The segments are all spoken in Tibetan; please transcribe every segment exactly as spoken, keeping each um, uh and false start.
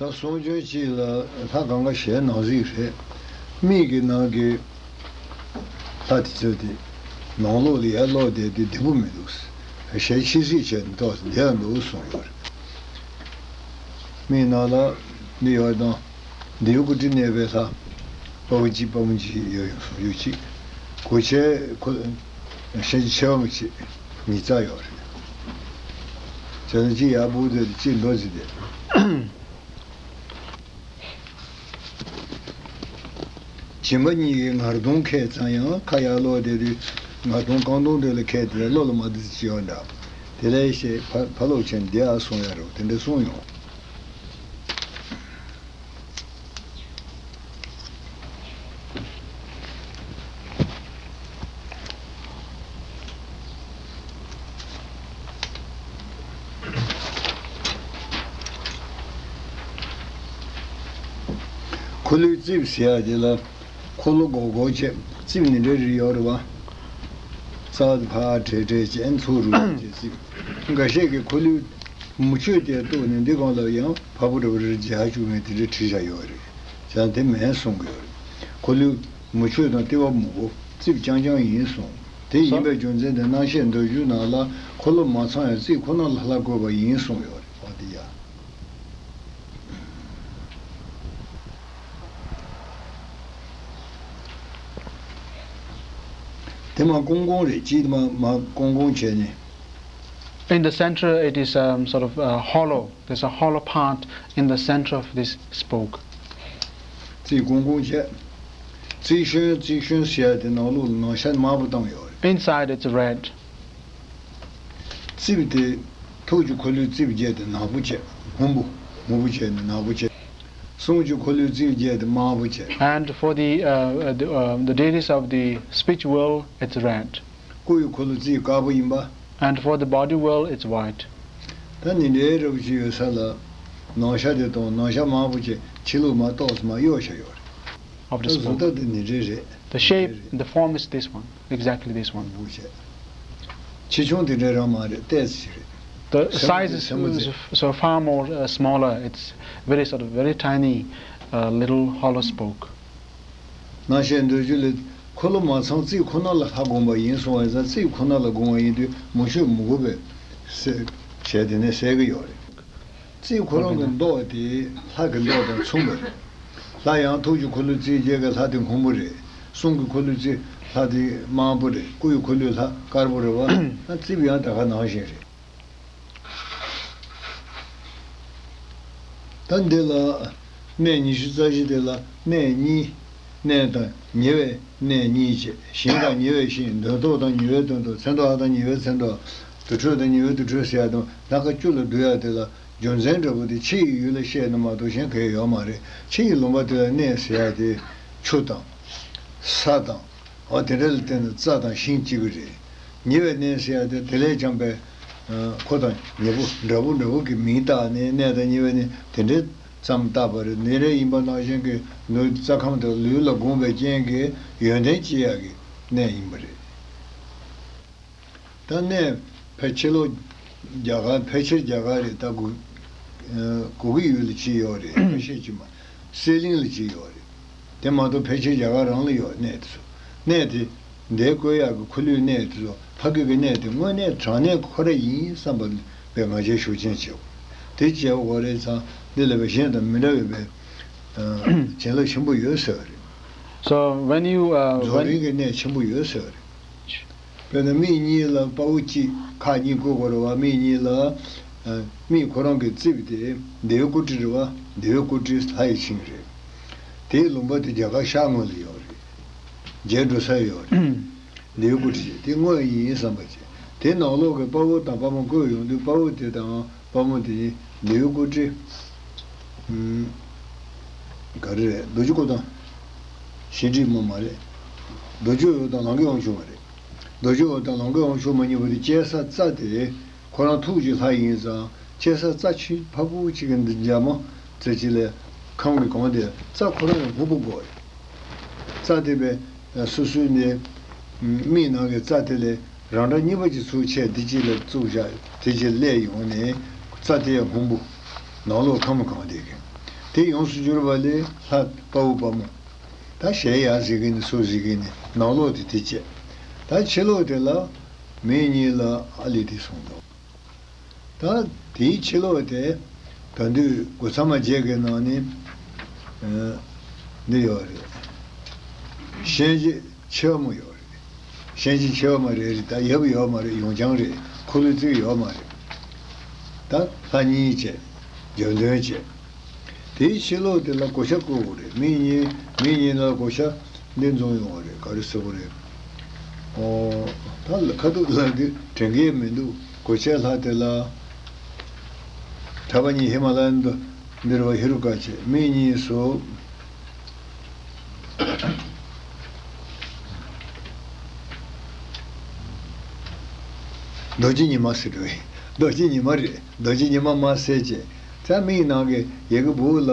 ད་གསུང་རྒྱུན་གཅིག་ལ་ལྷ་གང་ག་ཞལ་ནང་གཟིགས་རེད། མིག་གི་ནང་གི་ལྷ་དེ་ཚོ་དེ་ནང་ལོགས་ལ་ཡར་ལོག་བསྡད་དེ་བདེ་པོ་མི་འདུག་ཞལ་ཕྱི་གཟིགས་བྱས་ནས་ཏོག་ཙམ་བསྡད་འདུག་གསུངས་ཡོད་རེད། མིག་ནང་ལ་འདི་ཡོད་དང་། འདི་ཡོད་ཀུ་ཀྲི་གནས་པའི་ལྷ། དཔའ་བོ་གཅིག་དཔའ་མོ་གཅིག་ཡོད་ཡོད་སོང་ཡོད་གཅིག་གོ་ཆའི་ཁོ། ཞལ་ཆེ་བ་མོ་གཅིག་ཉིས་རྩ་ཡོད་རེད། བྱས་ན་གཅིག་ཡར་སྦུག་བསྡད་དེ་གཅིག་མདོ་ཟིན་བསྡད། སྦྱིན་པ་གཉིས་ཀྱིས་ངར་གདོང་ཁེལ་ཙང་ཡང་ཁ་ཡར་ལོག་བསྡད་དུས་ངར་གདོང་རྐང་གདོང་དེ་ལ་ཁེལ་ཏེ་བློ་ལ་མ་བདེ་ཅི་ཡོད་འདྲ། དེ་ལས་ཞེས་ཕ་ཕ་ལོག་ཆེན་བདེ་ཨ་སོང་ཡ་རོ་དེ་འདྲ་གསུངས་ཡོང་། འཁོར་ལོའི་རྩིབས་ཟེར་ཡ་དེ་ལ་འཁོར་ལོ་སྒོར་སྒོར་བྱས་རྩིབས་ནི་འདྲ་རེ་ཡོད་རེད་བ། རྩ་བ་ཕར་བྲེག་བྲེག་བྱས་ཚུར་རུ་བྱས་རྩིབས། འགའ་ཤས་ཀྱིས་འཁོར་ལོའི་མུ་ཁྱུད་དེ་གཏུགས་ནས་འདི་སྒང་ལ་ཡང་ཕ་བུ་ར་བུ་ར་རྒྱག་བཅུག་མཁན་དེ་འདྲ་བྲིས་བཞག་ཡོད་རེད། བྱས་ཙང་དེ་མིན་གསུང་གི་ཡོད་རེད། འཁོར་ལོའི་མུ་ཁྱུད་དང་ལྟེ་བ་མུ་གོ་རྩིབས་རྐྱང་རྐྱང་ཡིན་གསུངས། དེ་ཡིན་པའི་རྒྱུ་མཚན་དེ་རྣམ་བཤད་མདོ་རྒྱུད་ནང་ལ་འཁོར་ལོ་མ་ཚང་ཡང་རྩིབས་ཁོ་ན་ལ་ལྷ་བཀོད་པ་ཡིན་གསུངས་ཡོད་རེད་བ། དེ་ཡ། དེ་མ་ཀོང་ཀོང་རེད། ཅིག་མ་མ་ཀོང་ཀོང་བྱས་ནས། In the center, it is, um, sort of, uh, hollow. There's a hollow part in the center of this spoke. རྩིབས་ཀོང་ཀོང་བྱས། རྩིབས་ཤོན་རྩིབས་ཤོན་ཟེར་ཡ་དེ་ནང་ལོགས་ལ་ནང་ཤ་དམར་པོ་བཏང་ཡོད་རེད། Inside, it's red. རྩིབས་དེ་ཐུགས་ཀྱི་འཁོར་ལོའི་རྩིབས་བརྒྱད་དེ་ནག་པོ་བྱས། སྔོན་པོ། སྔོན་པོ་བྱས་ནས་ནག་པོ་བྱས། གསུང་གི་འཁོར་ལོའི་རྩིབས་བརྒྱད་དེ་དམར་པོ་བྱས། And for the, uh, uh, the, uh, the deities of the speech world, it's red. སྐུ་ཡི་འཁོར་ལོའི་རྩིབས་དཀར་པོ་ཡིན་པ། And for the body world, it's white. ད་ནི་འདྲའི་རབ་ཅིག་ཡོད་ས་ལ་ནང་ཤ་དེ་དང་ནང་ཤ་དམར་པོ་བྱས་ཕྱི་ལོགས་མ་གཏོགས་མ་གཡོགས་བྱས་ཡོད་རེད། Of the ད་བཟོ spoke. ལྟ་དེ་ནི་འདྲའི་རེད། The shape, the form is this one. Exactly this one. མང་པོ་བྱས། ཆེ་ཆུང་དེ་འདྲའི་རང་མ་རེད། ཏོག་ཙམ་ཞིག་རེད། The size is, is so far more, uh, smaller. It's very sort of very tiny, uh, little hollow spoke. རྣམ་བཤད་མདོ་རྒྱུད་ལས་འཁོར་ལོ་མ་ཚང་རྩིབས་ཁོ་ན་ལ་ལྷ་དགོངས་པ་ཡིན་གསུང་བ་ཡིན་ཙང་རྩིབས་ཁོ་ན་ལ་དགོངས་པ་ཡིན་དུས་མུ་ཁྱུད་མུ་གོ་བས་ཟེར་བྱས་དེ་ནས་ཟེར་གི་ཡོད་རེད། རྩིབས་ཁོ་རང་གི་མདོག་དེ་ལྷ་གི་མདོག་དང་མཚུངས་པ་རེད། ལྷ་ཡང་ཐུགས་ཀྱི་འཁོར་ལོའི་རྩིབས་བརྒྱད་ཀྱི་ལྷ་དེ་སྔོན་པོ་རེད། གསུང་གི་འཁོར་ལོའི་རྩིབས་ལྷ་དེ་དམར་པོ་རེད། སྐུ་ཡི་འཁོར་ལོའི་ལྷ་དཀར་པོ་རེད་བ། ཨ་རྩིབས་ཡང་ད་ག་ནང་བཞིན་རེད། ད་འདི་ལ་གནས་ཉི་ཤུ་རྩ་བཞི་དེ་ལ་གནས་གཉིས། གནས་དང་ཉེ་བའི་གནས་གཉིས་བྱས། ཞིང་དང་ཉེ་བའི་ཞིང་། འདོད་ཐོག་དང་ཉེ་བའི་འདོད་ཐོག་མཚན་ཐོག་དང་ཉེ་བའི་མཚན་ཐོག་དུར་ཁྲོད་དང་ཉེ་བའི་དུར་ཁྲོད་ཟེར་ཡ་དང་ལྷ་ཁང་བཅུ་ལ་བསྡུ་ཡ་དེ་ལ་རྒྱུ་མཚན་འདྲ་པོ་དེ་ཕྱི་ཡི་ཡུལ་ལ་བཤད་ན་མ་གཏོགས་གཞན་གང་ཡང་ཡོད་མ་རེད། ཕྱི་ཡི་ལུང་པ་དེ་ལ་གནས་ཟེར་ཡ་དེ་ཆུ་དང་ས་དང་། འོ་དེ་འདྲ་ལ་བརྟེན་ནས་རྩྭ་དང་ཤིང་གཅིག་གི་རེད། ཉེ་བའི་གནས་ཟེར་ཡ་དེ་དེ་ལས་ཀྱང་པའི་ཁོ་དང་ཉེ་པོ་འདྲ་པོ་འདྲ་པོ་གི་མིང་བཏགས་ནས་གནས་དང་ཉེ་བའི་གནས་དེ་འདྲའི་ཙམ་བཏགས་པ་རེད། དེ་འདྲ་ཡིན་པ་ནང་བཞིན་གྱི་ལུས་རྩ་ཁམས་དང་ལུས་ལ་དགོངས་པའི་རྐྱེན་གྱིས་ཡོན་ཏན་སྐྱེ་ཡག་གི་གནས་ཡིན་པ་རེད། ད་གནས་ཕལ་ཆེར་ལོ་རྒྱ་གར་ཕལ་ཆེར་རྒྱ་གར་རེད། ད་གུ་གུ་གི་ཡུལ་ལ་ཅིག་ཡོད་རེད། ཕལ་ཆེར་ཅིག་མ་སེ་གླིང་ལ་ཅིག་ཡོད་རེད། དེ་མ་གཏོགས་ཕལ་ཆེར་རྒྱ་གར་རང་ལ་ཡོད་གནས་དེ་ཚོ། གནས་དེ་འདིར་བཀོད་ཡག་གི་འཁོར་ལོའི་གནས་དེ་ཚོ་ཕ་གི་གི་གནས་དེ་དངོས་གནས་དྲང་གནས་ཁོ་ར་ཡིན་བསམ་པ་བས་ང་རྒྱལ་ཤུགས་ཆེན་བྱེད་དགོས། དེ་བྱེད་དགོས་རེད་ཙང་འདི་ལས་པའི་གཞན་དང་མི་འདྲ་བའི་བྱིན་རླབས་ཆེན་པོ་ཡོད་ཟེར་བ་རེད། So when you, uh, རྫོགས་རིམ་གྱི་གནས་ཆེན་པོ་ཡོད་ཟེར་བ་རེད། དཔེར་ན་མིག་གཉིས་ལ་དཔའ་བོ་གཅིག་ཁག་གཉིས་བཀོད་དགོས་རེད་བ། མིག་གཉིས་ལ་ཨ། མིག་ཁོ་རང་གི་རྩིབས་དེ་བདེ་བའི་སྐུ་ཁྲི་རེད་བ། བདེ་བའི་སྐུ་ཁྲི་ལྷ་ཡི་ཆིངས་རེད། དེའི་ལུང་པ་དེ་རྒྱ་གར་ཤར་ངོས་ལ་ཡོད་རེད། རྒྱས་འགྲོ་ས་ཡོད་རེད། བདེ་བའི་སྐུ་ཁྲི་དེ་དངོས་ཡིན་བསམ་པ་བྱས། དེ་ནང་ལོགས་ཀྱི་དཔའ་བོ་དང་དཔའ་མོ་བཀོད་ཡོང་དུས་དཔའ་བོ་དེ་དང་དཔའ་མོ་དེ་ནི་བདེ་བའི་སྐུ་ཁྲི། ཨུམ། ག་རེ་རེད། རྡོ་རྗེ་སྐུ་དང་། ཤེས་འདྲིས་མོ་མ་རེད། རྡོ་རྗེ་འོད་དང་ལང་ཀའི་དབང་ཕྱུག་མ་རེད། རྡོ་རྗེ་འོད་དང་ལང་ཀའི་དབང་ཕྱུག་མ་གཉིས་པོ་དེ་སྐྱེལ་ས་རྩྭ་དེ་ཁོ་རང་ཐུགས་ཀྱི་ལྷ་ཡིན་ཙང་སྐྱེལ་ས་རྩྭ་ཆུ་ཕ་བུ་གཅིག་གི་འདི་འཇའ་མ་རྩེ་གཅིག་ལས་ཁམས་ཀྱི་གོང་དེ་རྩྭ་ཁོ་རང་ཡང་སྔོན་པོ་དགོས་རེད། རྩྭ་དེ་བས་སོ་སོའི་ནས་མིག་ནང་གི་རྩྭ་དེ་ལས་རང་འདྲ་གཉིས་པ་གཅིག་ཚུར་ཆད་དེ་གཅིག་ལ་བཙུགས་བཞག་དེ་གཅིག་སླེབས་ཡོང་ནས་རྩྭ་དེ་ཡང་སྔོན་པོ་ནང་ལོགས་ཁམས་གང་དེ་གི་ དེ་ཡོངས་སུ་གྱུར་པ་ལས་ལྷ་དཔའ་བོ་དཔའ་མོ། ད་ཞལ་ཡར་གཟིགས་ཀྱི་ནི་སོ་གཟིགས་ཀྱི་ནི་ནང་ལོགས་དེ་དེ་བྱས། ད་ཕྱི་ལོགས་དེ་ལ་མིག་གཉིས་ལ་ཨ་ལས་དེ་གསུངས་འདུག་ད་དེའི་ཕྱི་ལོགས་དེ་ད་དུང་སྒོ་མཚམས་མ་བརྒྱད་ཀྱི་ནང་ནས་འདི་ཡོད་རེད། ཤན་འབྱེད་ཆེ་བ་མོ་ཡོད་རེད། ཤན་འབྱེད་ཆེ་བ་མ་རེད་རེད། ད་ཡབ་ཡོད་མ་རེད། ཡོངས་རྐྱང་རེད། འཁོར་ལོས་བརྩིགས་ཡོད་མ་རེད། ད་ལྷ་གཉིས་བྱས། རྒྱབ་མདུན་བྱས། དེའི་ཕྱི་ལོགས་དེ་ལ་གོ་ཆ་བཀོད་དགོས་རེད། མིག་གཉིས་མིག་གཉིས་ལ་གོ་ཆ་འདི་འཛོམས་ཡོང་བ་རེད། ག་རེ་ཟེར་དགོས་རེད། ཨོ། ད་ལ་ཁ་ཐུག་ལ་འདི་དྲན་གྱི་མི་འདུག་གོ་ཆའི་ལྷ་དེ་ལ་གྲྭ་པ་གཉིས་ཧི་མ་ལ་ཡ་ན་འདིར་བ་ཧེ་རུ་ཀ་བྱས། མིག་གཉིས་སུ་རྡོ་རྗེ་ཉི་མ་ཟེར་འགྲོ་ཡི། རྡོ་རྗེ་ཉི་མ་རེད། རྡོ་རྗེ་ཉི་མ་མ་ཟེར་བྱས། ད་མིག་ནང་གི་ཡ་གི་བུ་ལ་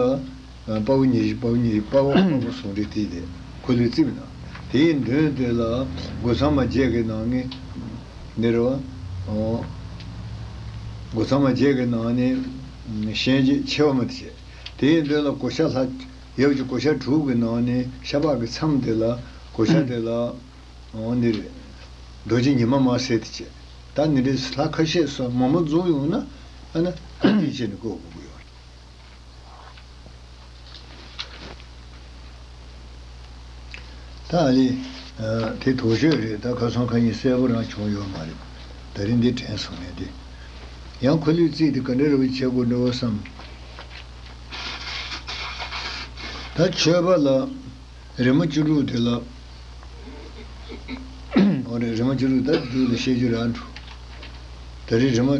དཔའ་བོ་ཉི་ཤུ། དཔའ་བོ་ཉི་ཤུ། དཔའ་བོ་དཔའ་བོ་ཟུང་འབྲེལ་དེ་དེ་འཁོར་ལོས་བརྩིགས་ན། དེའི་མདུན་དེ་ལ་སྒོ་མཚམས་མ་བརྒྱད་ཀྱི་ནང་ནས་འདིར་བ། ཨོ། སྒོ་མཚམས་མ་བརྒྱད་ཀྱི་ནང་ནས་ཤན་འབྱེད་ཆེ་བ་མ་དེ་བྱས། དེའི་མདུན་ལ་གོ་ཆ་ལྷ། ཡབ་ཀྱི་གོ་ཆ་དྲུག་གི་ནང་ནས་ཤ་པགས་ཀྱི་མཚམས་དེ་ལ་གོ་ཆ་དེ་ལ། འོ་འདི་རེད། རྡོ་རྗེ་ཉི་མ་མ་ཟེར་དེ་བྱས། ད་འདི་འདྲའི་ལྷ་ཁ་ཤས་སུ་མང་མང་འཛོམས་ཡོང་ན་ཨ་ན་ཨ་ནི་བྱས་ནས་བཀོད་དགོས་ཀྱི་ཡོད་རེད། ད་ཨ་ལི། དེ་དོགས་གཅོད་རེད། ད་ཁ་སང་ཁ་ཉིན་གསལ་པོ་རང་བྱུང་ཡོད་མ་རེད། ད་རིང་འདི་དྲན་སོང་ནས་དེ། ཡང་འཁོར་ལོས་བརྩིགས་དེ་ག་འདྲ་རེ་བ་བྱེད་དགོས་འགྲོ་བསམ། ད་མཆོད་པ་ལ། རི་མོ་བཅུ་དྲུག་དེ་ལ། འོ་རེད། རི་མོ་བཅུ་དྲུག་ད་དུས་ལ་བཤད་རྒྱུ་རག་འགྲོ། ད་རེས་རི་མོ་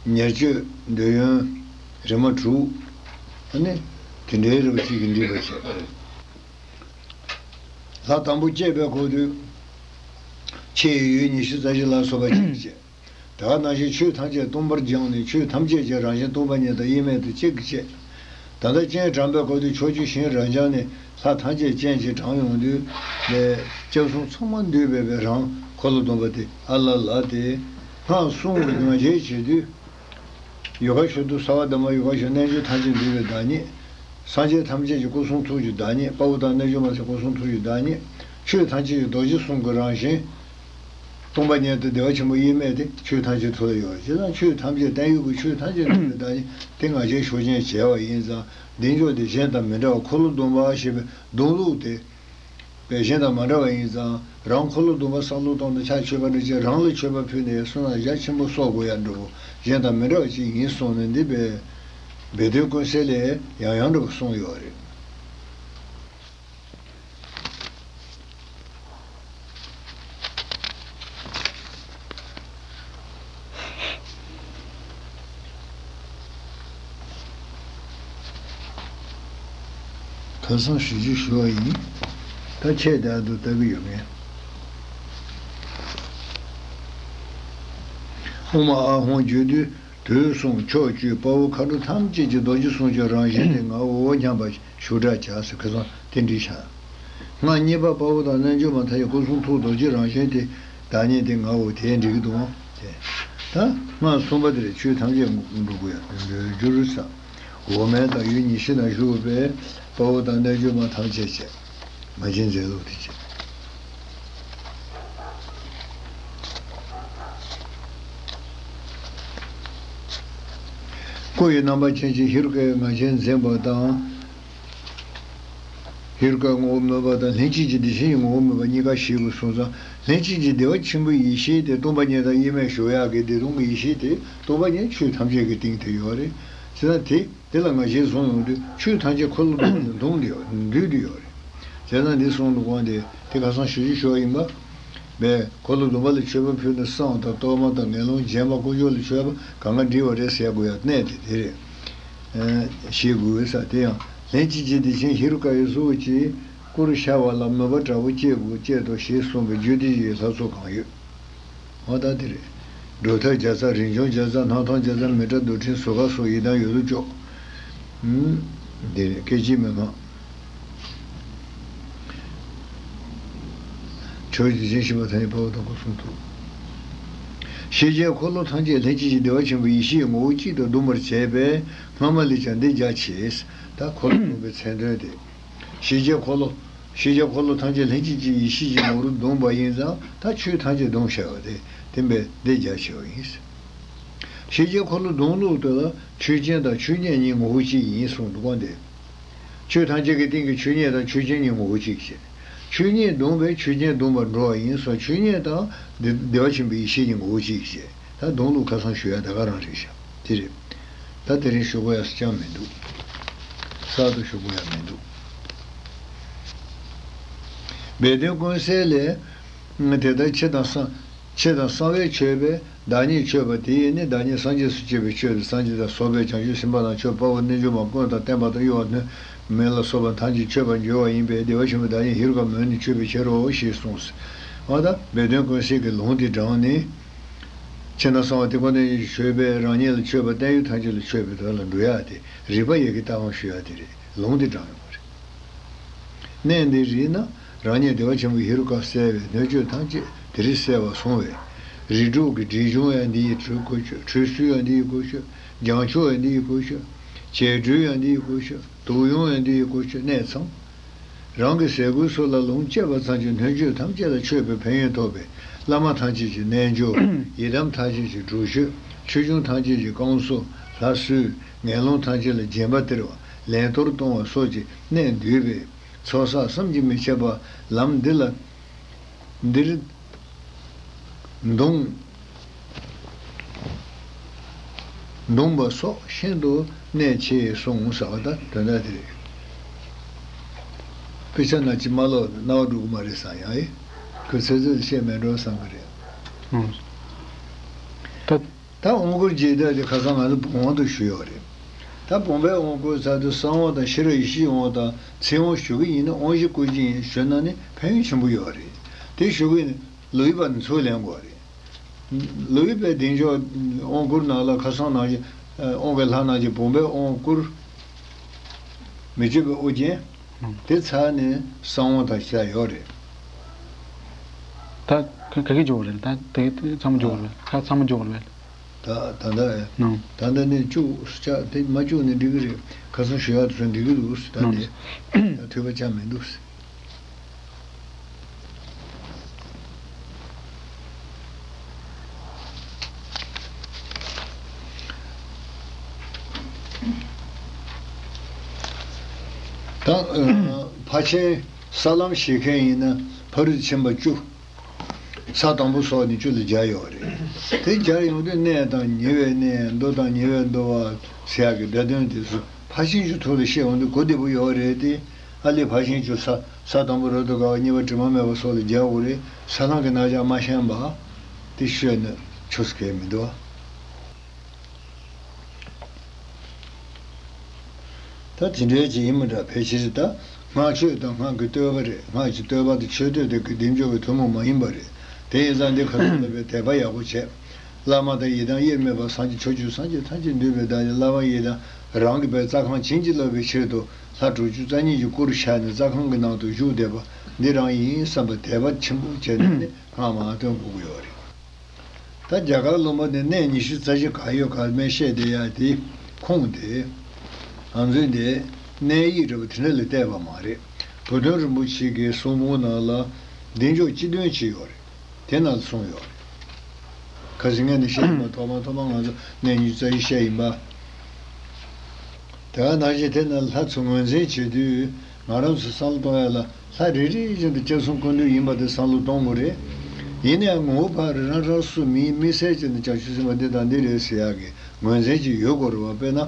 ཉེར་སྤྱོད་འདོད་ཡོན་རི་མོ་དྲུག་ཨ་ནི་དེ་འདྲའི་རི་མོ་གཅིག་གིས་འགྲིག་པ་བྱས། ལྷ་དང་པོ་བསྐྱེད་པའི་སྐབས་དུས་ཕྱི་ཡི་ཡུལ་ཉི་ཤུ་རྩ་བཞི་ལ་སོགས་པ་གཅིག་བྱས། དེ་ནང་བཞིན་ཆོས་ཐམས་ཅད་སྟོང་པར་སྦྱངས་ནས་ཆོས་ཐམས་ཅད་ཀྱི་རང་བཞིན་སྟོང་པ་ཉིད་དང་དབྱེར་མེད་དུ་གཅིག་བྱས། ད་ལྟ་སྤྱན་དྲངས་པའི་སྐབས་དུ་ཕྱོགས་བཅུའི་ཞིང་རབ་འབྱམས་ནས་ལྷ་ཐམས་ཅད་སྤྱན་གྱིས་དྲངས་ཡོང་དུས་ལས་སྐྱབས་གསུམ་ཚང་མ་འདུས་པའི་བའི་རང་འཁོར་ལོ་སྡོམ་པ་དེ་ཨ་ལ་ལ་སྟེ། སྔགས་གསུམ་གྱི་ང་རྒྱལ་བྱེད་དུས། ཡོ་ག་མཆོག་ཏུ་ས་བ་དྷརྨ་ཡོ་ག་ཞུ། རྣལ་འབྱོར་ཐམས་ཅད་འདུས་པའི་བདག་ཉིད། སངས་རྒྱས་ཐམས་ཅད་ཀྱི་སྐུ་གསུང་ཐུགས་ཀྱི་བདག་ཉིད། དཔའ་བོ་དང་རྣལ་འབྱོར་མ་ཟེར་སྐུ་གསུང་ཐུགས་ཀྱི་བདག་ཉིད། ཆོས་ཐམས་ཅད་ཀྱི་རྡོ་རྗེ་གསུམ་གྱི་རང་བཞིན། སྟོང་པ་ཉིད་དུ་བདེ་བ་ཆེན་པོ་དབྱེར་མེད་དེ་ཆོས་ཐམས་ཅད་ཐུགས་ལ་ཡོད་རེད། བྱས་ཙང་ཆོས་ཐམས་ཅད་བརྟན་གཡོ་གི་ཆོས་ཐམས་ཅད་ཐུགས་ལ་བདག་ཉིད་དེ་ང་རྒྱལ་ཤུགས་ཅན་བྱས་པ་ཡིན་ཙང་། བདེ་མཆོག་དེ་གཞན་དང་མི་འདྲ་བ། འཁོར་ལོ་སྡོམ་པ་ཞེས་པའི་སྡོམ་ལུགས་དེ་བས་གཞན་དང་མ་འདྲ་བ་ཡིན་ཙང་། རང་འཁོར་ལོ་སྡོམ་པ་བསམ་བློ་གཏོང་དང་ཕྱག་མཆོད་པ་འདྲ་བྱས། རང་ལ་མཆོད་པ་ཕུལ་ནས་བསོད་ནམས་རྒྱ་ཆེན་པོ་གསོག་དགོས་ཡ་འདྲ་བོ། གཞན་དང་མི་འདྲ་བ་ཅིག་ཡིན་གསུངས་ནས་འདི་བས་སྦས་དོན་ཀུན་གསལ་ལས་ཡང་ཡང་འདྲ་བོ་གསུངས་ཡོད་རེད། ཁ་སང་ཞུ་རྒྱུ་ཞུ་བ་ཡིན། ད་ཁྱེད་དག་ཏུ་ལྟ་གི་ཡོད་མེད། ཨོཾ་ཨཱཿཧཱུྃ་བརྗོད་དུས། དུས་གསུམ་ཕྱོགས་བཅུའི་དཔའ་བོ་མཁའ་འགྲོ་ཐམས་ཅད་ཀྱི་རྡོ་རྗེ་གསུམ་གྱི་རང་བཞིན་དེ་ངའོ་སྙམ་པ་ཞུ་སྒྲ་བྱ་ཟེར། ཁ་སང་དེ་འགྲིག་ཤག་སྔགས་གཉིས་པ་དཔའ་བོ་དང་རྣལ་འབྱོར་མ་མཐའ་ཡས་སྐུ་གསུང་ཐུགས་རྡོ་རྗེ་རང་བཞིན་དེ་བདག་ཉིད་དེ་ངའོ་དེ་འགྲིག་གི་འདུག་ཨང་། དེ་ད་སྔགས་གསུམ་པ་དེ་ལས་ཆོས་ཐམས་ཅད་འགྲུབ་དགོས་ཡ་འགྲུབ་རྒྱུར་ས། འོག་མིན་དང་ཡུལ་ཉི་ཤུ་ན་བཞུགས་པའི་དཔའ་བོ་དང་རྣལ་འབྱོར་མ་ཐམས་ཅད་བྱས། ང་རྒྱལ་འཛིན་ལུགས་དེ་བྱས། སྐུ་ཡི་རྣམ་པ་ཅན་གྱི་ཧེ་རུ་ཀའི་ང་རྒྱལ་འཛིན་པ་དང་། ཧེ་རུ་ཀའི་ངོ་བོ་སྨོན་པ་དང་ལྷན་ཅིག་བྱེད་བདེ་ཆེན་གྱི་ངོ་བོ་སྨོན་པ་གཉིས་ཀ་ཞིག་དགོས་གསུངས་ཙང་། ལྷན་ཅིག་བྱེད་བདེ་བ་ཆེན་པོའི་ཡེ་ཤེས་དེ་སྟོང་པ་ཉིད་དང་དབྱེར་མེད་ཞུགས་ཡག་གི་བདེ་སྟོང་གི་ཡེ་ཤེས་དེ་སྟོང་པ་ཉིད་ཆོས་ཐམས་ཅད་ཀྱི་སྟེང་དུ་ཡོད་རེད། བྱས་ཙང་དེ་དེ་ལ་ང་རྒྱལ་བཟུང་ཡོང་དུས་ཆོས་ཐམས་ཅད་འཁོར་ལོ་སྡོམ་པ་ནས་འདུས་ཏེ་ཡོད་འདུས་ཏེ་ཡོད་རེད། བྱས་ཙང་འདི་གསུང་དུ་དགོངས་ཏེ་དེ་ཁ་སང་ཞུ་རྒྱུ་ཞུ་བ་ཡིན་པ། བས་འཁོར་ལོ་སྡོམ་པ་ལ་མཆོད་པ་ཕུལ་ནས་བསང་དང་གཏོར་མ་དང་ངན་སློང་སྦྱིན་པ་དཀོན་མཆོག་ལ་མཆོད་པ་གང་ག་འགྲིག་པ་རེད་ཟེར་དགོས་ཡ་གནད་དེ་དེ་རེད། ཨ་ཞེས་དགོས་ས་དེ་ཡང་ལྷན་ཅིག་བྱེད་བདེ་ཆེན་ཧེ་རུ་ཀ་ཡི་གཟུགས་ཀྱིས་སྐུར་ཤར་བ་ལ་མོས་པ་དྲག་པོ་སྐྱེ་དགོས་སྐྱེད་དོ་ཞེས་གསུངས་པའི་རྒྱུད་སྡེ་ཡི་ལྷ་ཚོགས་གང་ཡོད། འོ་ད་དེ་རེད། སྒྲོ་ཐག་བརྒྱ་རྩ་རིན་འབྱུང་བརྒྱ་རྩ་སྣང་སྟོང་བརྒྱ་རྩ་མི་ཏྲ་རྡོར་འཕྲིན་ཟུར་ཁ་སོགས་ཡི་དམ་ཡོད་དོ་ཅོག་ཨུམ། འདི་རེད། སྐད་ཅིག་མི་སྨྲ། ཕྱོགས་བཅུའི་ཞིང་གཤེགས་པ་ཐམས་ཅད་དཔའ་བོ་དང་སྐུ་གསུང་ཐུགས། ཤེས་བྱའི་འཁོར་ལོ་ཐམས་ཅད་ལྷན་ཅིག་སྐྱེས་བདེ་བ་ཆེན་པོའི་ཡེ་ཤེས་ཀྱི་ངོ་བོ་གཅིག་ཏུ་བསྡུ་བར་བྱེད་པས་སྔ་མ་ལས་ཀྱང་འདི་རྒྱ་ཆེ། ད་འཁོར་ལོ་སྡོམ་པའི་མཚན་དོན་དེ། ཤེས་བྱའི་འཁོར་ལོ། ཤེས་བྱའི་འཁོར་ལོ་ཐམས་ཅད་ལྷན་ཅིག་སྐྱེས་ཡེ་ཤེས་ཀྱི་ངོ་བོར་བསྡོམས་པ་ཡིན་ཙང་ད་ཆོས་ཐམས་ཅད་བསྡོམས་བྱ་བ་དེ་བསྟན་པས་འདི་རྒྱ་ཆེ་བ་ཡིན། ཤེས་བྱའི་འཁོར་ལོ་སྡོམ་ལུགས་དེ་ལ་ཆོས་ཅན་དང་ཆོས་མེད་གཉིས་ངོ་བོ་གཅིག་ཡིན་གསུངས་འདུག་གོ་འདི། ཆོས་ཐམས་ཅད་ཀྱི་སྟེང་གི་ཆོས་ཉིད་དང་ཆོས་ཅན་གཉིས་ངོ་བོ་གཅིག་བྱས། ཆོས་ཉིད་བསྡོམས་པས་ཆོས་ཅན་བསྡོམས་པར་འགྲོ་བ་ཡིན་གསུངས། ཆོས་ཉིད་དང་བདེ་བདེ་བ་ཆེན་པོའི་ཡེ་ཤེས་ཀྱི་ངོ་བོ་གཅིག་བྱས། ད་སྡོམ་ལུགས་ཁ་སང་ཞུ་ཡ་ད་ག་རང་རེད་ཤག་དེ་རེད། ད་དེ་རིང་ཞུ་དགོས་ཡ་ཅང་མི་འདུག་གསར་དུ་ཞུ་དགོས་ཡ་མི་འདུག་སྦས་དོན་ཀུན་གསལ་ལས། དེ་ལྟར་ཆེ་དང་གསང་། ཆེ་དང་གསང་བའི་ཆོས་པས་བདག་ཉིད་མཆོད་པ་དེ་ཡིས་ནི། བདག་ཉིད་སངས་རྒྱས་སུ་བསྐྱེད་པའི་ཆོས་དེ་སངས་རྒྱས་དང་ཟོར་པའི་བྱང་ཆུབ་སེམས་དཔའ་དང་ཆོས་དཔའ་བོ་རྣལ་འབྱོར་མ་ཀུན་དང་བསྟན་པ་དང་གཡོ་བ་སྣོད་མེད་ལ་སོགས་པ་ཐམས་ཅད་མཆོད་པར་འགྱུར་བ་ཡིན་པས་བདེ་བ་ཆེན་པོ་བདག་ཉིད་ཧེ་རུ་ཀ་མུ་ནི་མཆོད་པའི་ཕྱིར་རོ་ཞེས་གསུངས། འོ་ད་སྦས་དོན་ཀུན་གསལ་གྱི་ལུང་དེ་དྲངས་ནས། ཆེ་དང་གསང་བ་དེ་ཀུན་ནས་མཆོད་པས་རང་ཉིད་ལ་མཆོད་པ་བསྟན་ཡུལ་ཐམས་ཅད་ལ་མཆོད་པའི་དོན་ལ་འགྲོ་ཡ་དེ་རིགས་པ་ཡི་གེ་ལྟ་བུ་ཞུ་ཡ་དེ་རེད། ལུང་དེ་དྲངས་ཡོང་བ་རེད། གནས་འདི་རིག་ན་རང་ཉིད་བདེ་བ་ཆེན་པོ་ཧེ་རུ་ཀ་གསལ་བའི་སྣོད་བཅུད་ཐམས་ཅད་དེ་རིག་གསལ་བར་གསུངས་པས། རིགས་དྲུག་གི་སྒྲིབ་སྦྱོང་ཡང་འདི་ཡི་གོ་ཆོད། ཁྲུས་གསོལ་ཡང་འདི་ཡི་གོ་ཆོད། སྦྱང་ཆོག་ཡང་འདི་ཡི་གོ་ཆོད། བྱད་སྤྲུལ་ཡང་འདི་ཡི་གོ་ཆོད། དུག་དབྱུང་ཡང་འདི་ཡི་གོ་ཆོད། གནས་ཚང་། རང་གི་ཟས་གོས་སོགས་ལ་ལོངས་སྤྱད་པ་ཙམ་གྱིས་སྣོད་བཅུད་ཐམས་ཅད་ལ་མཆོད་པའི་ཕན་ཡོན་ཐོབ་པས། བླ་མ་ཐམས་ཅད་ཀྱི་རྣལ་འབྱོར། ཡི་དམ་ཐམས་ཅད་ཀྱི་སྒྲུབ་མཆོད། ཆོས་སྐྱོང་ཐམས་ཅད་ཀྱི་བསྐང་གསོ། ལྷ་གསོལ། ངན་སློང་ཐམས་ཅད་ལ་བརྒྱན་པ་སྟེར་བ། ལན་གཏོར་གཏོང་བ་སོགས་ཀྱི་གནད་འདུས་པས། ཚོགས་བསགས་བསམ་གྱིས་མི་ཁྱབ་པ་ལམ་འདི་ལ། འདིར་འདོམས། འདོམས་པ་སོགས་ཤིན་ཏུ་གནད་ཆེ་གསུངས་ཟེར་བ་ད་དོན་དག་དེ་རེད། དཔེ་ཆ་ནང་ཅིག་མ་ཀློག་ན་རྣ་བ་འགྲོ་གི་མ་རེད་བསམ་ཡང་ཨེ། ཁོས་ཚེ་ཚད་བཤད་མེད་འགྲོ་བསམ་གི་རེད། ཨང་། ད། ད་དབང་བསྐུར་རྒྱས་བསྡུས་དེ་ཁ་སང་ང་ཚོ་བུམ་དབང་དུ་ཞུས་ཡོད་རེད། ད་བུམ་པའི་དབང་བསྐུར་ཚར་དུས་གསང་དབང་དང་ཤེས་རབ་ཡེ་ཤེས་དབང་དང་ཚིག་དབང་ཞུ་གི་ཡིན་ན་དབང་བཞི་བསྐུར་གྱི་ཡིན་ཞུས་ན་ནི་ཕན་ཡོན་ཆེན་པོ་ཡོད་རེད། དེ་ཞུ་གི་ཡིན་ན་ལོ་ཡི་པ་ནི་ཚུར་ལེན་དགོས་རེད། ལོ་ཡི་པའི་བདེ་མཆོག་དབང་བསྐུར་ནང་ལ་ཁ་སང་ནང་བཞིན་དབང་གི་ལྷ་ནང་བཞིན་བུམ་པའི་དབང་བསྐུར། མི་བསྐྱོད་པའི་དབུ་རྒྱན། དེ་ཚར་ནས་གསང་དབང་དང་བཞག་ཡོད་རེད། ད་ག་ག་གི་འཇོག་རེད། ད་དེ་ཚང་མ་འཇོག་རེད། ད་ཚང་མ་འཇོག་རེད། ད་ད་ལྟ་ནང་ད་ལྟ་ནས་བཅུག་ཆ་དེ་མ་བཅུག་ནས་འགྲིག་གི་རེད། ཁ་སང་ཞུ་ཡག་དེ་ཚོ་འགྲིག་གི་འདུག་ད་ནང་དེ་ད་ཐོས་པ་ཅང་མི་འདུག་ད་ཕར་ཕྱིན་ས་ལམ་བྱེད་མཁན་ཡིན་ན་ཕ་རོལ་ཕྱིན་པ་བཅུ། ས་དང་པོ་སོགས་ནི་བཅུ་ལ་སྦྱར་ཡོད་རེད། དེ་སྦྱར་ཡོང་དུས་གནས་དང་ཉེ་བའི་གནས། འདུ་དང་ཉེ་བའི་འདུ་བ་ཟེར་ཡག་གི་སྒྲ་དོན་དེ་ཚོ་ཕར་ཕྱིན་བཅུ་ཐོག་ལ་བཤད་ཡོང་དུས་གོ་བདེ་པོ་ཡོད་རེད་དེ། ཨ་ལས་ཕར་ཕྱིན་བཅུ་ས་ས་དང་པོ་རབ་ཏུ་དགའ་བ། གཉིས་པ་དྲི་མ་མེད་པ་སོགས་ལ་སྦྱར་དགོས་རེད། ས་ལམ་གྱི་རྣམ་གཞག་མ་ཤེས་པ་དེ་ཤོད་ན་ཆོག་ས་གང་ཡང་མི་འདུག་ཨ། ད་དེ་འདྲའི་ཅིག་ཡིན་མི་འདྲ། ཕལ་ཆེར་ད་སྔགས་ཆོས་དང་སྔགས་ཀྱི་བསྟོད་པ་རེད། སྔགས་ཀྱི་བསྟོད་པ་དང་མཆོད་བསྟོད་དེ་གི་བདེ་མཆོག་གི་ཐུན་མོང་མ་ཡིན་པ་རེད། དེ་ཡིན་ཙང་འདི་ཁ་ཐུག་ལ་བའི་དད་པ་ཡག་པོ་བྱས། བླ་མ་དང་ཡི་དམ་དབྱེར་མེད་པ་སངས་རྒྱས་ཕྱོགས་བཅུའི་སངས་རྒྱས་ཐམས་ཅད་འདུས་པའི་བདག་ཉིད་བླ་མ་ཡི་དམ་རང་གི་བའི་རྩ་ཁམས་བྱིན་གྱིས་བརླབ་པའི་ཕྱིར་དུ་ལྷ་དྲུག་ཅུ་རྩ་གཉིས་ཀྱི་སྐུ་རུ་ཤར་ནས་རྩ་ཁམས་ཀྱི་ནང་དུ་བཞུགས་བསྡད་པ་འདི་རང་ཡིན་བསམ་པའི་དད་པ་ཆེན་པོ་བྱས་ནས་ནི་སྔགས་མང་བཏོན་དགོས་ཀྱི་ཡོད་རེད། ད་རྒྱ་གར་ལུང་པ་ནས་གནས་ཉི་ཤུ་རྩ་བཞི་གང་ཡོད་གང་མེད་བཤད་བསྡད་ཡ་དེ་ཁུངས་དེ། ང་ཚོའི་འདི་གནས་ཡིག་འདྲ་པོ་དེ་འདྲ་ལ་བལྟས་པ་མ་རེད། བུ་སྟོན་རིན་པོ་ཆེ་གི་གསུང་འབུམ་ནང་ལ་བདེ་མཆོག་སྤྱི་དོན་ཅིག་ཡོད་རེད། དེ་ནང་ལ་གསུངས་ཡོད་རེད། ཁ་སང་ངས་ནི་བཤད་ཡིན་པ། ཐོག་མ་ཐོག་མ་ང་ཚོ་གནས་ཉི་ཤུ་རྩ་བཞི་བཤད་ཡིན་པ། དེ་ག་ནང་བཞིན་དེ་ནང་ལྷ་ཚོ་ངོས་འཛིན་བྱེད་དུས་ང་རང་ཚོ་བསམ་བློ་གཏོང་ཡ་ལ། ལྷ་རེ་རེ་བཞིན་དུ་སྐྱབས་གསུམ་ཀུན་འདུས་ཡིན་པ་དེ་བསམ་བློ་གཏོང་དགོས་རེད། ཡིན་ནའང་ངོ་བོ་ཕར་རང་རང་སུ་མིན་དམིགས་བསལ་བྱས་ནས་བྱང་ཆུབ་སེམས་དཔའ་འདི་དང་འདི་རེད་ཟེར་ཡག་གི་ངོས་འཛིན་ཅིག་ཡོད་དགོས་རེད་བ། དཔེར་ན།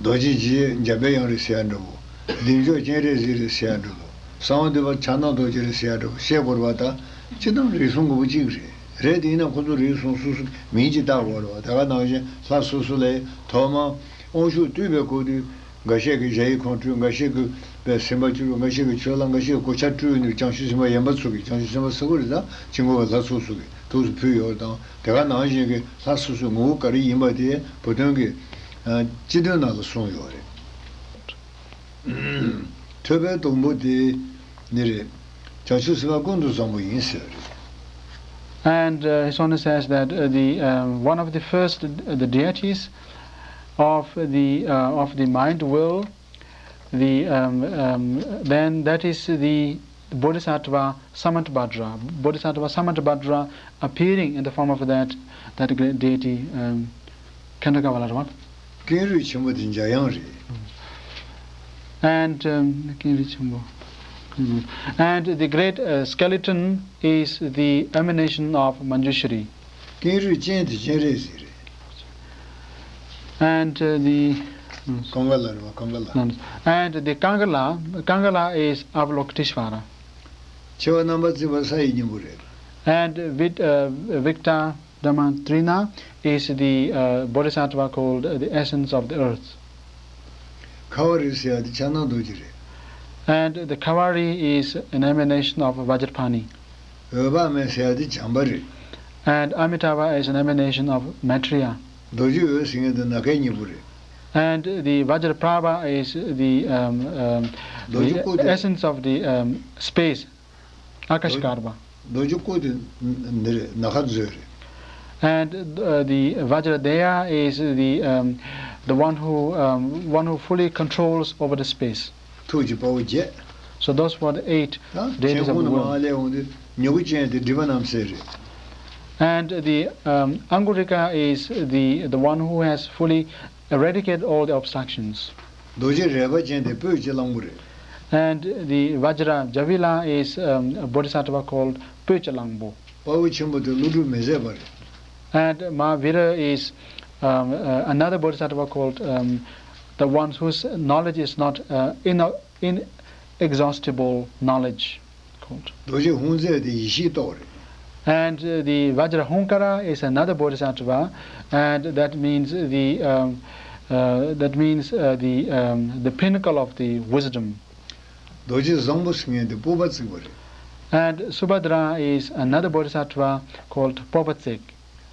རྡོ་རྗེ་འཇིགས་བྱེད་འཇམ་པའི་དབྱངས་རེད་ཟེར་ཡ་འདྲ་བོ། བདེ་མཆོག་སྤྱན་རས་གཟིགས་རེད་ཟེར་ཡ་འདྲ་བོ། གསང་བ་འདུས་པ་ཕྱག་ན་རྡོ་རྗེ་རེད་ཟེར་ཡ་འདྲ་བོ་བཤད་དགོས་རེད་བ། ད་སྤྱིར་བཏང་རིགས་གསུམ་མགོན་པོ་གཅིག་རེད། རེད་དེ་ཡིན་ན་ཁོ་ཚོ་རིགས་གསུམ་སོ་སོ་མིང་ཅིག་བཏགས་དགོས་རེད་བ། དེ་ག་ནང་བཞིན་ལྷ་སོ་སོ་ལ་ཐོག་མར་དབང་ཕྱུག་བཏུལ་བའི་སྐབས་དུས། འགའ་ཤས་ཀྱིས་གཞལ་ཡས་ཁང་སྤྲུལ། འགའ་ཤས་ཀྱིས་པའི་སེམས་དཔའ་སྤྲུལ། འགའ་ཤས་ཀྱིས་ཆོས་ལ། འགའ་ཤས་ཀྱིས་གོ་ཆ་སྤྲུལ་ནས་བྱང་ཆུབ་སེམས་དཔའ་ཡན་པ་ཚོ་གིས། བྱང་ཆུབ་སེམས་དཔའ་ཟེར་དགོས་རེད། ད་དཀྱིལ་འཁོར་བའི་ལྷ་སོ་སོ་གིས་ཐུགས་སུ་ཕུལ་ཡོད་རེད། དང་དེ་ག་ནང་བཞིན་གྱི་ལྷ་སོ་སོའི་ངོ་བོ་ག་རེ་ཡིན་པ་དེ་བུ་སྟོན་གྱི་ཨ་སྤྱི་དོན་ནང་ལ་གསུངས་ཡོད་རེད། ཐོད་པའི་སྡོང་པོ་དེ་ནི་རེད། བྱང་ཆུབ་སེམས་དཔའ་ཀུན་ཏུ་བཟང་པོ་ཡིན་ཟེར་བ་རེད། And uh, he only says that uh, the um, one of the first uh, the deities of the uh, of the mind will the um, um, then that is the Bodhisattva Samantabhadra. Bodhisattva Samantabhadra appearing in the form of that that great deity um, Khandakavala, right? ཀེང་རུས་ཆེན་པོ་དེ་འཇམ་དབྱངས་རེད། And um, ཀེང་རུས་ཆེན་པོ། And the great uh, skeleton is the emanation of Manjushri. ཀེང་རུས་ཅན་དེ་སྤྱན་རས་གཟིགས་རེད། And uh, the ཀང་ག་ལ་རེད་བ། ཀང་ག་ལ། And the Kangala, Kangala is Avalokiteshvara. མཆེ་བ་རྣམ་པར་བརྩིགས་པ་ས་ཡི་སྙིང་པོ་རེད། And Vit, uh, Vikta Dhammatrina is the uh, bodhisattva called uh, the essence of the earth. ཁ་བ་རི་ཟེར་ཡ་དེ་ཕྱག་ན་རྡོ་རྗེ་རེད། And the Kavari is an emanation of Vajrapani. འོད་དཔག་མེད་ཟེར་ཡ་དེ་བྱམས་པ་རེད། And Amitabha is an emanation of Maitreya. རྡོ་རྗེ་འོད་ཟེར་མཁན་དེ་ནམ་མཁའི་སྙིང་པོ་རེད། And the Vajraprabha is the, um, um, རྡོ་རྗེ་སྐུ་the དེ། Essence of the um, space. Akashagarbha. རྡོ་རྗེ་སྐུ་དེ་འདི་རེད། ནམ་མཁའ་མཛོད་རེད། And uh, the Vajradeya is the um, the one who um, one who fully controls over the space. ཐུགས་ཀྱི་དཔའ་བོ་བརྒྱད། So those were the eight ད་མཚན་deities of the གུང་ནས་མར་world. སླེབས་འོང་དུས་མྱུ་གུ་ཅན་དེ་སྒྲིབ་པ་རྣམ་སེལ་རེད། And the um, Angurika is the the one who has fully eradicated all the obstructions. རྡོ་རྗེ་རལ་པ་ཅན་དེ་སྤོས་ཀྱི་གླང་པོ་རེད། And the Vajra Javila is um, a bodhisattva called Poichalambo. དཔའ་བོ་ཆེན་པོ་དེ་ཀླུ་སྒྲུབ་མི་ཟད་པ་རེད། And Mahavira is um, uh, another bodhisattva called um, the one whose knowledge is not uh, in, inexhaustible knowledge. Called. རྡོ་རྗེ་ཧཱུྃ་མཛད་དེ་ཡེ་ཤེས་ཏོག་རེད། And uh, the Vajrahuṅkāra is another bodhisattva, and that means the um, uh, that means uh, the um, the pinnacle of the wisdom. རྡོ་རྗེ་བཟང་པོ་ཟེར་མཁན་དེ་སྤོབས་པ་བརྩེགས་པ་རེད། And Subhadra is another bodhisattva called Popatsek.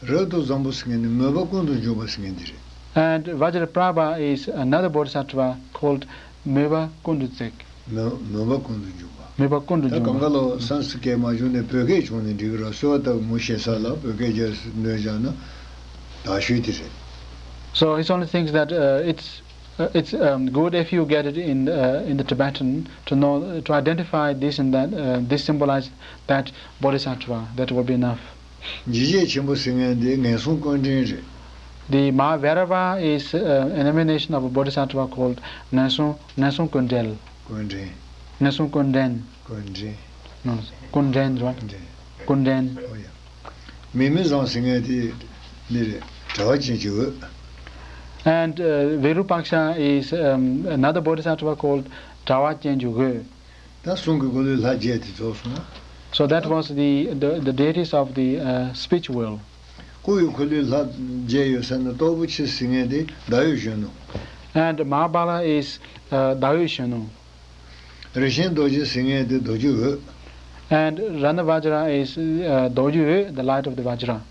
རབ་ཏུ་བཟང་པོ་ཟེར་མཁན་ནི་མོས་པ་ཀུན་ཏུ་འཇུག་པ་ཟེར་མཁན་འདི་རེད། And Vajraprabha is another bodhisattva called Moepa Kundutsek. མོས་མོས་པ་ཀུན་ཏུ་འཇུག་པ། མོས་པ་ཀུན་ཏུ་འཇུག་པ། ད་གང་ག་ལོ་སཾ་སྐྲྀ་སྐད་མ་བྱུང་ནས་བོད་སྐད་བྱུང་ནས་འགྲིག་གི་ར། གསོལ་བ་བཏབ་མུ་ཞེ་ས་ལ་བོད་སྐད་རྒྱབ་སྣོན་བྱས་ན་དག་ཤོས་དེ་རེད། So he only thinks that uh, it's uh, it's um, good if you get it in uh, in the Tibetan to know to identify this and that uh, this symbolize that bodhisattva, that would be enough. འཇིགས་བྱེད་ཆེན་པོ་ཟེར་མཁན་དེ་ངན་སོང་ཀུན་འདྲེན་རེད། The Mahavira is uh, an emanation of a bodhisattva called Ngansung Ngansung Kundrel. ཀུན་འདྲེན། Ngansung Kundrel. ཀུན་འདྲེན། No, Kundrel, right? འདྲེན། Kundrel. ཨོ་ཡ། མིག་མི་བཟང་ཟེར་མཁན་དེ་འདི་རེད། དྲ་བ་ཅན་གྱི་འོད། And uh, Virupaksha is um, another bodhisattva called Tawa Chenjugo. ད་གསུང་གི་འཁོར་ལོའི་ལྷ་བརྒྱད་དེ་རྫོགས་སོང་ན། So that was the, the, the deities of the uh, speech world. སྐུ་ཡི་འཁོར་ལོའི་ལྷ་བརྒྱད་ཡོད་ས་ནི་སྟོབས་པོ་ཆེ་ཟེར་མཁན་དེ་ཟླ་འོད་གཞོན་ནུ། And Mahabala is uh, Daoyu Shenu. རིན་ཆེན་རྡོ་རྗེ་ཟེར་མཁན་དེ་རྡོ་རྗེ་འོད། And Ranavajra is uh, Doju, the light of the Vajra.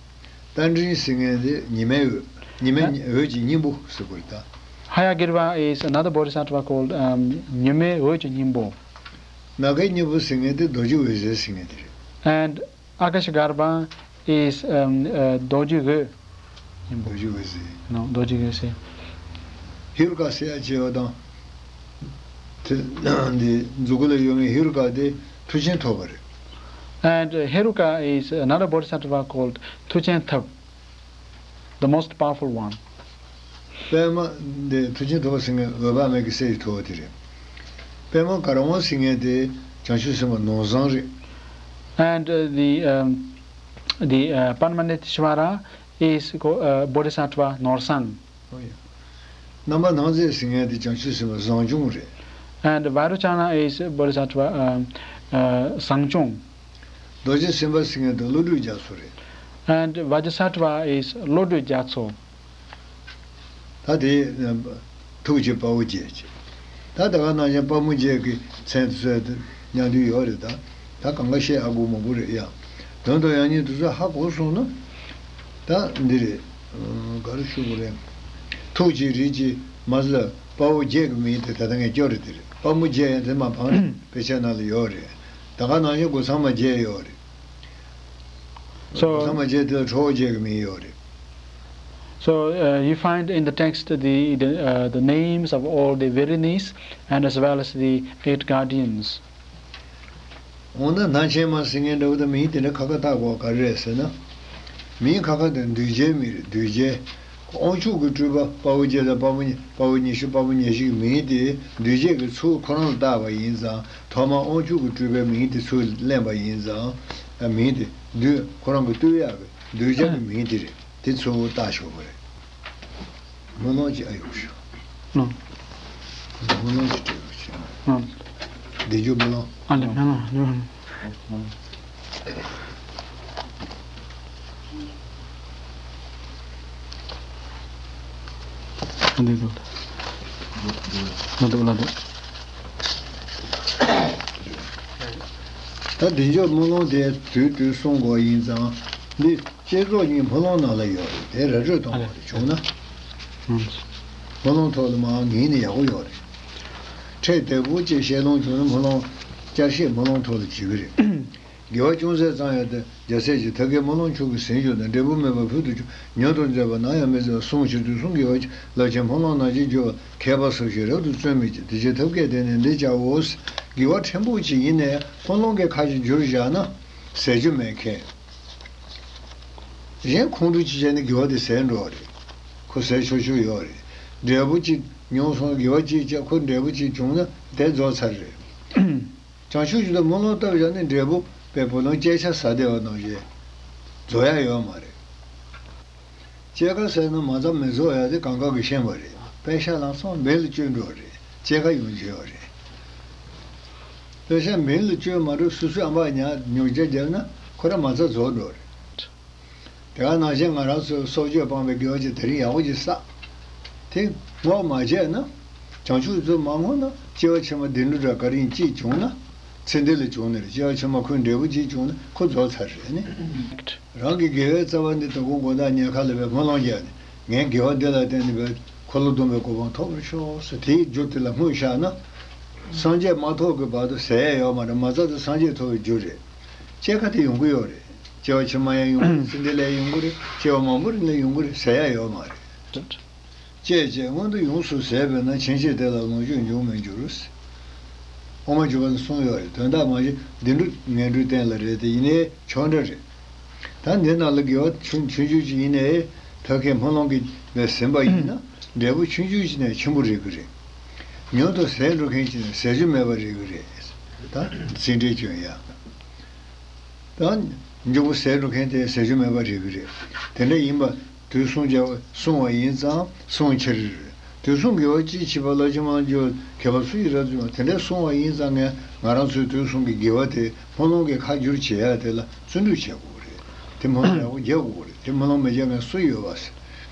རྟ་མགྲིན་ཟེར་མཁན་དེ་ཉི་མའི་འོད། ཉི་མའི་འོད་ཀྱི་སྙིང་པོ་ཟེར་དགོས་རེད་ད། Hayagriva is another bodhisattva called um, Nyume Oichi Nyimbo. ནམ་མཁའི་སྙིང་པོ་ཟེར་མཁན་དེ་རྡོ་རྗེ་འོད་ཟེར་ཟེར་མཁན་དེ་རེད། And Akashagarbha is um, uh, Doju Oe Nyimbo. རྡོ་རྗེ་འོད་ཟེར། No, Doju Oe Zen. ཧེ་རུ་ཀ་ཟེར་ཡ་བྱས་པ་དང་། དེ་འདི་མཛུག་གུ་ལ་ཡོད་མཁན་ཧེ་རུ་ཀ་དེ་མཐུ་ཆེན་ཐོབ་པ་རེད། And uh, Heruka is another bodhisattva called Tuchen Thab, the most powerful one. པདྨ་འདི་མཐུ་ཆེན་ཐོབ་པ་ཟེར་མཁན་འོད་དཔག་མེད་ཀྱི་སྲས་ཀྱི་ཐུ་བོ་དེ་རེད། པདྨ་གར་དབང་ཟེར་མཁན་དེ་བྱང་ཆུབ་སེམས་དཔའ་ནོར་བཟང་རེད། And uh, the um, the uh, Padmanateshvara is uh, Bodhisattva Norsang. ཨོ་ཡ། རྣམ་པར་སྣང་མཛད་ཟེར་མཁན་དེ་བྱང་ཆུབ་སེམས་དཔའ་བཟང་སྐྱོང་རེད། And Vairochana is Bodhisattva um, uh, Sangchung. རྡོ་རྗེ་སེམས་དཔའ་ཟེར་མཁན་དེ་བློ་གྲོས་རྒྱ་མཚོ་རེད། And Vajrasattva is བློ་གྲོས་རྒྱ་མཚོ. ད་དེ་ཐུགས་ཀྱི་དཔའ་བོ་བརྒྱད་ཅེས། ད་ད་ག་ནང་བཞིན་དཔའ་མོ་བརྒྱད་ཀྱི་མཚན་གསོལ་དུ་མཉམ་དུ་ཡོད་རེད་ད། ད་གང་ག་བཤད་ཨ་དགོས་མ་དགོས་རེད་ཡ། དོན་དུ་ཡང་སྙིང་དུ་ཚོད་ཧ་གོ་སོང་ན། ད་འདི་རེད། ག་རེ་ཞུ་དགོས་རེད། ཐུགས་ཀྱི་རིགས་ཀྱི་མ་ཟད་དཔའ་བོ་བརྒྱད་ཀྱི་མིང་དེ་ད་ལྟ་ངས་སྐྱོར་རེད་དེ་རེད། དཔའ་མོ་བརྒྱད་ཡང་དེ་མ་འཕང་རེད། དཔེ་ཆ་ནང་ལ་ཡོད་རེད། ད་ག་ནང་བཞིན་སྒོ་ཚང་མ་བརྒྱད་ཡོད་རེད། So, ཐ་མ་བྱས་དེ་ལ་ཁྲོ་བོ་བརྒྱད་ཀྱི་མིང་ཡོད་རེད། So, uh, you find in the text the, the, uh, the names of all the Verenis and as well as the eight guardians. འོ་ན་ནང་ཆེན་མ་ཟེར་མཁན་འདྲ་བོ་དང་མིང་དེ་འདྲ་ཁ་ཁ་བཏགས་པ་ག་རེ་རེད་ཟེར་ན། མིང་ཁ་ཁ་དེ་གདུལ་བྱའི་མིང་རེད། གདུལ་བྱའི། དབང་ཕྱུག་གི་སྤྲུལ་པ་དཔའ་བོ་བརྒྱད་དང་དཔའ་བོ་ཉི་དཔའ་བོ་ཉི་ཤུ་དཔའ་བོ་ཉེར་བཞི་གི་མིང་དེ་གདུལ་བྱའི་གི་ཚུལ་ཁོ་རང་ལ་བཏགས་པ་ཡིན་ཙང་། ཐོག་མར་དབང་ཕྱུག་གི་སྤྲུལ་པའི་མིང་དེ་ཚུར་ལེན་པ་ཡིན་ཙང་། མིང་དེ་གདུལ་ཁོ་རང་གི་བཏུལ་ཡག་གི་གདུལ་བྱ་གི་མིང་དེ་རེད། དེ་ཚུར་བཏགས་ཆོག་གི་རེད། སྨོན་ལམ་གྱི་ཨ་ཡོང་ཤོག་ནོ། སྨོན་ལམ་གྱི་སྤྲོས་པ་ཆེ། ནོ། བདེ་འཇོག་སྨོན་ལམ། ཨ་ལེ་སྨོན་ལམ་སྨོན་ལམ། འདི་འདུག་ལ་འདུག་ལ་འདུག་ད་བདེ་འཇོག་སྨོན་ལམ་དེ་དུས་དུས་གསུང་དགོས་ཡིན་ཙང་འདི། བསྐྱེད་རྫོགས་གཉིས་སྨོན་ལམ་ནང་ལ་ཡོད་རེད། དེ་ར་སྤྲོད་གཏོང་བ་རེད། བྱུང་ན། སྨོན་ལམ་ཐོག་ལ་མར་ངེས་ནས་ཡག་པོ་ཡོད་རེད། ཕྲད་བདེ་པོ་ཅིག་བཤད་ལུང་བྱུང་ན་སྨོན་ལམ། བསྐྱར་བཤད་སྨོན་ལམ་ཐོག་ལ་བྱེད་ཀྱི་རེད། དགེ་བ་ཅུང་ཟད་ཙམ་ཡང་དེ་རྒྱལ་སྲས་ཀྱིས་ཐབས་མཁས་སྨོན་ལམ་མཆོག་གི་ཟིན་བྱུང་དང་འབྲས་བུ་མེད་པ་ཕུལ་དུ་བྱུང་། མྱུར་དུ་མཛད་པ་ནམ་ཡང་མི་བརྩི་བར་གསུངས་ཤིང་དུས་གསུམ་དགེ་བ་ཅིག་རླབས་ཆེན་སྨོན་ལམ་ནང་བཞིན་འགྱུར་བ་མཁས་པ་སུ་ཞིག་རབ་ཏུ་བརྩོན་མི་བྱེད། དེ་ཕྱིར་ཐབས་མཁས་དེ་ནི་འདི་བྱའོ། དགེ་བ་ཕྲན་བུ་ཅིག་ཡིན་ནའི་སྨོན་ལམ་གྱི་ཁ་ཅིག་བསྒྱུར་བཞག་ན་ཟད་རྒྱུ་མེད་མཁན། གཞན་ཁོང་ཁྲོ་ཅིག་བྱས་ནས་དགེ་བ་དེ་ཟད་འགྲོ་བ་རེད། ཁོ་ཟད་ཆོག་ཆོག་ཡོད་རེད། འབྲས་བུ་ཅིག་མྱོང་སོང་། དགེ་བ་ཅིག་བྱས་ཁོ་འབྲས་བུ་ཅིག་བྱུང་ན་དེ་རྫོགས་ཚར་རེད། བྱང་ཆུབ་ཀྱི་ཐབས་སྨོན་ལམ་བཏབ་བཞག་ནས་འབྲས་བུ་དཔེ་བུ་ལོན་སྐྱེ་ཆ་ཟ་བདེ་བ་ནང་བཞིན་རྫོགས་ཡ་ཡོད་མ་རེད། སྐྱེ་ཁ་ཟས་ན་མ་རྩ་མི་རྫོགས་ཡ་དེ་གང་ག་གིས་ཤེས་པ་རེད། པེ་ཤ་ལངས་སོང་མེ་ལ་བཅོས་འགྲོ་རེད། སྐྱེ་ཁ་ཡོང་རྒྱུ་ཡོད་རེད། པེ་ཤ་མེ་ལ་བཅོས་མ་འགྲོ་སོ་སོའི་ཨམ་ཕྲག་ཉག་ཉོག་རྒྱག་རྒྱབ་ན་ཁོ་རང་མ་རྩ་རྫོགས་འགྲོ་རེད། དེ་ག་ནང་བཞིན་ང་རང་ཚོའི་སྲོག་གཅོད་སྤངས་པའི་དགེ་བ་ཅིག་དེ་རིང་ཡག་པོ་ཅིག་བསགས། དེ་བསྔོ་མ་བྱས་ན། བྱང་ཆུབ་ཚོ་མ་བསྔོ་ན་སྐྱེ་བ་ཕྱི་མ་བདེ་འགྲོ་འདྲ་ག་རེ་ཡིན་ཅིག་བྱུང་ན། ཚེ་འདི་ལ་བྱུང་ནས་སྐྱེ་བ་ཕྱི་མ་ཁོའི་འབྲས་བུ་ཅིག་བྱུང་ན་ཁོ་རྫོགས་ཚར་རེད་ནི། རང་གི་དགེ་བའི་རྩ་བ་འདི་དོ་དགོང་དགོང་དག་ཉལ་ཁ་ལ་བའི་སྨོན་ལམ་རྒྱག་ནས་ངས་དགེ་བ་འདི་ལ་བརྟེན་ནས་བའི་འཁོར་ལོ་སྡོམ་པའི་གོ་འཕང་ཐོབ་པར་ཤོག་ཟེར་དེའི་རྒྱུ་དེ་ལ་སྨོན་བཞག་ན། སངས་རྒྱས་མ་ཐོབ་ཀྱི་བར་དུ་ཟད་ཡ་ཡོད་མ་རེད། མ་རྩ་དེ་སངས་རྒྱས་ཐོབ་པའི་རྒྱུ་རེད། སྐྱེ་ཁ་དེ་ཡོང་གི་ཡོད་རེད། སྐྱེ་བ་ཕྱི་མ་ཡང་ཡོང་གི་རེད། ཚེ་འདི་ལ་ཡང་ཡོང་གི་རེད། སྐྱེ་བ་མང་པོ་རིང་ལ་ཡོང་གི་རེད། ཟད་ཡ་ཡོད་མ་རེད། སྐྱེས་བྱས་མངོན་དུ་ཡོངས་སུ་ཟད་པས་ན། ཕྱིན་ཆད་དེ་ལ་ལོངས་སྤྱོད་འབྱུང་མི་འགྱུར། དབུ་མ་འཇུག་པ་ནས་གསུངས་ཡོད་རེད། དོན་དག་མ་གཞི་བདེ་འགྲོ་ངན་འགྲོའི་རྟེན་ལ་རེད་དེ་ཡིན་ནའི་ཆོག་འདྲ་རེད། ད་འདི་ནང་ལ་དགེ་བ་ཆུང་ཆུང་ཆུང་ཅིག་ཡིན་ནའི་ཐབས་མཁས་སྨོན་ལམ་གྱིས་ཟིན་པ་ཡིན་ན་འབྲས་བུ་ཆུང་ཆུང་ཅིག་ནས་ཆེན་པོ་རེག་གི་རེད། མྱུར་དུ་ཟད་འགྲོ་མཁན་ཅིག་ནས་ཟད་རྒྱུ་མེད་པ་རེག་གི་རེད། ད་ཚིག་འགྲེལ་བྱུང་ཡ། ད་མགྱོགས་པོ་ཟད་འགྲོ་མཁན་དེ་ཟད་རྒྱུ་མེད་པ་རེག་གི་རེད། དེ་འདྲ་ཡིན་པ་དུས་གསུང་བྱ་གསུང་བ་ཡིན་ཙང་གསུང་ཕྱིར། དུས་གསུང་དགེ་བ་ཅིས་མཆིས་པ། རླབས་ཆེན་སྨོན་ལམ་འགྱུར་བ་མཁས་པ་སུ་ཡིས་རབ་བརྩོན་པ། དེ་འདྲ་གསུང་བ་ཡིན་ཙང་ངས་ང་རང་ཚོའི་དུས་གསུང་གི་དགེ་བ་དེ་སྨོན་ལམ་གྱི་ཁ་བསྒྱུར་བྱེད་ཡ་དེ་ལ་བརྩོན་འགྲུས་བྱེད་དགོས་རེད། དེ་སྨོན་ལམ་ཡག་པོ་རྒྱག་དགོས་རེད། དེ་སྨོན་ལམ་མི་རྒྱག་མཁན་སུ་ཡོད་པ་ཟེར།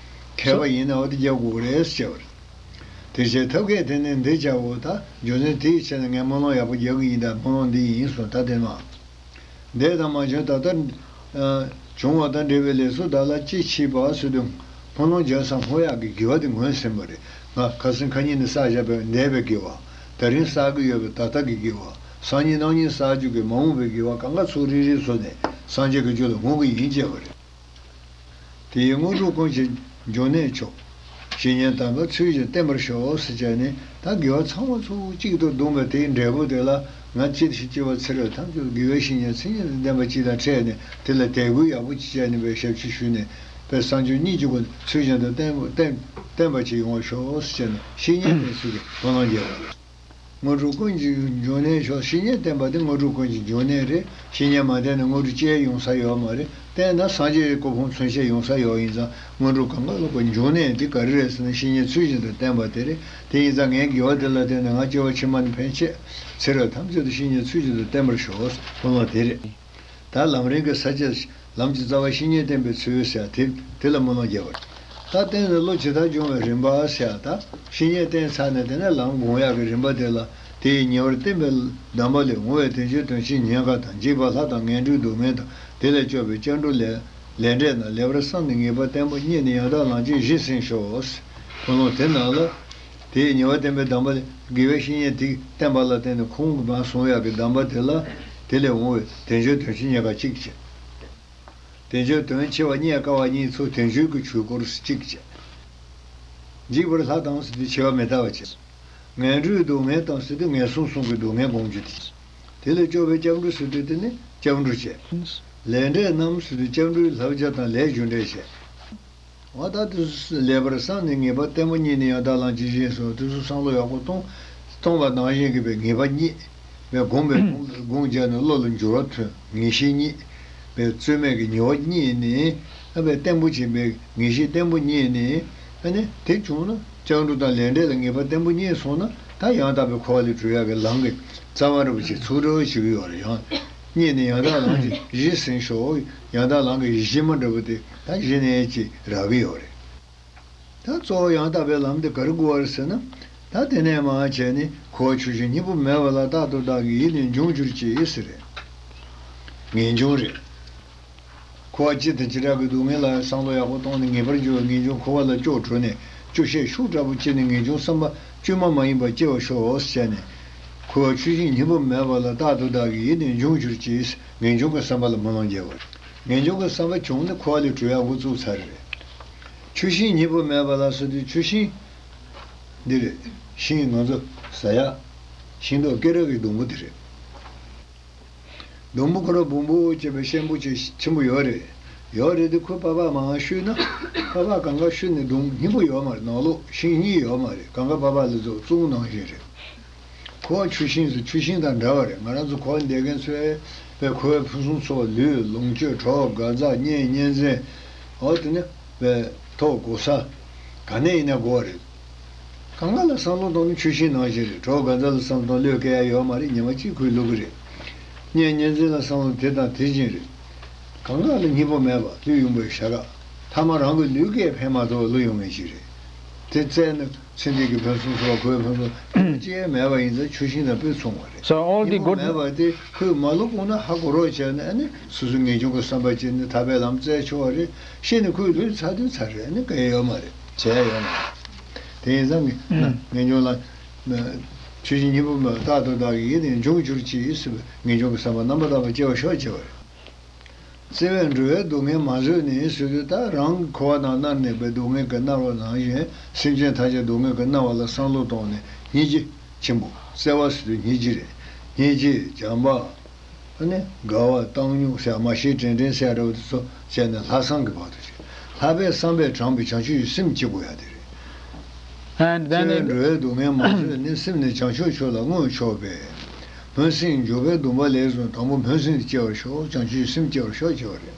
མཁས་པ་ཡིན་ན་འོ་དེ་རྒྱག་དགོས་རེད་ཟེར་བ་རེད། དེ་བྱས་ཐབས་མཁས་དེ་ནི་འདི་བྱའོ། ད་རྒྱུ་མཚན་དེའི་ཆེད་ནས་ངས་སྨོན་ལམ་ཡག་པོ་རྒྱག་གི་ཡིན། ད་སྨོན་ལམ་འདི་ཡིན་གསུངས། ད་དེ་མ། འདས་དང་མ་བྱོན་ད་ལྟ་བྱུང་བ་དང་འབྲེལ་བའི་ལས་ཚོགས་དག་ལ་ཅི་མཆིས་པ་ཟེར་དུས། སྨོན་ལམ་རྒྱག་ས་སྨོན་ཡག་གི་དགེ་བ་དེ་ངོས་ཟིན་པ་རེད། ང་ཁ་སང་ཁ་ཉིན་ནས་བསགས་བཞག་པའི་འདས་པའི་དགེ་བ། ད་རིང་བསགས་ཀྱི་ཡོད་པའི་ད་ལྟ་གི་དགེ་བ། སང་ཉིན་གནངས་ཉིན་བསགས་རྒྱུ་གི་མ་འོངས་པའི་དགེ་བ་གང་ག་ཚུར་རིལ་རིལ་བཟོས་ནས་སངས་རྒྱས་ཀྱི་རྒྱུ་ལ་འོང་གི་ཡིན་ཅེས་པ་རེད། དེ་ཡི་དངོས་གྲུབ་ཀུན་གྱི་འབྱུང་གནས་མཆོག། བཤེས་གཉེན་དམ་པ་ཚུལ་བཞིན་བསྟེན་པར་ཤོག་ཟེར་བྱས་ནས། ད་དགེ་བ་ཚང་མ་ཚུར་གཅིག་ཏུ་བསྡོམས་པའི་དེའི་འབྲས་བུ་དེ་ལ་ང་ཅི་ཞིག་སྐྱེ་བ་ཚེ་རབས་ཐམས་ཅད་དགེ་བའི་བཤེས་གཉེན་མཚན་ཉིད་དང་ལྡན་པ་ཅིག་དང་འཕྲད་ནས་དེ་ལ་དད་གུས་ཡག་པོ་ཅིག་བྱས་ནས་པའི་ཞབས་ཕྱི་ཞུས་ནས་པའི་སངས་རྒྱས་གཉིས་ཀྱི་སྒོ་ནས་ཚུལ་བཞིན་དུ་བསྟེན་བསྟེན་བསྟེན་པ་ཅིག་ཡོང་བར་ཤོག་ཟེར་བྱས་ནས་བཤེས་གཉེན་བསྟེན་ཚུལ་གྱི་སྨོན་ལམ་རྒྱག་པ། དངོས་གྲུབ་ཀུན་གྱི་འབྱུང་གནས་མཆོག། བཤེས་གཉེན་བསྟེན་པ་དེ་དངོས་གྲུབ་ཀུན་གྱི་འབྱུང་གནས་རེད། བཤེས་གཉེན་མ་བསྟེན་ན་དངོས་གྲུབ་ཅི་ཡང་ཡོང་ས་ཡོད་མ་རེད། བསྟེན་ན་སངས་རྒྱས་ཀྱི་གོ་འཕང་མཚོན་ཆ་ཡོང་ས་ཡོད། ཡིན་ཙང་དངོས་གྲུབ་གང་ག་ལོག་པའི་འབྱུང་གནས་འདི་ག་རེ་རེད་ཟེར་ན་བཤེས་གཉེན་ཚུལ་བཞིན་དུ་བསྟེན་པ་དེ་རེད། དེ་ཡིན་ཙང་ངའི་དགེ་བ་དེ་ལ་བརྟེན་ནས་ང་སྐྱེ་བ་ཕྱི་མ་ནས་ཕན་ཆད་ཚེ་རབས་ཐམས་ཅད་དུ་བཤེས་གཉེན་ཚུལ་བཞིན་དུ་བསྟེན་པར་ཤོག་སྨོན་ལམ་དེ་རེད། ད་ལམ་རིམ་གྱི་ས་བཅད། ལམ་གྱི་རྩ་བ་བཤེས་གཉེན་བསྟེན་པའི་ཚུལ་ཟེར་དེ་དེ་ལ་སྨོན་ལམ་རྒྱག་པ་རེད། ད་བསྟེན་ནས་བློ་ཇི་ལྟར་སྦྱོང་བའི་རིམ་པ་ཟེར་ད་བཤེས་གཉེན་བསྟེན་ཚར་ནས་དེ་ནས་ལམ་སྒོམ་ཡག་གི་རིམ་པ་དེ་ལ་དེ་ཡི་ཉེ་བར་བསྟན་པའི་གདམས་པ་ལས། འོང་བའི་དལ་འབྱོར་དོན་ཆེན་ཉེན་ཁ་དང་། འཇིགས་པ་ལྷ་དང་ངན་འགྲོའི་སྡུག་བསྔལ་དང་། དེ་ལས་སྐྱོབ་པའི་སྐྱབས་འགྲོ་ལས་ལས་འབྲས་རྣམས་ལེགས་པར་བསམས་ནས་ངེས་པར་བསྟེན་པ་བརྙེས་ནས་ཡང་དག་ལམ་གྱི་གཞི་ཟིན་ཤོག་སྨོན་ལམ་དེ་ནང་ལ། དེ་ཡི་ཉེ་བར་བསྟན་པའི་གདམས་པ་ལས། དགེ་བའི་བཤེས་གཉེན་དེས་བསྟན་པ་ལ་བརྟེན་ནས་ཁོང་གིས་མར་གསུང་ཡག་གི་གདམས་པ་དེ་ལ། དེ་ལས་འོང་བའི་དལ་འབྱོར་དོན་ཆེན་ཉེན་ཁ་གཅིག་བྱས། དལ་འབྱོར་དོན་ཆེ་བ་རྙེད་དཀའ་བ་གཉིས། ཚུར་དལ་འབྱོར་གྱི་ཆོས་སྐོར་གཅིག་བྱས། འཇིགས་པར་ལྷ་དང་ཟེར་དུས་འཆི་བ་མི་རྟག་པ་བྱས། ངན་འགྲོའི་སྡུག་བསྔལ་དང་ཟེར་དུས་ངན་སོང་གསུམ་གྱི་སྡུག་བསྔལ་སྒོམ་རྒྱུ་དེ། དེ་ལས་སྐྱོབ་པའི་སྐྱབས་འགྲོ་ཟེར་དུས་དེ་ནི་སྐྱབས་འགྲོ་བྱས། ལས་འབྲས་རྣམས་ཟེར་དུས་སྐྱབས་འགྲོའི་བསླབ་བྱ་དང་ལས་རྒྱུ་འབྲས་བྱས། འོ་ད་དེ་ཚོ་ལེགས་པར་བསམས་ནས་ངེས་པ་བརྟན་པོ་རྙེད་ནས་ཡང་དག་ལམ་གྱི་གཞི་ཡིན་སོགས་དེ་ཚོ་བསམ་བློ་ཡག་པོ་གཏོང་གཏོང་བ་ནང་བཞིན་གྱི་པའི་ངེས་པ་རྙེད་པའི་སྒོམ་པའི་སྒོམ་སྒོམ་བརྒྱབ་ནས་བློ་ལ་འགྱུར་བ་ཐོན། ངེས་ཤེས་རྙེད་པའི་རྩོལ་མེད་ཀྱི་ངེས་པ་རྙེད་ནས་ཨ་པའི་བརྟན་པོ་ཆེན་པོའི་ངེས་ཤེས་བརྟན་པོ་རྙེད་ནས་ཨ་ནི་དེ་བྱུང་ན་སྐྱབས་འགྲོ་དང་ལས་འབྲས་ལ་ངེས་པ་བརྟན་པོ་རྙེད་སོང་ན་ད་ཡང་དག་པའི་འཁོར་བ་ལས་གྲོལ་ཡག་གི་ལམ་གྱི་རྩ་བ་རིན་པོ་ཆེ་ཚུར་འདྲ་བོ་ཞིག་ཡོད་རེད། ཡང་རྙེད་ནས་ཡང་དག་ལམ་གྱི་གཞི་ཟིན་ཤོག་ཡང་དག་ལམ་གྱི་གཞི་མ་འདྲ་བོ་དེ། ད་གཞི་ནས་ཅིག་རག་གི་ཡོད་རེད། ད་གཙོ་བོ་ཡང་དག་པའི་ལམ་དེ་ག་རེ་དགོས་པ་རེད་ཟེར་ན། ད་དེ་ནས་མར་བྱས་ནས་འཁོར་བ་ཆུ་ཤིང་སྙིང་པོ་མེད་པ་ལ་རྟག་ཏུ་བདག་གི་ཡིད་ནི་འབྱུང་གྱུར་ཅིག་ཟེར་རེད། ངེས་འབྱུང་རེད། འཁོར་བ་སྤྱི་དང་བྱེ་བྲག་གི་སྡུག་བསྔལ་ལ་བསམ་བློ་ཡག་པོ་བཏང་ནས་ངེས་པར་འབྱུང་བའི་ངེས་འབྱུང་འཁོར་བ་ལ་སྐྱོ་བྲོ་ནས་སྐྱོ་ཤས་ཤུགས་དྲག་པོ་སྐྱེས་ནས་ངེས་འབྱུང་བསམ་པ་བཅོས་མ་མ་ཡིན་པ་སྐྱེ་བར་ཤོག་ཟེར་ནས། འཁོར་བ་ཆུ་ཤིང་སྙིང་པོ་མེད་པ་ལ་རྟག་ཏུ་བདག་གི་ཡིད་ནི་འབྱུང་གྱུར་ཅིག་ངེས་འབྱུང་གི་བསམ་པ་ལ་སྨོན་ལམ་རྒྱག་པ་རེད། ངེས་འབྱུང་གི་བསམ་པ་བྱུང་ནས་འཁོར་བ་ལས་གྲོལ་ཡག་འགོ་བཙུགས་ཚར་རེད། ཆུ་ཤིང་སྙིང་པོ་མེད་པ་ལ་ཟེར་དུས་ཆུ་ཤིང་འདི་རེད། ཤིང་ང་ཚོ་ཟ་ཡག་ཤིང་ཏོག་སྐེ་རགས་ཀྱི་སྡོང་པོ་དེ་རེད། སྡོང་པོ་ཁོ་རང་སྦོམ་པོ་བྱས་པའི་ཤན་པོ་ཅིག་ཆེན་པོ་ཡོད་རེད། ཡོད་རེད་དེ་ཁོས་པགས་པ་མར་བཤུས་ན། པགས་པ་གང་ག་བཤུས་ནས་སྡོང་སྙིང་པོ་ཡོད་མ་རེད། ནང་ལོགས་ཤིང་གཉིས་ཡོད་མ་རེད། གང་ག་པགས་པ་ལ་ཚོ་བཙུགས་ནང་བཞིན་རེད། ཁོ་ཆུ་ཤིང་ཟེར་ཆུ་ཤིང་དང་འདྲ་བ་རེད། ང་རང་ཚོ་འཁོར་བ་འདས་མཁན་ཚོས་པའི་འཁོར་བའི་ཕུན་སུམ་ཚོགས་ལུས་ལོངས་སྤྱོད་གྲོགས་གང་ཟག་གཉེན་གཉེན་ཚན། འོ་དེ་ནི་པའི་ཐོབ་གོ་ས་ག་ནས་ཡིན་ན་དགོས་པ་རེད། གང་ག་ལ་བསམ་བློ་གཏོང་ན་ཆུ་ཤིང་ནང་བཞིན་རེད། གྲོགས་གང་ཟག་ལ་བསམ་བློ་གཏོང་བློས་བཀལ་ཡ་ཡོད་མ་རེད། ཉི་མ་གཅིག་ཁོས་བླུག་གི་རེད། གཉེན་གཉེན་ཚན་ལ་བསམ་བློ་དེ་དང་དེ་བཞིན་རེད། གང་ག་ལ་སྙིང་པོ་མེད་པ་ལུས་ཡོང་བའི་བྱ་དགའ། ཐ་མ་རང་གི་ལུས་སྐད་ཕན་མ་ཐོགས་ལུས་ཡོང་མཁན་ཞིག་རེད། དེ་བཙལ་ན་ཚེ་འདས་ཀྱི་ཕུན་སུམ་ཚོགས་པ་ཁོའི་ཕུན་སུམ་ཅི་ཡང་མེད་པ་ཡིན་ཙང་ཆུ་ཤིང་དང་དཔེ་མཚུངས་པ་རེད། So all the སྙིང་པོ་good མེད་པ་དེ་ཁོས་མ་བླུག་གོང་ན་ཧ་གོ་རོགས་བྱས་ནས་ཨ་ནི་སོ་སོའི་ངེས་འབྱུང་གི་བསམ་པ་བྱས་ནས་ཐར་པའི་ལམ་བཙལ་ཆོག་པ་རེད། ཤི་ནས་ཁོའི་ལུས་ཚར་དུས་ཚར་རེད། ཨ་ནི་གལ་ཡོད་མ་རེད། བྱས་ཡོད་མ་རེད། དེ་ཡིན་ཙང་ངེས་ངེས་འབྱུང་ལ་ཆུ་ཤིང་སྙིང་པོ་མེད་པ་རྟག་ཏུ་བདག་གི་ཡིད་ནི་འབྱུང་གྱུར་ཅིག་ཟེར་བའི་ངེས་འབྱུང་གི་བསམ་པ་རྣམ་པར་དག་པ་སྐྱེ་བར་ཤོག་ཅེས་པ་རེད། བརྩེ་བས་འགྲོ་བའི་སྡུག་བསྔལ་མ་བཟོད་ནས་ཟེར་དུས་ད་རང་གི་འཁོར་བ་ནང་མནར་གནས་པའི་སྡུག་བསྔལ་གྱིས་མནར་བ་ནང་བཞིན་སེམས་ཅན་ཐམས་ཅད་སྡུག་བསྔལ་གྱིས་མནར་བ་ལ་བསམ་བློ་བཏང་ནས་སྙིང་རྗེ་ཆེན་པོ། བརྩེ་བ་ཟེར་དུས་སྙིང་རྗེ་རེད། སྙིང་རྗེ་བྱམས་པ། ཨ་ནི་དགའ་བ་བཏང་སྙོམས་ཟེར་མ་ཤེས་དྲན་དྲན་ཟེར་འདྲ་བོ་དེ་ཚོ་བྱས་ནས་ལྷག་བསམ་གྱི་བར་དུ་བྱེད། ལྷག་པའི་བསམ་པས་དྲངས་པའི་བྱང་ཆུབ་ཀྱི་སེམས་སྐྱེ་དགོས་ཡ་དེ་རེད། And then བརྩེ་བས་འགྲོ་བའི་སྡུག་བསྔལ་མ་བཟོད་ནས་སེམས་ནི་བྱང་ཆུབ་མཆོག་ལ་བསྔོས་ཆོག་པས། སྨོན་སེམས་འཇུག་པའི་སྡོམ་པ་ལས་བཟུང་དང་པོ་སྨོན་སེམས་སྐྱེ་བར་ཤོག་བྱང་ཆུབ་སེམས་སྐྱེ་བར་ཤོག་ཅེས་པ་རེད།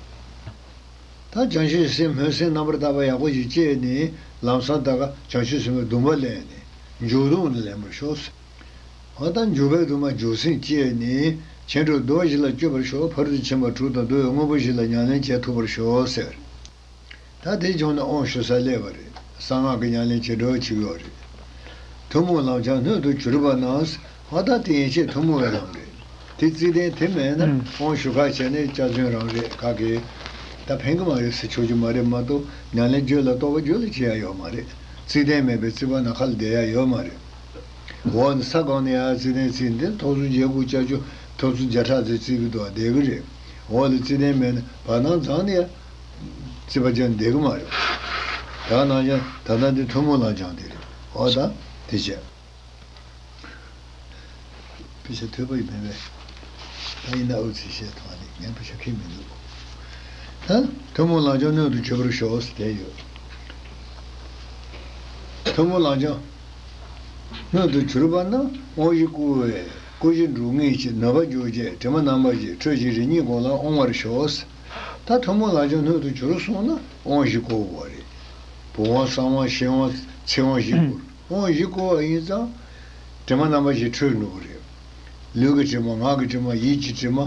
ད་བྱང་ཆུབ་སེམས་སྨོན་སེམས་རྣམ་པར་དག་པ་ཡག་པོ་ཞིག་སྐྱེས་ནས་ལམ་སང་ད་ག་བྱང་ཆུབ་སེམས་དཔའི་སྡོམ་པ་ལེན་ནས་འཇུག་སྡོམ་དུ་ལེན་པར་ཤོག་འོ་ད་འཇུག་པའི་སྡོམ་པ་འཇུག་སེམས་སྐྱེས་ནས་ཆེ་འགྲོ་རྡོ་བཞི་ལ་སྤྱོད་པར་ཤོག་ཕ་རོལ་ཏུ་ཕྱིན་པ་དྲུག་དང་བསྡུ་བའི་དངོས་པོ་བཞི་ལ་ཉམས་ལེན་བྱེད་ཐུབ་པར་ཤོག་ཟེར། ད་དེ་བྱུང་ནས་དབང་ཞུ་ས་སླེབས་པ་རེད། གསང་སྔགས་ཀྱི་ཉམས་ལེན་བྱེད་འགྲོ་བྱེད་ཀྱི་ཡོད་རེད། ཐུན་མོང་ལམ་སྦྱངས་སྣོད་དུ་གྱུར་པ་རྣམས། འོ་ད་དེ་ཡན་ཆད་ཐུན་མོང་བའི་ལམ་རེད། དེ་བརྩི་ལྡན་དེ་མེད་ན་ཨང་དབང་ཞུ་ཁ་བྱས་ནས་སྐྱག་རྫུན་རང་རེད་ཁ་གི། ད་ཕན་གི་མ་རེད་ཟེར་ཆོག་རྒྱུ་མ་རེད་མ་གཏོགས་ཉམས་ལེན་རྒྱུད་ལ་རྟོགས་པ་རྒྱུད་ལ་བྱེད་ཡ་ཡོད་མ་རེད། བརྩི་ལྡན་མེད་པའི་བརྩི་བ་ནམ་མཁའ་ལ་བསྡད་ཡ་ཡོད་མ་རེད། འོག་ནས་ས་གང་ནས་ཡར་བརྩི་ལྡན་བརྩིས་འདི་ཐོག་ཚོ་བརྒྱད་དགུ་བརྒྱད་ཅུ་ཐོག་ཚོ་བརྒྱ་ཕྲག་ཙམ་བརྩི་གི་འདུག་བསྡད་གི་རེད། འོག་ལ་བརྩི་ལྡན་མེད་ན་བར་སྣང་རྫོགས་ནས་ཡར་བརྩི་བ་ཅན་བསྡད་གི་མ་རེད། ད་ནང་བཞིན་ད་ལྟ་འདི་ཐུན་མོང་ལམ་སྦྱངས་དེ་རེད། འོ་ད་དེ་བྱས། དཔེ་ཆ་ཐོས་པ་ཡིན་མིན་པས། ད་ཡིན་ན་ཨུ་ཚུགས་བཤད་ཐོག་ནས་ངས་དཔེ་ཆ་ཁྱེར་མི་འདུག་ད་ཐུན་མོང་ལམ་སྦྱངས་སྣོད་དུ་གྱུར་པར་ཤོག་ཟེར་བསྡད་ཡོད། ཐུན་མོང་ལམ་སྦྱངས་སྣོད་དུ་གྱུར་པ་ན་དབང་བཞི་བསྐུར་བས་བསྐུར་བཞི་འབྲུ་ལྔའི་ཕྱིར་ནུས་པ་འཇུག་བྱེད་དྲི་མ་རྣམ་པ་བཞི་འཁྲུད་ཅིང་རིམ་གཉིས་གོང་ལ་དབང་བར་ཤོག་ད་ཐུན་མོང་ལམ་སྦྱངས་སྣོད་དུ་གྱུར་སོང་ན་དབང་བཞི་བསྐུར་བ་རེད། བུམ་དབང་གསང་དབང་ཤེར་དབང་ཚིག་དབང་བཞི་བསྐུར། དབང་བཞི་བསྐུར་བ་ཡིན་ཙང་། དྲི་མ་རྣམ་པ་བཞི་འཁྲུད་འགྲོ་གི་རེད། ལུས་ཀྱི་དྲི་མ་ངག་གི་དྲི་མ་ཡིད་ཀྱི་དྲི་མ།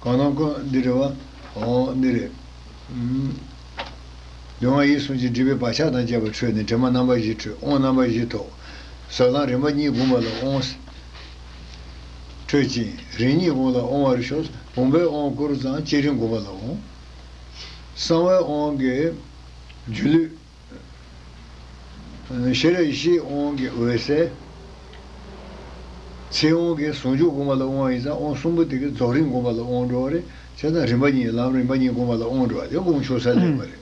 གང་རུང་ཀུན་འདི་རེད་བ། འོ་འདི་རེད། ཨུམ། ལུས་ངག་ཡིད་གསུམ་གྱི་སྒྲིབ་པའི་བག་ཆགས་དང་བཅས་པ་འཁྲུད་ནས་དྲི་མ་རྣམ་པ་བཞི་འཁྲུད་དབང་རྣམ་པ་བཞི་ཐོབ། ཟབ་ལམ་རིམ་པ་གཉིས་བསྒོམ་པ་ལ་དབང་འཁྲུད་ཅིང་རིམ་གཉིས་གོང་ལ་དབང་བར་ཤོག་བུམ་པའི་དབང་བསྐུར་ཙང་བསྐྱེད་རིམ་བསྒོམ་པ་ལ་དབང་། གསང་བའི་དབང་གི་སྒྱུ་ལུས། ཤེས་རབ་ཡེ་ཤེས་དབང་གི་འོད་གསལ། ཚེ་དབང་གིས་ཟུང་འཇུག་སྒོམ་པ་ལ་དབང་བ་ཡིན་ཙང་དབང་གསུམ་པོ་དེ་གིས་རྫོགས་རིམ་སྒོམ་པ་ལ་དབང་འགྲོ་བ་རེད། བྱས་ཙང་རིམ་པ་གཉིས། ལམ་རིམ་པ་གཉིས་སྒོམ་པ་ལ་དབང་འགྲོ་བ་དེ་དགོངས་ཆོག་ས་ལེགས་པ་རེད།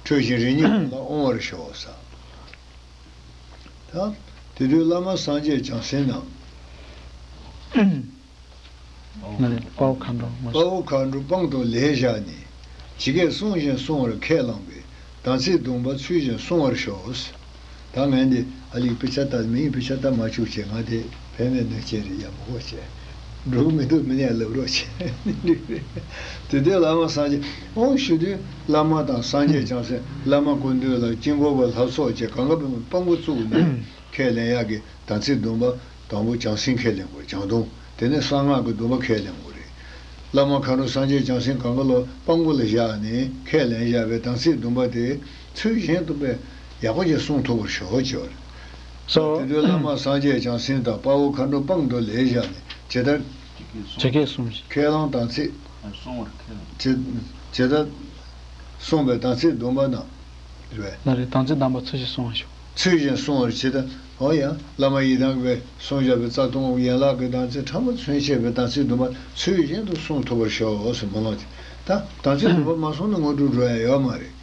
འཁྲུལ་ཞིང་རིགས་གཉིས་སྒོམ་ལ་དབང་བར་ཤོག་ཟེར། ད་དེ་དུས་བླ་མ་སངས་རྒྱས་བྱང་སེམས་ནང་། ན་རེ། དཔའ་བོ་མཁའ་འགྲོ། དཔའ་བོ་མཁའ་འགྲོ་དཔང་དུ་ལེགས་བཞག་ནས། ཇི་སྐད་གསུངས་བཞིན་བསྲུང་བར་ཁས་བླངས་པས། དམ་ཚིག་སྡོམ་པ་ཚུལ་བཞིན་བསྲུང་བར་ཤོག། ད་ངས་འདི་ཨ་ལིག་དཔེ་ཆ་ལྟ་མིའི་དཔེ་ཆ་ལྟ་མ་བཅུག་བྱས། ང་དེ་ཕན་མེད་གནོད་སྐྱེལ་རེད། ཡག་མོ་གོ་བྱས། འགྲུབ་མི་འདུག་མི་ནས་ལབ་རོགས་བྱས། དེ་དུས་བླ་མ་སངས་རྒྱས་འོང་ཞུ་དུས་བླ་མ་དང་སངས་རྒྱས་བྱང་སེམས། བླ་མ་སྐུ་མདུན་ལ་དཀྱིལ་འཁོར་པ་ལྷ་ཚོགས་བཅས་གང་ག་བུད་མེད་དཔང་པོ་བཙུགས་ནས་ཁས་ལེན་ཡག་གི། དམ་ཚིག་སྡོམ་པ་དང་པོ་བྱང་སེམས་ཁས་ལེན་དགོས། བྱང་སྡོམ། དེ་ནས་གསང་སྔགས་ཀྱི་སྡོམ་པ་ཁས་ལེན་དགོས་རེད། བླ་མ་མཁའ་འགྲོ་སངས་རྒྱས་བྱང་སེམས་གང་ག་ལ་དཔང་པོ་ལ་བཞག་ནས་ཁས་ལེན་བཞག་པའི་དམ་ཚིག་སྡོམ་པ་དེ་ཚུལ་བཞིན་དུ་དཔེ་ཡག་པོ་ཞིག་བསྲུང་ཐུབ་པར་ཤོག་ཅེས་པ་རེད། སོ། དེ་དུས་བླ་མ་སངས་རྒྱས་བྱང་སེམས་དང་དཔའ་བོ་མཁའ་འགྲོ་དཔང་དུ་ལེགས་བཞག་ནས་ཇི་ལྟར། ཇི་སྐད་གསུངས་ཤིང་། ཁས་བླངས་དམ་ཚིག་ཇི་ཇི་ལྟར་བསྲུངས་པའི་དམ་ཚིག་སྡོམ་པ་རྣམས། རེད་པས། ལ་རེ། དམ་ཚིག་དམ་པ་ཚུལ་བཞིན་བསྲུང་བར་ཤོག། ཚུལ་བཞིན་བསྲུང་བར་བྱེད་དོ། འོ་ཡ། བླ་མ་ཡི་དམ་གྱིས་གསུངས་བཞག་པའི་རྩ་ལྟུང་ཡན་ལག་གི་དམ་ཚིག་ཕྲ་མོ་ཚུན་ཆད་པའི་དམ་ཚིག་སྡོམ་པ་ཚུལ་བཞིན་དུ་བསྲུང་ཐུབ་པར་ཤོག་ཟེར་སྨོན་ལམ་བྱེད། ད་དམ་ཚིག་སྡོམ་པ་མ་བསྲུངས་ན་དངོས་གྲུབ་འགྲོ་ཡ་ཡོད་མ་རེད།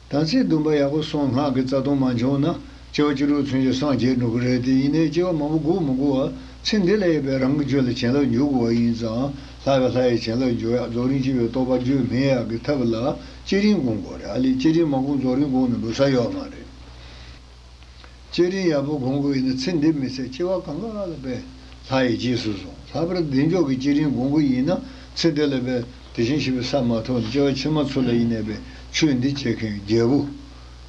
དམ་ཚིག་སྡོམ་པ་ཡག་པོ་བསྲུངས། སྔགས་ཀྱི་རྩ་ལྟུང་མ་བྱུང་ན་སྐྱེ་བ་བཅུ་དྲུག་ཚུན་ཆད་སངས་རྒྱས་འགྲོ་གི་རེད། དེ་ཡིན་ནའི་སྐྱེ་བ་མང་པོ་སྒུག་མི་དགོས་པ། ཚེ་འདི་ལ་ཡོད་པའི་རང་གི་རྒྱུད་ལ་བྱིན་རླབས་འཇུག་དགོས་པ་ཡིན་ཙང་། ལྷག་པའི་ལྷ་ཡི་བྱིན་རླབས་འཇུག་ཡག་རྫོགས་རིམ་སྐྱེ་བའི་རྟོགས་པ་རྒྱུད་སྨིན་ཡག་གི་ཐབས་ལ་བསྐྱེད་རིམ་སྒོམ་དགོས་རེད། ཨ་ལས་བསྐྱེད་རིམ་མ་སྒོམ་རྫོགས་རིམ་སྒོམ་ནས་འགྲོ་ས་ཡོད་མ་རེད། བསྐྱེད་རིམ་ཡག་པོ་སྒོམ་དགོས་ཡིན་ན་ཚེ་འདི་མི་ཚེ་སྐྱེ་བ་གང་ག་ལ་དཔེ་ལྷ་ཡིས་རྗེས་སུ་བཟུང་། ལྷག་པར་བདེ་མཆོག་གི་བསྐྱེད་རིམ་སྒོམ་དགོས་ཡིན་ན་ཚེ་འདི་ལ་དཔེ་དེ་བཞིན་གཤེགས་པའི་ས་མ་ཐོབ་ནས་སྐྱེ་བ་ཕྱི་མ་ཚོ་ལ་ཡིན་ནའི་དཔེ་ཆོས་འདི་བྱེད་མཁན་རྒྱལ་པོ།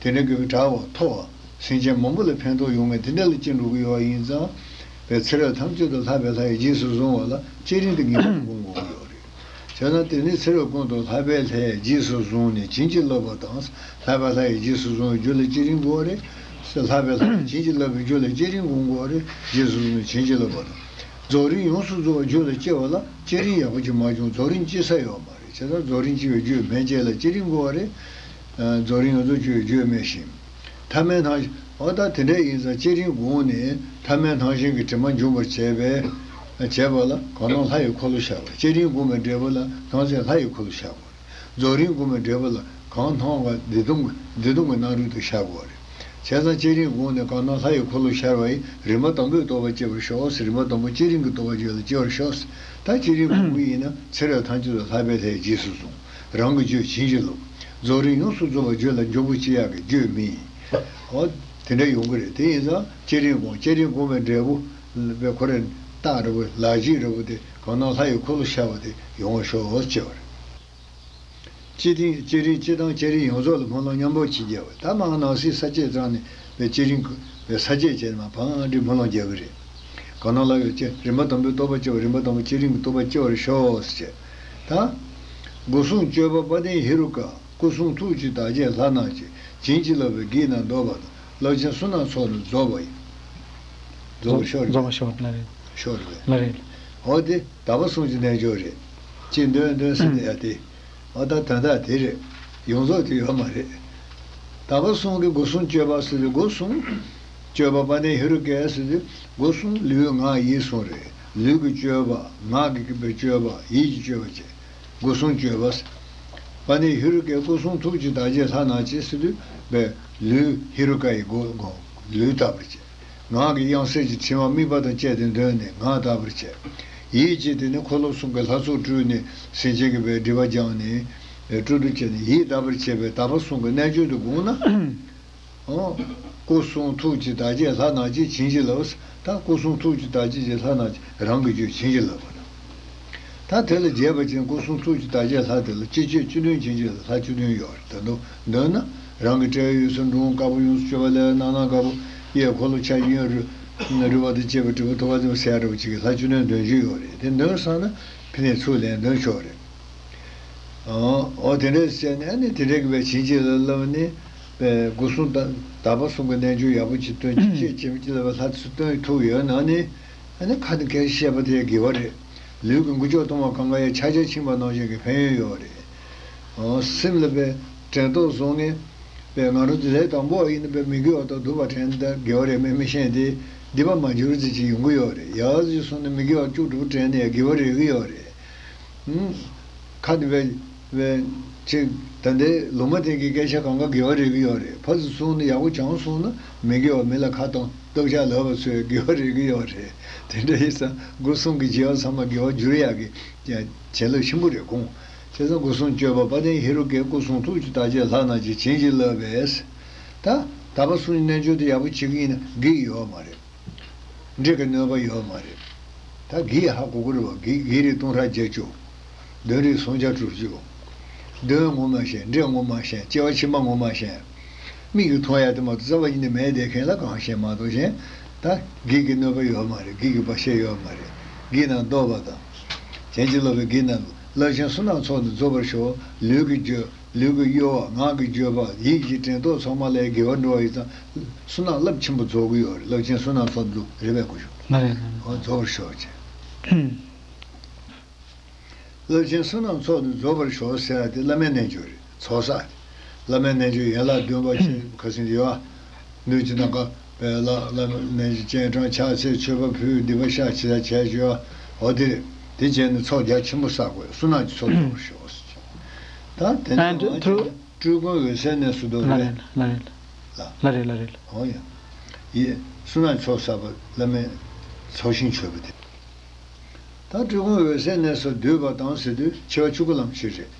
དེ་འདྲ་གི་གྲགས་པ་མཐོ་བ། སེམས་ཅན་མང་པོ་ལ་ཕན་ཐོགས་ཡོང་མཁན་དེ་འདྲ་ལ་སྐྱེ་འགྲོ་གི་ཡོད་པ་ཡིན་ཙང་། དཔེ་ཚེ་རབས་ཐམས་ཅད་དུ་ལྷག་པའི་ལྷ་ཡིས་རྗེས་སུ་བཟུང་བ་ལ་བསྐྱེད་རིམ་དེ་ངེས་པར་སྒོམ་དགོས་ཀྱི་ཡོད་རེད། བྱས་ན་དེ་ནི་ཚེ་རབས་ཀུན་ཏུ་ལྷག་པའི་ལྷས་རྗེས་སུ་བཟུང་ནས་བྱིན་གྱིས་བརླབས་པ་དང་། ལྷག་པའི་ལྷ་ཡིས་རྗེས་སུ་བཟུང་བའི་རྒྱུད་ལ་བསྐྱེད་རིམ་དགོས་པ་རེད། ལྷག་པའི་ལྷ་ཡིས་བྱིན་གྱིས་བརླབས་པའི་རྒྱུད་ལ་བསྐྱེད་རིམ་སྒོམ་དགོས་པ་རེད། རྗེས་སུ་བཟུང་ནས་བྱིན་གྱིས་བརླབས་པ་དང་། རྫོགས་རིམ་ཡོངས་སུ་རྫོགས་པའི་རྒྱུད་ལ་སྐྱེ་བ་ལ་བསྐྱེད་རིམ་ཡག་པོ་ཅིག་མ་བྱུང་རྫོགས་རིམ་སྐྱེ་ས་ཡོད་མ་རེད། བྱས་ཙང་རྫོགས་རིམ་སྐྱེ་བའི་རྒྱུད་སྨིན་བྱེད་ལ་བསྐྱེད་རིམ་དགོས་པ་རེད། རྫོགས་རིམ་ཡོངས་རྫོགས་སྐྱེ་བའི་རྒྱུད་སྨིན་ཞིང་། ཐ་མལ་སྣང་ཞེན། འོ་ད་དེ་འདྲ་ཡིན་ཙང་བསྐྱེད་རིམ་སྒོམ་ནས་ཐ་མལ་སྣང་ཞེན་གྱི་དྲི་མ་འཇོམས་པར་བྱས་པས། བྱས་པ་ལ་གང་སྣང་ལྷ་ཡི་འཁོར་ལོ་ཤར་བ། བསྐྱེད་རིམ་སྒོམ་པའི་འབྲས་བུ་ལ་སྣང་མཛད་ལྷ་ཡི་འཁོར་ལོ་ཤར་བ། རྫོགས་རིམ་སྒོམ་པའི་འབྲས་བུ་ལ་གང་སྣང་བ་བདེ་སྟོང་གི་བདེ་སྟོང་གི་སྣང་རུལ་དུ་ཤར་བ་རེད། བྱས་ཙང་བསྐྱེད་རིམ་སྒོམ་ནས་གང་སྣང་ལྷ་ཡི་འཁོར་ལོ་ཤར་བ་ཡི་རིམ་པ་དང་པོའི་རྟོགས་པ་སྐྱེ་བར་ཤོག། རིམ་པ་དང་པོ་བསྐྱེད་རིམ་གྱི་རྟོགས་པ་རྒྱུད་ལ་སྐྱེ་བར་ཤོག། ད་བསྐྱེད་རིམ་སྒོམ་གྱི་ཡིན་ན་ཚེ་རབས་ཐམས་ཅད་དུ་ལྷག་པའི་ལྷས་རྗེས་སུ་བཟུང་། རང་གི་རྒྱུད་བྱིན་གྱིས་རློབས། རྫོགས་རིམ་ཡོངས་སུ་རྫོགས་པ་རྒྱུད་ལ་འཇུག་པར་བྱེད་ཡག་གི་རྒྱུད་སྨིན། འོ། དེ་འདྲ་ཡོང་གི་རེད། དེ་ཡིན་ཙང་བསྐྱེད་རིམ་སྒོམ། བསྐྱེད་རིམ་སྒོམ་པའི་འབྲས་བུ་ལ་དཔེ་ཁོ་རའི་རྟགས་འདྲ་བོ་ལག་རྗེས་འདྲ་བོ་དེ་གང་སྣང་ལྷ་ཡི་འཁོར་ལོ་ཤར་བ་དེ་ཡོང་བར་ཤོག་ཅེས་པ་རེད། སྤྱི་དང་། བསྐྱེད་རིམ་སྤྱི་དང་བསྐྱེད་རིམ་ཡོངས་རྫོགས་ལ་སྨོན་ལམ་མཉམ་པོ་ཅིག་རྒྱབ་པ། ད་མར་ནང་གསེས་ས་བཅད་ཙམ་ནས་བསྐྱེད་རིམ་གྱི་ས་བཅད་བྱས་ནས་མར་ཕར་འདྲི་སྨོན་ལམ་རྒྱག་གི་རེད། གང་སྣང་ལྷ་ཡི་བསྐྱེད། རིམ་པ་དང་པོའི་རྟོགས་པ་སྐྱེ་བ། རིམ་པ་དང་པོ་བསྐྱེད་རིམ་གྱི་རྟོགས་པ་སྐྱེ་བར་ཤོག་ཟེར་བྱས། ད། སྒོ་སྲུང་སྤྱོད་པ་དཔལ་ལྡན་ཧེ་རུ་ཀ། སྐུ་གསུང་ཐུགས་ཀྱི་བདག་རྐྱེན་ལྷ་རྣམས་ཀྱིས། བྱིན་གྱིས་བརླབས་པའི་དགེ་རྣམས་བདོག་པ་དང་། རླབས་ཆེན་བསོད་ནམས་ཚོགས་རྣམས་རྫོགས་པ་ཡི། རྫོགས་པར་ཤོག། རྫོགས་པར་ཤོག་ལ་རེད། ཤོག་རེད། ལ་རེད། འོ་དེ་དག་པ་གསུམ་གྱི་རྣལ་འབྱོར་རེད། ཅེས་འདོན་འདོན་ཟེར་ཏེ་ཡ་དེ། འོ་ད་དོན་དག་དེ་རེད། ཡོངས་རྫོགས་དེ་ཡོད་མ་རེད། དག་པ་གསུམ་གྱི་སྒོ་གསུམ་སྤྱོད་པ་ཟེར་དུས་སྒོ་གསུམ། སྤྱོད་པ་དཔལ་ལྡན་ཧེ་རུ་ཀས་ཟེར་དུས་སྒོ་གསུམ་ལུས་ངག་ཡིད་གསུམ་རེད། ལུས་ཀྱི་སྤྱོད་པ། ངག་གི་སྤྱོད་པ། ཡིད་ཀྱི་སྤྱོད་པ་བཅས། སྒོ་གསུམ་སྤྱོད་པ། དཔལ་ལྡན་ཧེ་རུ་ཀའི་སྐུ་གསུང་ཐུགས་ཀྱི་བདག་རྐྱེན་ལྷ་རྣམས་ཀྱིས་ཟེར་དུས་པའི་ལུས་ཧེ་རུ་ཀ་ཡི་སྒོ་སྒོ་ལུས་དག་པར་བྱས། ངག་གི་དབྱངས་གསལ་གྱི་ཕྲེང་བ་དམིགས་པ་དང་བཅས་ཏེ་འདོན་ནས་ངག་དག་པར་བྱས། ཡིད་ཀྱིས་དེ་ནི་འཁོར་ལོ་གསུམ་གྱི་ལྷ་ཚོགས་སྤྲུལ་ནས་སེམས་ཅན་གྱི་པའི་སྒྲིབ་པ་སྦྱངས་ནས་སྤྲུལ་དུ་བྱས་ནས་ཡིད་དག་པར་བྱས་པའི་དག་པ་གསུམ་གྱི་རྣལ་འབྱོར་དུ་བསྒོམས་ན། འོ། སྐུ་གསུང་ཐུགས་ཀྱི་བདག་རྐྱེན་ལྷ་རྣམས་ཀྱིས་བྱིན་གྱིས་བརླབས། ད་སྐུ་གསུང་ཐུགས་ཀྱི་བདག་རྐྱེན་གྱི་ལྷ་རྣམས་ཀྱིས་རང་གི་རྒྱུད་བྱིན་གྱིས་བརླབས་པ་དང་། ད་དེ་ལ་རྒྱས་པ་ཅན་སྐུ་གསུང་ཐུགས་ཀྱི་བདག་རྐྱེན་ལྷ་དེ་ལ་སྤྱི་སྤྱོད་བཅུ་བདུན་བྱིན་གྱིས་ལྷ་བཅུ་བདུན་ཡོད་རེད། ད་དུང་འདོན་ན་རང་གི་དཔྲལ་བའི་དབུས་སུ་འབྲོང་དཀར་པོ་ཡོངས་སུ་གཅོད་པ་ལས་རྣམ་སྣང་དཀར་པོ། གཡས་འཁོར་ལོ་ཆ་གཡོན་རུ་རུ་བ་དང་བཅས་པའི་དྲིལ་བུ་ཐོད་པ་ཙམ་ཟེར་ཡ་འདྲ་བོ་ཅིག་གི་ལྷ་བཅུ་བདུན་འདོན་རྒྱུ་ཡོད་རེད། དེ་འདོན་བསམ་ན་ཕི་ནས་ཚུར་ལན་འདོན་ཆོག་རེད། འོ་དེ་འདྲས་བྱས་ནས་ཨ་ནི་དེ་འདྲས་ཀྱི་བའི་བྱིན་གྱིས་བརླབས་ནས་བའི་སྒོ་གསུམ་དག་པ་གསུམ་གྱི་རྣལ་འབྱོར་ཡག་པོ་ཅིག་སྟོན། ཅི་ཕྱིར་བྱིན་གྱིས་བརླབས་པའི་ལྷ་ཚུར་སྟོན་ཐུབ་ཡོད་ན་ནི། ཨ་ནི་ཁ་ནས་སྐད་ཆ་བཤད་པ་དེ་དགེ་བ་རེད། ལུས་ཀྱི་འགུལ་སྐྱོད་གཏོང་བ་གང་ག་ཡང་ཕྱག་རྒྱ་ཆེན་པོ་ནང་བཞིན་གྱི་ཕན་ཡོན་ཡོད་རེད། འོ་སེམས་ལ་བའི་དྲན་རྟོག་བཟུང་ནས་བའི་ང་རང་ཚོ་ལས་དང་པོ་ཡིན་ན་བའི་མི་དགེ་བ་དང་སྡིག་པ་དྲན་ན་དགེ་བ་རེད་མེད་མི་ཤེས་ཏེ། སྡིག་པ་མ་འགྱུར་ཟེར་ཅིག་ཡོང་གི་ཡོད་རེད། ཡག་ཟིག་སོང་ན་མི་དགེ་བ་བཅུ་དྲུག་དྲན་ནས་དགེ་བ་རེག་གི་ཡོད་རེད། ཨུམ། ཁ་ནས་བས་བས་ཅིག་ད་ལྟའི་ལུང་མ་བསྟན་གྱི་སྐད་ཆ་གང་ག་དགེ་བ་རེག་གི་ཡོད་རེད། ཕར་ཚུར་སོང་ན་ཡག་པོ་བྱུང་སོང་ན་མི་དགེ་བ་མི་ལ་ཁ་གཏོང་སྟོབས་ཆག་ལབ་པ་ཚོས་དགེ་བ་རེག་གི་ཡོད་རེད། དེ་འདྲ་ཡིན་ཙང་སྒོ་གསུམ་གྱི་བྱ་བ་ཚང་མ་དགེ་བ་འགྱུར་ཡག་གི་བྱིན་རླབས་ཆེན་པོ་རེད་དགོངས། བྱས་ཙང་སྒོ་གསུམ་སྤྱོད་པ་དཔལ་ལྡན་ཧེ་རུ་ཀའི་སྐུ་གསུང་ཐུགས་ཀྱི་བདག་རྐྱེན་ལྷ་རྣམས་ཀྱིས་བྱིན་གྱིས་བརླབས་པས། ད་དག་པ་གསུམ་གྱི་རྣལ་འབྱོར་དེ་ཡག་པོ་བྱེད་ཀྱི་ཡིན་ན་འགྲིག་ཡོད་མ་རེད། འགྲིག་གི་གནོད་པ་ཡོད་མ་རེད། ད་བགེགས་ཧ་གོ་གི་རེད་བ། བགེགས་བགེགས་རིགས་སྟོང་ཕྲག་བརྒྱད་ཅུ། གདོན་རིགས་སུམ་བརྒྱ་དྲུག་ཅུ། གདོན་ངོ་མ་ཤེས། འདྲེ་ངོ་མ་ཤེས། སྐྱེ་བ་ཕྱི་མ་ངོ་མ་ཤེས། མིག་གིས་མཐོང་ཡ་དེ་མ་གཏོགས་རྩ་བ་ཉིད་ནས་མེད་བསྡད་མཁན་ལ་གང་ཤེས་མ་གཏོགས་གཞན། ད་བགེགས་ཀྱི་གནོད་པ་ཡོད་མ་རེད། བགེགས་ཀྱི་བར་ཆད་ཡོད་མ་རེད། བགེགས་རྣམས་བཟློག་པ་དང་། བྱིན་གྱིས་རློབ་པའི་བགེགས་རྣམས་རླབས་ཆེན་བསོད་ནམས་ཚོགས་འདི་རྫོགས་པར་ཤོག་ལུས་ཀྱི་རྒྱུད། ལུས་ཀྱི་གཡོ་བ། ངག་གི་བརྗོད་པ། ཡིད་ཀྱི་དྲན་རྟོག་ཚང་མ་ལ་དགེ་བ་འགྲོ་བ་ཡིན་ཙང་བསོད་ནམས་རླབས་ཆེན་པོ་རྫོགས་ཀྱི་ཡོད་རེད། རླབས་ཆེན་བསོད་ནམས་ཚོགས་འདུ་རེད་པས་གོ་ཤོག་ལ་རེད་ལ་རེད། འོ་རྫོགས་པར་ཤོག་ཅེས། རླབས་ཆེན་བསོད་ནམས་ཚོགས་འདུ་རྫོགས་པར་ཤོག་ཟེར་ཡ་དེ་བླ་མའི་རྣལ་འབྱོར་རེད། ཚོགས་བསགས་དེ། བླ་མའི་རྣལ་འབྱོར་ཡན་ལག་བདུན་པ་ཆེན་ཁ་སང་ཡོད་ཨ། ནུས་ཀྱི་ནམ་མཁའ་བས་ལ་བླ་མའི་རྣལ་འབྱོར་སྤྱན་དྲངས་ཕྱག་འཚལ་མཆོད་པ་ཕུལ་སྡིག་པ་བཤགས་ཅི་ལ་བྱས་བྱོས་ཨ། འོ་དེ་རེད། དེ་བྱས་ནས་ཚོགས་རྒྱ་ཆེན་པོ་བསགས་དགོས། བསོད་ནམས་ཀྱི་ཚོགས་རྫོགས་པར་ཤོག་ཟེར། ད་དེ་ནས་ཨ་འདི་འོང་ཐུ་སྤྲུལ་སྐུ་འོད་གསལ་གནས་སུ་འདུག་ལ་རེད། རེད་ལ་རེད་ལ། ལ་ལ་རེད་ལ་རེད་ལ། འོ་ཡ། ཡེ། བསོད་ནམས་ཚོགས་བསགས་པ་བླ་མའི་ཚོགས་ཞིང་མཆོད་པ་དེ། ད་སྤྲུལ་སྐུ་འོད་གསལ་གནས་སུ་བསྡུས་པ་དང་ཟེར་དུས་འཆི་བ་ཆོས་སྐུ་ལམ་ཁྱེར་རེད།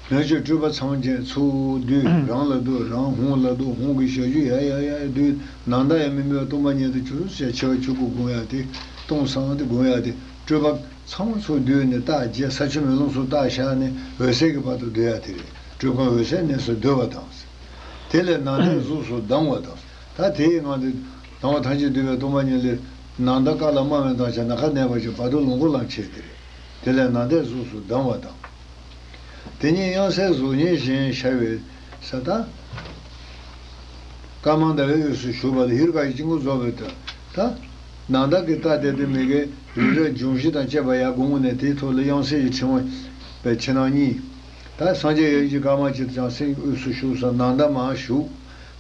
སྣོད་བཅུད་སྤྲུལ་པ་ཚངས་བརྒྱད་ཚུར་བསྡུས་རང་ལ་བསྡུ། རང་ཧཱུྃ་ལ་བསྡུ། ཧཱུྃ་གི་ཞབས་ཀྱུ་ཡར་ཡར་ཡར་བསྡུས། ནམ་ཟླ་ཡང་མི་མི་བ་སྟོང་པ་ཉིད་དུ་གྱུར་ཟེར། འཆི་བ་ཆོས་སྐུ་དགོངས་ཡ་དེ། སྟོང་སང་དེ་དགོངས་ཡ་དེ། སྤྲུལ་པ་ཚང་མ་ཚུར་བསྡུས་ནས་རྟགས་བརྒྱད་ས་ཆུ་མེ་རླུང་གསུམ་རྟགས་བཞག་ནས་འོད་གསལ་གྱི་བར་དུ་བསྡུ་ཡ་དེ་རེད། སྤྲུལ་སྐུ་འོད་གསལ་གནས་སུ་བསྡུ་བ་དང་། དེ་ལས་ནམ་ཟླའི་གཟུགས་སུ་ལྡང་བ་དང་། ད་དེའི་ངང་དུ་ལྡང་བ་ཐམས་ཅད་འདུས་པའི་སྟོང་པ་ཉིད་ལས། ནམ་ཟླ་དཀར་ལ་དམར་བའི་མདངས་ཆེ། ནམ་མཁའ་གནས་པ་ཆེ། བར་དོ་ལོངས་སྐུ་ལམ་ཁྱེར་དེ་རེད། དེ་ལས་ནམ་ཟླའི་གཟུགས་སུ་ལྡང་བ་དང་། དེ་ཉིད་དབྱངས་གསལ་གཟུགས་བརྙན་བཞིན་ཤར་བའི་ས་དང་། དཀར་དམར་ཟླ་བའི་དབུས་སུ་བཞུགས་པ་ལ་ཧེ་རུ་ཀ་ཡི་དཀྱིལ་འཁོར་རྫོགས་པའི་དོན། ད་ནམ་ཟླ་གི་རྟགས་དེ་དུ་མི་དགེ་རི་རབ་འབྱུང་བཞི་དང་བཅས་པ་ཡར་དགོངས་ནས་དེའི་ཐོག་ལ་དབྱངས་གསལ་གྱི་ཕྲེང་བ་པའི་ཕྱི་ནང་གཉིས། ད་སངས་རྒྱས་ཡབ་ཡུམ་གྱི་དཀར་དམར་གྱི་བྱང་སེམས་དབུས་སུ་བཞུགས་སོ། ནམ་ཟླ་མར་བཞུགས།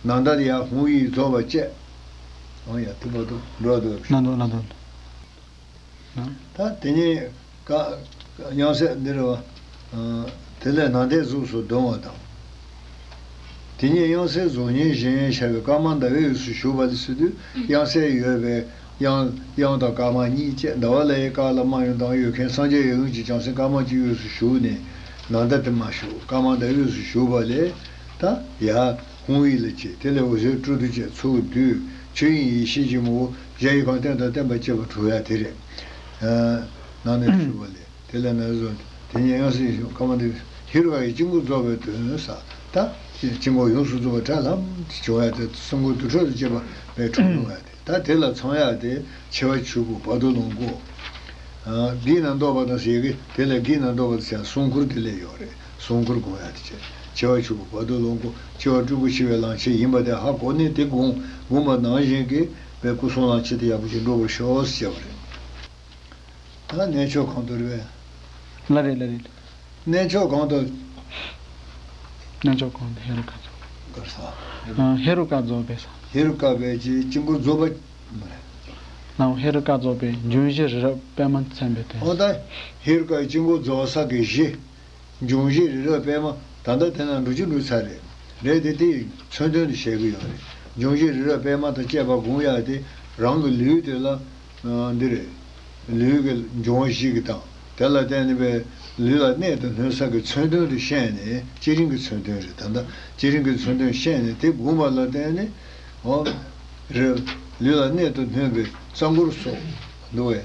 ནམ་ཟླ་དེ་ཡར་ཧཱུྃ་ཡིག་རྫོགས་པ་བཅས། འོ་ཡ་དེ་བར་དུ་འགྲོ་འདུག་ལ་འདུག་ལ་འདུག་ད་དེ་ཉིད་ཀ་དབྱངས་གསལ་འདི་རེད་བ། དེ་ལས་ནམ་ཟླའི་གཟུགས་སུ་ལྡང་བ་དང་། དེ་ཉིད་དབྱངས་གསལ་གཟུགས་བརྙན་བཞིན་ཤར་བའི་དཀར་དམར་ཟླ་བའི་དབུས་སུ་བཞུགས་པ་ལ་ཟེར་དུས་དབྱངས་གསལ་ཡོད་པའི་དབྱངས་དབྱངས་དང་དཀར་དམར་གཉིས་བཅས་ཟླ་བ་ལ་ཡི་དཀར་ལ་དམར་ཡོད་དང་ཡོད་མཁན་སངས་རྒྱས་ཡབ་ཡུམ་གྱི་བྱང་སེམས་དཀར་དམར་གྱི་དབུས་སུ་བཞུགས་ནས་ནམ་ཟླ་དེ་མར་བཞུགས། དཀར་དམར་ཟླ་བའི་དབུས་སུ་བཞུགས་པ་ལས་ད་ཡར་ཧཱུྃ་ཡིག་ལ་བྱེད། དེ་ལས་འོད་ཟེར་སྤྲོ་བསྡུ་བཅས་ཚུར་བསྡུས། ཆོས་དབྱིངས་ཡེ་ཤེས་ཀྱི་ངོ་བོ་གཞལ་ཡས་ཁང་རྟེན་དང་བརྟེན་པར་བཅས་པ་གྲུབ་ཡ་དེ་རེད། ནང་ནས་ཞུ་བ་ལས། དེ་ལས་ན་བཟོ། དེ་ཉིད་དབྱངས་གསལ་ཞུ་ཀ་མ་དེ། ཧེ་རུ་ཀ་ཡི་དཀྱིལ་འཁོར་རྫོགས་པའི་དོན་ས། ད་དཀྱིལ་འཁོར་ཡོངས་སུ་རྫོགས་པའི་དགྲ་ལམ་དེ་བྱུང་ཡ་དེ་གསུང་མགུར་དུར་ཁྲོད་དུ་བཅས་པ་པའི་འཁྲུངས་ཡོང་ཡ་དེ། ད་དེ་ལ་ཚང་ཡ་དེ་འཆི་བ་ཆོས་སྐུ་བར་དོ་ལོངས་སྐུ། བགེགས་རྣམས་བཟློག་པ་དང་ཟེར་གི། དེ་ལ་བགེགས་རྣམས་བཟློག་པ་དང་ཟེར་གསུང་མགུར་དེ་ལས་ཡོད་རེད། གསུང་མགུར་དགོངས་ཡ་དེ་བྱས། འཆི་བ་ཆོས་སྐུ་བར་དོ་ལོངས་སྐུ། འཆི་བ་སྤྲུལ་སྐུ་ཤི་བའི་ལམ་ཁྱེར་ཡིན་པ་དེ་ཧ་གོ་ནས་དེ་དགོངས་དགོངས་པ་ནང་བཞིན་གྱི་བའི་སྐུ་གསུང་ལམ་ཁྱེར་དེ་ཡག་པོ་ཞིག་འགྲུབ་པར་ཤོག་ཟེར་བ་རེད། ད་གནས་མཆོག་གང་དུ་རེད་པས། ལ་རེད་ལ་རེད། གནས་མཆོག་གང་དུ། གནས་མཆོག་གང་དུ་ཧེ་རུ་ཀ་རྫོགས། གར་ས། ཨ། ཧེ་རུ་ཀ་རྫོགས་པའི་ས། ཧེ་རུ་ཀ་པའི་ཀྱི་དཀྱིལ་འཁོར་རྫོགས་པ། ནའོ་ཧེ་རུ་ཀ་རྫོགས་པའི་འབྱུང་བཞི་རི་རབ་པད་མ་མཚན་པའི་དོན། འོ་ད་ཧེ་རུ་ཀ་ཡི་དཀྱིལ་འཁོར་རྫོགས་ས་གི་གཞི། འབྱུང་བཞི་རི་རབ་པད་མ། ད་ལྟ་དེ་ན་འགྲོ་རྒྱུ་འགྲོ་ཚར་རེད། རེད་དེ་དེ་ཡི་མཚོན་དོན་དུ་བཤད་གི་ཡོད་རེད། འབྱུང་བཞི་རི་རབ་པད་མ་དང་བཅས་པ་དགོངས་ཡ་དེ་རང་གི་ལུས་དེ་ལ། འདི་རེད། ལུས་ཀྱི་འབྱུང་བ་བཞི་གི་དང་། དེ་ལ་བརྟེན་ནས་པའི་ལུས་ལ་གནད་དུ་སྣོན་ས་གི་མཚོན་དོན་དུ་བཤད་ནས་སྤྱི་རིམ་གྱི་མཚོན་དོན་རེད། ད་ལྟ་སྤྱི་རིམ་གྱི་མཚོན་དོན་བཤད་ནས་དེ་བསྒོམས་པ་ལ་བརྟེན་ནས། འོ། རེད། ལུས་ལ་གནད་དུ་སྣོན་པའི་རྩ་འཁོར་སོགས་འདུག་བས།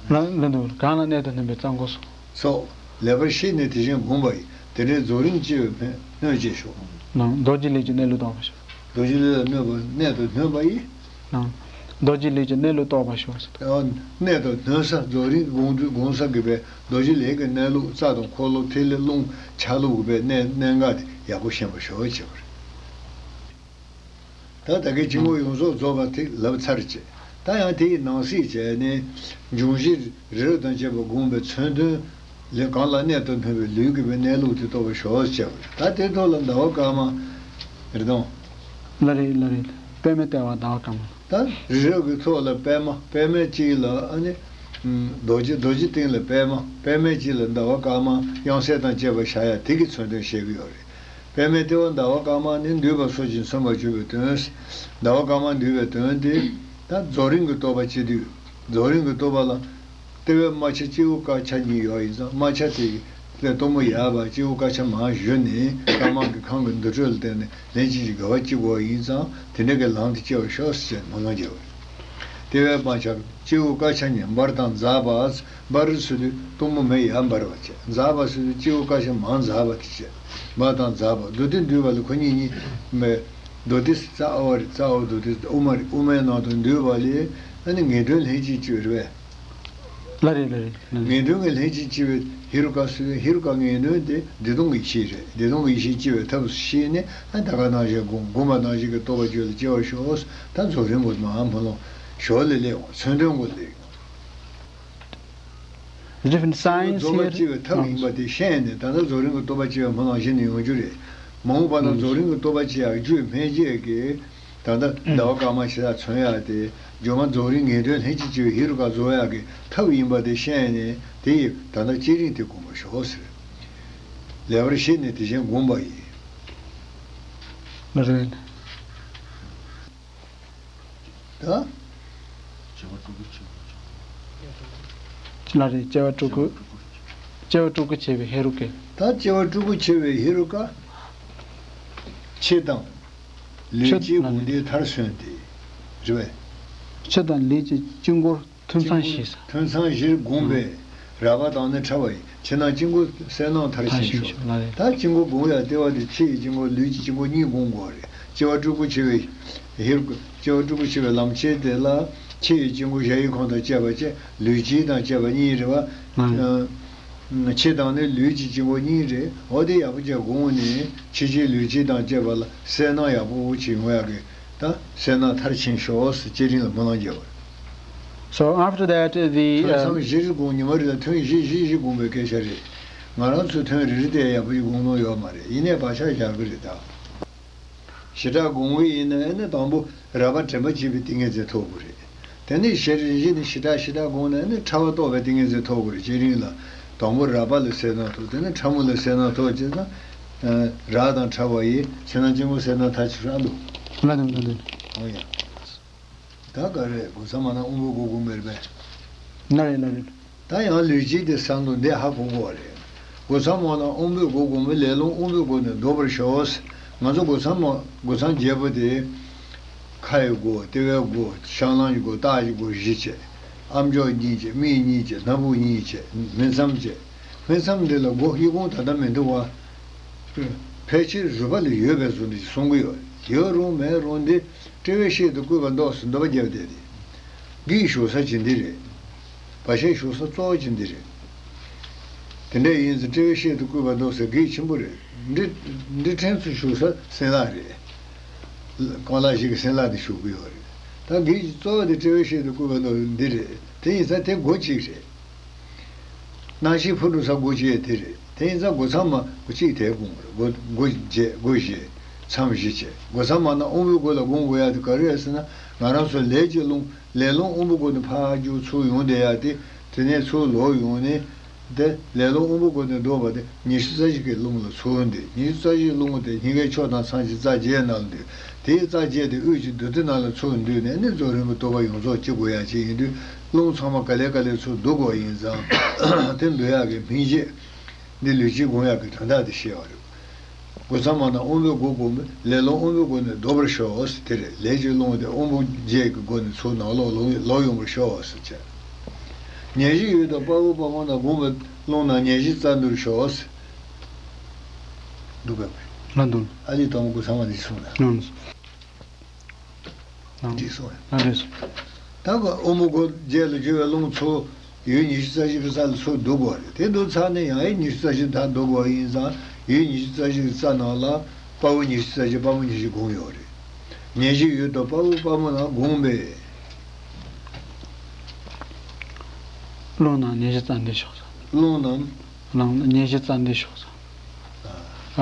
ལ་ལ་འདུག་གང་ལ་གནད་དུ་སྣོན་པའི་རྩ་འཁོར་སོགས། སོགས་ལེགས་པར་ཤེས་ནས་དེ་བཞིན་བསྒོམས་པ་ཡིས་དེ་འདྲའི་རྫོགས་རིམ་སྐྱེ་བའི་ཕན་གནོད་ཅེས་ཞུ། ནང་རྡོ་རྗེ་ལས་ཀྱི་གནས་ལུགས་རྟོགས་པར་ཤོག་རྡོ་རྗེ་ལས་ལ་གནོད་པ་གནད་དུ་སྣོན་པ་ཡིས། ནང་རྡོ་རྗེ་ལས་ཀྱི་གནས་ལུགས་རྟོགས་པར་ཤོག་གནད་དུ་སྣོན་ས་རྫོགས་རིམ་དགོངས་དུས་དགོངས་ས་གི་པའི་རྡོ་རྗེ་ལས་ཀྱི་གནས་ལུགས་རྩ་དང་འཁོར་ལོ་ཐིག་ལེ་རླུང་ཆ་ལུགས་ཀྱི་པའི་གནད་གནད་འགག་དེ་ཡག་པོ་ཤེས་པར་ཤོག་ཅེས་པ་རེད། ད་ད་གིན་དཀྱིལ་འཁོར་ཡོངས་རྫོགས་རྫོགས་པ་དེ་ལབ་ཚར་བྱས། ད་ཡང་དེ་ཡི་ནང་གསེས་བྱས་ནས། འབྱུང་བཞི་རི་རབ་དང་བཅས་པ་བསྒོམས་པའི་མཚོན་དོན་ལས། གང་ལ་གནད་དུ་སྣོན་པའི་ལུས་ཀྱི་པའི་གནས་ལུགས་དེ་རྟོགས་པར་ཤོག་ཅེས་པ་རེད། ད་དེ་ཐོག་ལ་ཟླ་བ་སྐར་མ་རེད་དང་། ལ་རེད་ལ་རེད། པདྨའི་ལྟེ་བ་ཟླ་བ་སྐར་མ། ད་རི་རབ་ཀྱི་ཐོག་ལ་པདྨ། པདྨའི་དཀྱིལ་ལ་ཨ་ནི། རྡོ་རྗེ། རྡོ་རྗེ་སྟེང་ལ་པདྨ། པདྨའི་དཀྱིལ་ལ་ཟླ་བ་དཀར་དམར་དབྱངས་གསལ་དང་བཅས་པ་བཞག་ཡ་དེ་གི་མཚོན་དོན་བཤད་ཀྱི་ཡོད་རེད། པདྨའི་ལྟེ་བ་ཟླ་བ་དཀར་དམར་ནི་འདུས་པ་སོགས་ཀྱིས་མཚོན་པར་གྱུར་པའི་དོན། ཟླ་བ་དཀར་དམར་འདུས་པའི་དོན་དེ། ད་རྫོགས་རིམ་གྱི་རྟོགས་པ་སྤྱི་འདུས། རྫོགས་རིམ་གྱི་རྟོགས་པ་ལ། ལྟེ་བའི་རྨ་བྱ་སྤྱི་བོ་དཀར་ཆ་གཉིས་ཡོད་ཡིན་ཙང་། རྨ་བྱ་དེ་ལས་གཏུམ་མོ་ཡར་བབས། སྤྱི་བོ་དཀར་ཆ་མར་བཞུ་ནས་དཀར་དམར་གྱི་ཁམས་ཀྱི་འདུ་འཕྲོད་ལ་བརྟེན་ནས་ལན་གཅིག་གིས་དགའ་བ་སྐྱེ་དགོས་ཡིན་ཙང་། དེ་འདྲ་གི་ལམ་དུ་སྐྱེ་བར་ཤོག་ཟེར་བྱས་སྨོན་ལམ་རྒྱག་པ་རེད། ལྟེ་བའི་རྨ་བྱ་སྤྱི་བོ་དཀར་ཆ་གཉིས། འབར་དང་འཛག་པ། འབར་ཟེར་དུས་གཏུམ་མོ་མེ་ཡར་འབར་བ་བྱས། འཛག་པ་ཟེར་དུས་སྤྱི་བོ་དཀར་ཆ་མར་འཛག་པ་དེ་བྱས། འབར་དང་འཛག་པ། མདོ་སྡེ་འདུས་པ་ལ་ཁོ་གཉིས་གཉིས་མེ། མདོ་སྡེ་རྩ་བ་རེད། རྩ་བ་མདོ་སྡེ་དབུ་མ་རེད། དབུ་མའི་ནང་དུ་འདུས་པ་ལས་ཨ་ནི་ངེས་དོན་ལྷན་ཅིག་སྐྱེས་པ་རེད་པས། ལགས་རེད། ལགས་རེད། ལགས་རེད། ངེས་དོན་གྱི་ལྷན་ཅིག་སྐྱེས་པའི་ཧེ་རུ་ཀ་ཟེར་བའི། ཧེ་རུ་ཀ་ངེས་དོན་དེ་བདེ་སྟོང་གི་ཡེ་ཤེས་རེད། བདེ་སྟོང་གི་ཡེ་ཤེས་སྐྱེ་བའི་ཐབས་སུ་ཤེས་ནས། ཨ་ད་ག་ནང་བཞིན་སྒོམ། སྒོམ་པ་ནང་བཞིན་གྱི་རྟོགས་པ་ཆོས་ལ་སྐྱེ་བར་ཤོག། ད་རྫོགས་རིམ་གྱི་མར་སྨོན་ལམ་ཞོར་ལས་སླེབས་འོང་། མཚོན་དོན་གྱི་སླེབས་འོང་། Different science རྫོགས་པ་here. སྐྱེ་བའི་ཐབས་ཡིན་པ་དེ་ཤེས་ནས། ད་ལྟ་རྫོགས་རིམ་གྱི་རྟོགས་པ་སྐྱེ་བའི་སྨོན་ལམ་གཞི་ནས་ཡོང་རྒྱུ་རེད། མ་འོངས་པ་ན་རྫོགས་རིམ་གྱི་རྟོགས་པ་སྐྱེ་ཡག་རྒྱུའི་སྨན་དཔྱད་ཀྱི། ད་ལྟ་ཟླ་བ་སྐར་མ་ཞེ་དྲག་མཚོན་ཡག་དེ། སྦྱོར་མ་རྫོགས་རིམ་ངེས་དོན་ལྷན་ཅིག་སྐྱེས་པའི་ཧེ་རུ་ཀ་རྫོགས་ཡག་གི་ཐབས་ཡིན་པ་དེ་ཤེས་ནས། དེ་ཡི་ད་ལྟ་བསྐྱེད་རིམ་དེ་བསྒོམ་པར་ཤོག་ཟེར། ལེགས་པར་ཤེས་ནས་དེ་བཞིན་བསྒོམ་པ་ཡིན། ལགས་རེད། ད། ལགས་རེད། སྐྱེ་བ་དྲུག་གི། སྐྱེ་བ་དྲུག་གི་ཆེ་བའི་ཧེ་རུ་ཀ། ད་སྐྱེ་བ་དྲུག་གི་ཆེ་བའི་ཧེ་རུ་ཀ། ཕྱི་དང་། ལུས་ཕྱི་དང་། དགོངས་ཏེ་མཐར་སོན་ཏེ། རེད་པས། ཕྱི་དང་ལུས་ཀྱི་དཀྱིལ་འཁོར། ཐུན་མཚམས་བཞི། ཐུན་མཚམས་བཞིར་བསྒོམས་པས་རབ་དང་ནི་ཕྲ་བ་ཡི། ཕྱི་ནང་དཀྱིལ་འཁོར་གསལ་སྣང་མཐར་ཕྱིན་ཤོག། ལགས་རེད། ད་དཀྱིལ་འཁོར་བསྒོམ་ཡ་ལྟེ་བ་དེ་ཕྱི་ཡི་དཀྱིལ་འཁོར། ལུས་ཀྱི་དཀྱིལ་འཁོར་གཉིས་བསྒོམ་དགོས་རེད། སྐྱེ་བ་དྲུག་པོ་ཆེ་བའི་ཧེ་རུ། སྐྱེ་བ་དྲུག་པོ་ཆེ་བའི་ལམ་ཕྱེད་དེ་ལ། ཕྱི་ཡི་དཀྱིལ་འཁོར་གཞལ་ཡས་ཁང་དང་བཅས་པ་བཅས། ལུས་དཀྱིལ་དང་བཅས་པ་གཉིས་རེད་པ། ལགས་རེད། ཕྱི་དང་ནི་ལུས་ཀྱི་དཀྱིལ་འཁོར་གཉིས་རེད། འོ་དེ་ཡག་པོ་བྱས་བསྒོམས་ནས། ཕྱི་དཀྱིལ་ལུས་དཀྱིལ་དང་བཅས་པ་ལ་གསལ་སྣང་ཡག་པོ་བྱེད་ཡོང་ཡག་གི། ད་གསལ་སྣང་མཐར་ཕྱིན་ཤོག་ཟེར་བསྐྱེད་རིམ་ལ་སྨོན་ལམ་རྒྱག་པ་རེད། So after that, the, ཐུན་མཚམས་um, བཞིར་བསྒོམ། ཉི་མ་རེ་ལ་ཐུན་བཞི་བཞི་བཞི་བསྒོམ་པའི་སྐད་ཆ་རེད། ང་རང་ཚོས་ཐུན་རེ་རེ་དེ་ཡག་པོ་ཞིག་བསྒོམ་ལོང་ཡོད་མ་རེད། ཡིན་ནའི་བག་ཆགས་བཞག་གི་རེད་ད། ཞེ་དྲག་བསྒོམ་གི་ཡིན་ན། ཨ་ནི་དང་པོ་རབ་དྲན་པ་བྱེད་པའི་ཏིང་ངེ་འཛིན་ཐོབ་དགོས་རེད། དེ་ནས་ཞེ་རེ་བཞི་ནས་ཞེ་དྲག་ཞེ་དྲག་བསྒོམས་ནས། ཨ་ནི་ཕྲ་བ་རྟོགས་པའི་ཏིང་ངེ་འཛིན་ཐོབ་དགོས་རེད། བསྐྱེད་རིམ་ལ་དང་པོ་རབ་ལ་གསལ་སྣང་ཐོབ། དེ་ནས་ཕྲ་མོ་ལ་གསལ་སྣང་ཐོབ་བྱས་ཙང་། རབ་དང་ཕྲ་བ་ཡི། ཕྱི་ནང་དཀྱིལ་འཁོར་གསལ་སྣང་མཐར་ཕྱིན་ཤོག། ཨ་འདུག། ལགས་འདུག། ལགས་འདུག། ཨོ་ཡ། ད་ག་རེ། དགུ་མཚམས་མ་ན་དབང་པོའི་སྒོ་བསྒོམ་པ་རེད་པས། ལགས་རེད། ལགས་རེད། ད་ཡང་ལུས་དཀྱིལ་དེ་གསལ་འདུག། འདི་ཧ་གོ་དགོས་པ་རེད། དགུ་མཚམས་མ་ན་དབང་པོའི་སྒོ་བསྒོམ་པས། ལས་རླུང་དབང་པོའི་སྒོ་ནས་ལྡོག་པར་ཤོག། ང་ཚོ་དགུ་མཚམས་མ། དགུ་མཚམས་བརྒྱད་པོ་དེ། ཁ་ཡི་སྒོ། ལྟེ་བའི་སྒོ། བཤང་ལམ་གྱི་སྒོ། ལྟག་གི་སྒོ་བཞི་བྱས། ཨ་མཆོག་གཉིས་བྱས། མིག་གཉིས་བྱས། སྣ་བུག་གཉིས་བྱས། སྨིན་མཚམས་བྱས། སྨིན་མཚམས་འདི་ལ་སྒོ་དབྱེ་སྒོམ་ད་ལྟ་མི་འདུག་པ། ཕལ་ཆེར་རུས་པ་ལ་ཡོད་པའི་བཟོ་འདྲ་ཞིག་གསུང་གི་ཡོད། ཡོད་རུང་མེད་རུང་འདི། དཔྲལ་བའི་ཤེལ་དུ་བཀོད་པ་འདོགས་ཟེར་འདོད་པ་རྒྱབ་བསྡད་དེ། གེགས་ཞུགས་ས་ཅིག་འདི་རེད། བར་ཆད་ཞུགས་ས་གཙོ་བོ་ཅིག་འདི་རེད། དེ་འདྲ་ཡིན་ཙང་དཔྲལ་བའི་ཤེལ་དུ་བཀོད་པ་འདོགས་ཟེར་གེགས་ཆེན་པོ་རེད། འདི། འདི་ཕྲན་ཚུན་ཞུགས་ས་སྲིན་ལག་རེད། རྐང་ལག་བཞི་གི་སྲིན་ལག་དེ་ཞུགས་ཀྱི་ཡོད་རེད། ད་གེགས་ཀྱི་གཙོ་བོ་དེ་དཔྲལ་བའི་ཤེལ་དུ་བཀོད་པ་འདོགས་འདི་རེད། དེ་ཡིན་ཙང་དེ་སྒོ་གཅིག་རེད། རྣམ་ཤེས་འཕུར་འགྲོ་ས་སྒོ་གཅིག་དེ་རེད། དེ་ཡིན་ཙང་སྒོ་མཚམས་མ་སྒོ་གཅིག་དེ་བསྒོམ་དགོས་རེད། སྒོ། སྒོ་བརྒྱད། སྒོ་བཞི། མཚམས་བཞི་བྱས། སྒོ་མཚམས་མ་ན་དབང་པོའི་སྒོ་ལ་བསྒོམ་དགོས་ཡ་དེ་ག་རེ་རེད་ཟེར་ན། ང་རང་ཚོ་ལས་ཀྱི་རླུང་། ལས་རླུང་དབང་པོའི་སྒོ་ནས་ཕར་རྒྱུག་ཚུར་ཡོང་བསྡད་ཡ་དེ། དེ་ནས་ཚུར་ལོག་ཡོང་ནས། དེ་ལས་རླུང་དབང་པོའི་སྒོ་ནས་ལྡོག་པ་དེ་ཉི་ཤུ་རྩ་བཞི་གི་རླུང་ལ་ཚུར་འདུས། ཉི་ཤུ་རྩ་བཞི་རླུང་དེ་སྙིང་གའི་ཕྱོགས་དང་མཚམས་ཀྱི་རྩ་བརྒྱད་ནང་ལ་འདུས། དེའི་རྩ་བརྒྱད་དེ་དབུས་ཀྱི་རྡུལ་སྟེང་ནང་ལ་ཚུར་འདུས་ནས་ནི་རྫོགས་རིམ་གྱི་རྟོགས་པ་ཡོངས་རྫོགས་སྐྱེ་དགོས་ཡ་ཅིག་ཡིན་དུས། རླུང་ཚང་མ་ག་ལེ་ག་ལེ་ཚུར་བསྡུ་དགོས་ཡིན་ཙང་། དེ་བསྡུ་ཡག་གི་སྨིན་བྱེད། འདི་ལུས་དཀྱིལ་སྒོམ་ཡག་གི་དོན་དག་དེ་བཤད་པ་རེད། སྒོ་མཚམས་མ་ན་དབང་པོའི་སྒོ་བསྒོམས་པས། ལས་རླུང་དབང་པོའི་སྒོ་ནས་ལྡོག་པར་ཤོག་ཟེར། དེ་རེད། ལས་ཀྱི་རླུང་དེ་དབང་པོ་བརྒྱད་ཀྱི་སྒོ་ནས་ཚུར་ནང་ལོགས་ལོག་ཡོང་པར་ཤོག་ཟེར་བྱས། ཉེར་བཞི་ཡུལ་དུ་དཔའ་བོ་དཔའ་མོ་རྣམས་བསྒོམས་པས། རླུང་རྣམས་ཉེར་བཞི་རྩར་འདུར་ཤོག་ཟེར། འདུག་གམ། ང་འདུག། ཨ་ལི་དང་པོ་སྒོ་མཚམས་མ་ནས་གསུངས་ན། ལགས་འདུག། འགྲིག་སོང་ཡ། ལགས་འགྲིག་སོང་། ད་ག་དབང་པོ་སྒོ་བརྒྱད་ལ་གྱུར་པའི་རླུང་ཚུར་ཡུལ་ཉི་ཤུ་རྩ་བཞི་གི་རྩ་ལ་ཚུར་བསྡུ་དགོས་རེད། དེ་བསྡུ་ཚར་ནས་ཡང་ཡུལ་ཉི་ཤུ་རྩ་བཞི་ད་བསྡུ་དགོས་ཡིན་ཙང་། ཡུལ་ཉི་ཤུ་རྩ་བཞི་གི་རྩ་ནང་ལ་དཔའ་བོ་ཉི་ཤུ་རྩ་བཞི། དཔའ་མོ་ཉི་ཤུ་བསྒོམས་ཡོད་རེད། ཉེར་བཞི་ཡུལ་དུ་དཔའ་བོ་དཔའ་མོ་རྣམས་བསྒོམས་པས། རླུང་རྣམས་ཉེར་བཞི་རྩར་འདུས་ཤོག་ཟེར། རླུང་རྣམས། རླུང་རྣམས་ཉེར་བཞི་རྩར་འདུས་ཤོག་ཟེར།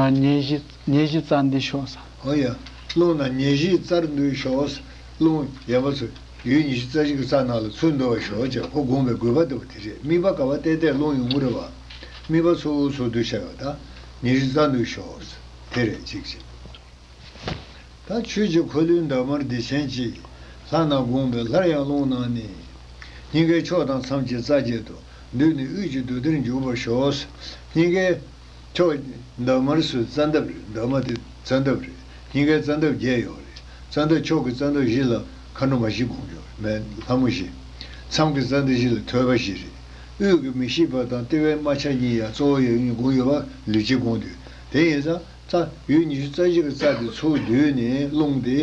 ཨ། ཉེར་བཞི། ཉེར་བཞི་རྩར་འདུས་ཤོག་ཟེར། ཨོ་ཡ། རླུང་རྣམས་ཉེར་བཞི་རྩར་འདུས་ཤོག། རླུང་ཡན་པ་ཚོ་ཡུལ་ཉི་ཤུ་རྩ་གཅིག་གི་རྩ་ནང་ལ་ཚུར་འདུ་བར་ཤོག་ཅེས་ཁོ་དགོངས་པའི་དགོས་པ་འདུག་པ་དེ་རེད། དམིགས་པ་ག་བ་བལྟས་བལྟས་རླུང་ཡོང་གི་རེད་བ། དམིགས་པ་ཚུར་ཚུར་འདུ་བྱ་བ་དང་ཉི་ཤུ་རྩ་འདུ་ཤོག་དེ་རེད་གཅིག་བྱས། ད་ཆོས་ཀྱི་འཁོར་ལོའི་འདབ་མར་བདེ་ཆེན་གྱིས། ལྷ་རྣམས་བསྒོམས་པས་སླར་ཡང་རླུང་ནང་ནས། སྙིང་གའི་ཕྱོགས་དང་མཚམས་ཀྱི་རྩ་བརྒྱད་དུ། བསྡུས་ནས་དབུས་ཀྱི་རྡུལ་སྡེར་འཇུག་པར་ཤོག་སྙིང་གའི་ཕྱོགས་འདབ་མར་སུ་རྩ་འདབ་རེད། འདབ་མ་དེ་རྩ་འདབ་རེད། སྙིང་གའི་རྩ་འདབ་བརྒྱད་ཡོད་རེད། རྩ་འདབ་ཕྱོགས་ཀྱི་རྩ་འདབ་བཞི་ལ་མཁའ་འགྲོ་མ་བཞི་བསྒོམས་ཡོད་རེད། མེ་ལྷ་མོ་བཞི། མཚམས་ཀྱི་རྩ་འདབ་བཞི་ལ་ཐོད་པ་བཞི་རེད། དབུས་ཀྱི་མི་ཤིགས་པ་དང་ལྟེ་བའི་རྨ་བྱ་གཉིས་ཡང་གཙོ་བོ་ཡབ་ཡུམ་བསྒོམས་ཡོད་པ་ལུས་ཀྱིས་བསྒོམས་དུས། དེ་ཡིན་ཙང་། རྩ། ཡུལ་ཉི་ཤུ་རྩ་གཅིག་གི་རྩ་དེ་ཚུར་བསྡུས་ནས་རླུང་དེ་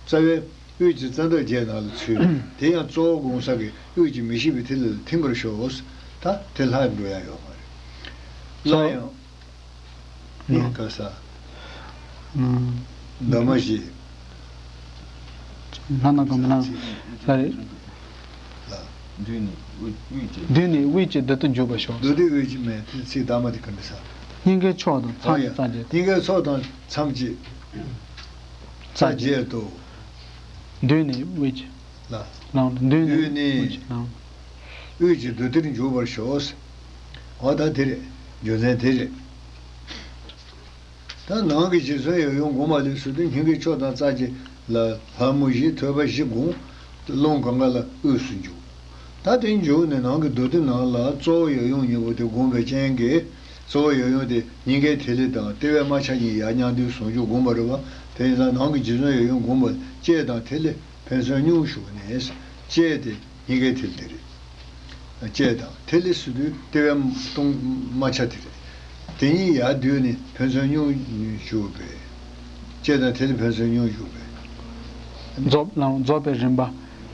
རྩ་བའི་དབུས་ཀྱི་རྩ་འདབ་བརྒྱད་ནང་ལ་ཚུད། དེ་ཡང་གཙོ་བོ་བསྒོམ་ས་གི་དབུས་ཀྱི་མི་ཤིགས་པའི་ཐིག་ལེ་ལ་ཐིམ་པར་ཤོག་ད་དེ་ལྷག་འགྲོ་ཡ་ཡོད་མ་རེད། སླར་ཡང་། ཨེ་ག་ས། འདབ་མ་བཞི། ལྷ་ན་ག་མ་ན་ལ་རེད། ལ། བསྡུས་ནས་དབུས་དབུས་ཀྱི། བསྡུས་ནས་དབུས་ཀྱི་རྡུལ་དུ་འཇུག་པར་ཤོག་མདོ་སྡེ་དབུས་ཀྱི་མེ་ཚིག་ཚིག་དག་མ་དེ་ག་འདྲ་ས། སྙིང་གའི་ཕྱོགས་དང་མཚམས་ཀྱི་རྩ་བརྒྱད། སྙིང་གའི་ཕྱོགས་དང་མཚམས་ཀྱི་རྩ་བརྒྱད་དུ། བསྡུས་ནས་དབུས་ཀྱི། ལ། ལངས་ཏེ་བསྡུས་ནས་བསྡུས་ནས་དབུས་ཀྱི་ལངས། དབུས་ཀྱི་རྡུལ་སྡེར་འཇུག་པར་ཤོག་འོ་ད་དེ་རེད། རྒྱུ་མཚན་དེ་རེད། ད་ནང་གི་རྗེ་བཙུན་ཡབ་ཡུམ་བསྒོམ་པ་ལས་སུ་དུ་སྙིང་གའི་ཕྱོགས་དང་རྩ་བརྒྱད་ལ་ལྷ་མོ་བཞི་ཐོད་པ་བཞི་བསྒོམ། རླུང་གང་ག་ལ་དབུས་སུ་འཇུག་ད་དེ་འཇུག་ནས་ནང་གི་རྡུལ་སྡེ་ནང་ལ་གཙོ་བོ་ཡབ་ཡུམ་གཉིས་པོ་དེ་བསྒོམ་པའི་རྐྱེན་གྱིས། གཙོ་བོ་ཡབ་ཡུམ་དེ་སྙིང་གའི་ཐིག་ལེ་དང་ལྟེ་བའི་རྨ་བྱ་གཉིས་ཡར་མཉམ་འདུས་ཟུང་འཇུག་བསྒོམ་པ་རེད་བ། དེ་ཡིན་ཙང་ནང་གི་རྗེ་བཙུན་ཡབ་ཡུམ་བསྒོམ་པ་ལྕེ་དང་ཐིག་ལེ་ཕན་ཚུན་སྙུང་ཞུགས་ནས། ལྕེ་དེ། སྙིང་གའི་ཐིག་ལེ་རེད། ལྕེ་དང་ཐིག་ལེ་ཟེར་དུས་ལྟེ་བའི་སྟོང་རྨ་བྱ་དེ་རེད། དེ་གཉིས་ཡར་བསྡུས་ནས་ཕན་ཚུན་སྙུང་ཞུགས་པས། ལྕེ་དང་ཐིག་ལེ་ཕན་ཚུན་སྙུང་ཞུགས་པས། རྫོགས་ལའང་རྫོགས་པའི་རིམ་པ།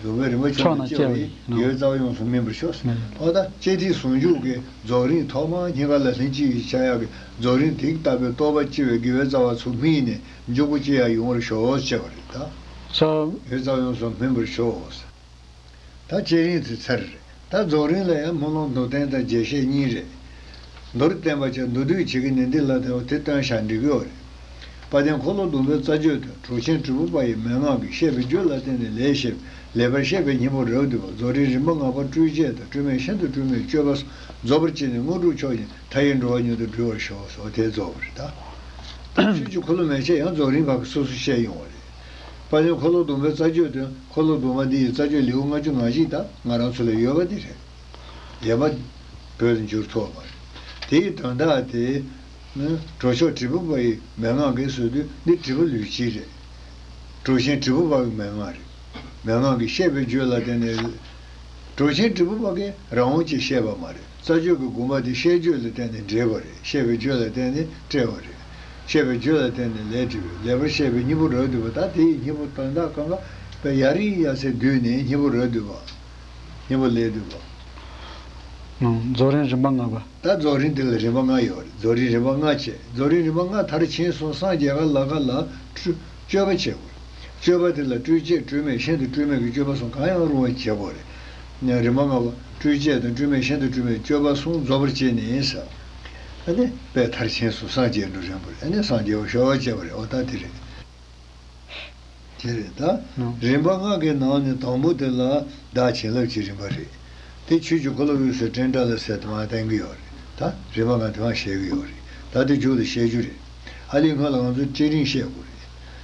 རྫོགས་པའི་རིམ་པ་ཕྱོགས་ཕྱོགས་རྣམས་རྣམས་སྐྱེ་བ་སྐྱེ་བ་ཡི་ཡི་ཡོད་རྩ་བ་ཡོངས་སུ་སྨིན་པར་ཤོག་ཨོ་ད་ལྕེ་ཐིག་ཟུང་འཇུག་གི་རྫོགས་རིམ་ཐོག་མར་སྙིང་ག་ལ་ལྷན་ཅིག་ཡིན་ཆ་ཡག་གི་རྫོགས་རིམ་དེ་ལྟ་བུའི་རྟོགས་པ་སྐྱེ་བའི་དགེ་བའི་རྩ་བ་ཚུར་སྨིན་ནས་འཇུག་པོ་སྐྱེ་ཡག་ཡོང་བར་ཤོག་ཅེས་པ་རེད་ད། ཡོད་རྩ་བ་ཡོངས་སུ་སྨིན་པར་ཤོག་ད་བསྐྱེད་རིམ་དེ་ཚར་རེད། ད་རྫོགས་རིམ་ལ་ཡང་སྨོན་ལམ་མདོར་བསྟན་དང་རྒྱས་བཤད་གཉིས་རེད། མདོར་བསྟན་པ་བྱས་མདོར་བསྡུས་བྱེད་ཀྱི་ནི་འདི་ལ་དེ་བ་དེ་སྟོན་བྱ་འགྲིག་གི་ཡོད་རེད། དཔལ་ལྡན་འཁོར་ལོ་སྡོམ་པའི་རྩ་རྒྱུད་དུ་གྲོགས་ཆེན་དྲིལ་བུ་པ་ཡི་མན་ངག་གིས་བཤད་པའི་རྒྱུད་ལ་བརྟེན་ནས་ལས་བཤད་ལེགས་པར་བཤད་པའི་སྙིང་པོ་རབ་བསྡུས་པ་རྫོགས་རིམ་རིམ་པ་ལྔ་པ་སྤྲོས་བཅས་དང་སྤྲོས་མེད་ཤིན་ཏུ་སྤྲོས་མེད་སྤྱོད་པ་སོགས་རྫོགས་པར་བྱས་ནས་དངོས་གྲུབ་མཆོག་ཡིན་མཐའ་ཡས་འགྲོ་བ་མྱུར་དུ་འགྲོ་བར་ཤོག་སོགས་དེ་རྫོགས་པ་རེད་ད། ཆོས་ཀྱི་འཁོར་ལོ་མན་ཆད་ཡང་རྫོགས་རིམ་བར་གྱི་སོ་སོ་བཤད་ཡོང་བ་རེད། དཔལ་ལྡན་འཁོར་ལོ་སྡོམ་པའི་རྩ་རྒྱུད་དུ་འཁོར་ལོ་སྡོམ་པ་འདི་ཡི་རྩ་རྒྱུད་ལེའུ་ལྔ་བཅུ་ང་བཞི་དག་ང་རང་ཚོ་ལ་ཡོད་པ་འདི་རེད། ཡོད་པ་བོད་དུ་འགྱུར་ཐུབ་པ་རེད། དེའི་དོན་དག་དེ་ནི་གྲོགས་མཆོག་དྲིལ་བུ་པ་ཡི་མན་ངག་གིས་ཟེར་དུས་འདི་དྲིལ་བུ་ལུས་དཀྱིལ་རེད། གྲོགས་ཆེན་དྲིལ་བུ་པ་ཡི་མན་ངག་རེད། མན་ངག་གིས་བཤད་པའི་རྒྱུད་ལ་བརྟེན་ནས། གྲོགས་ཆེན་དྲིལ་བུ་པ་གིས་རང་དབང་གིས་བཤད་པ་མ་རེད། རྩ་རྒྱུད་ཀྱི་དགོངས་པ་དེ་བཤད་རྒྱུད་ལ་བརྟེན་ནས་འགྲེལ་བ་རེད། བཤད་པའི་རྒྱུད་ལ་བརྟེན་ནས་བཀྲལ་བ་རེད། བཤད་པའི་རྒྱུད་ལ་བརྟེན་ནས་ལས་བྲིས་པའི་ལེགས་པར་བཤད་པའི་སྙིང་པོ་རབ་བསྡུས་པ་ད་དེ་ཡི་སྙིང་པོ་དོན་དག་གང་ག་པའི་ཡ་རིང་ཡ་ཚེ་བསྡུས་ནས་སྙིང་པོ་རབ་བསྡུས་པ། སྙིང་པོ་ལེགས་བསྡུས་པ། རྫོགས་རིམ་རིམ་པ་ལྔ་པ། ད་རྫོགས་རིམ་དེ་ལ་རིམ་པ་ལྔ་ཡོད་རེད། རྫོགས་རིམ་རིམ་པ་ལྔ་བྱས། རྫོགས་རིམ་རིམ་པ་ལྔ་མཐར་ཕྱིན་སོང་སངས་རྒྱས་ག་ལ་ག་ལ་སྤྲུལ་སྤྱོད་པ་བྱེད་དགོས། སྤྱོད་པ་དེ་ལ་སྤྲོས་བཅས་སྤྲོས་མེད་ཤིན་ཏུ་སྤྲོས་མེད་ཀྱི་སྤྱོད་པ་གསུམ་གང་ཡང་རུང་བ་བྱེད་དགོས་རེད། རིམ་པ་ལྔ་པ་སྤྲོས་བཅས་དང་སྤྲོས་མེད་ཤིན་ཏུ་སྤྲོས་མེད་སྤྱོད་པ་གསུམ་རྫོགས་པར་བྱས་ནས་ཟེར། ཨ་ནི་དཔལ་མཐར་ཕྱིན་སོང་སངས་རྒྱས་འགྲོ་རན་པོ་རེད། ཨ་ནི་སངས་རྒྱས་པ་ཤོག་བྱས་པ་རེད། འོ་ད་དེ་རེད། དེ་རེད་ད། རིམ་པ་ལྔ་གི་ནང་ནས་དང་པོ་དེ་ལ་བདག་བྱིན་རླབས་ཀྱི་རིམ་པ་རེད། དེ་ཆོས་ཀྱི་འཁོར་ལོ་དབུས་སུ་སྤྲིན་བྲལ་ལ་ཟེར་དེ་མ་བསྟན་གྱི་ཡོད་རེད་ད། རིམ་པ་ལྔ་དེ་མ་བཤད་ཀྱི་ཡོད་རེད། ད་དེ་མཇུག་ལ་བཤད་རྒྱུ་རེད། ཨ་ལས་སྔོན་ལ་ང་ཚོ་བསྐྱེད་རིམ་བཤད་དགོས་རེད།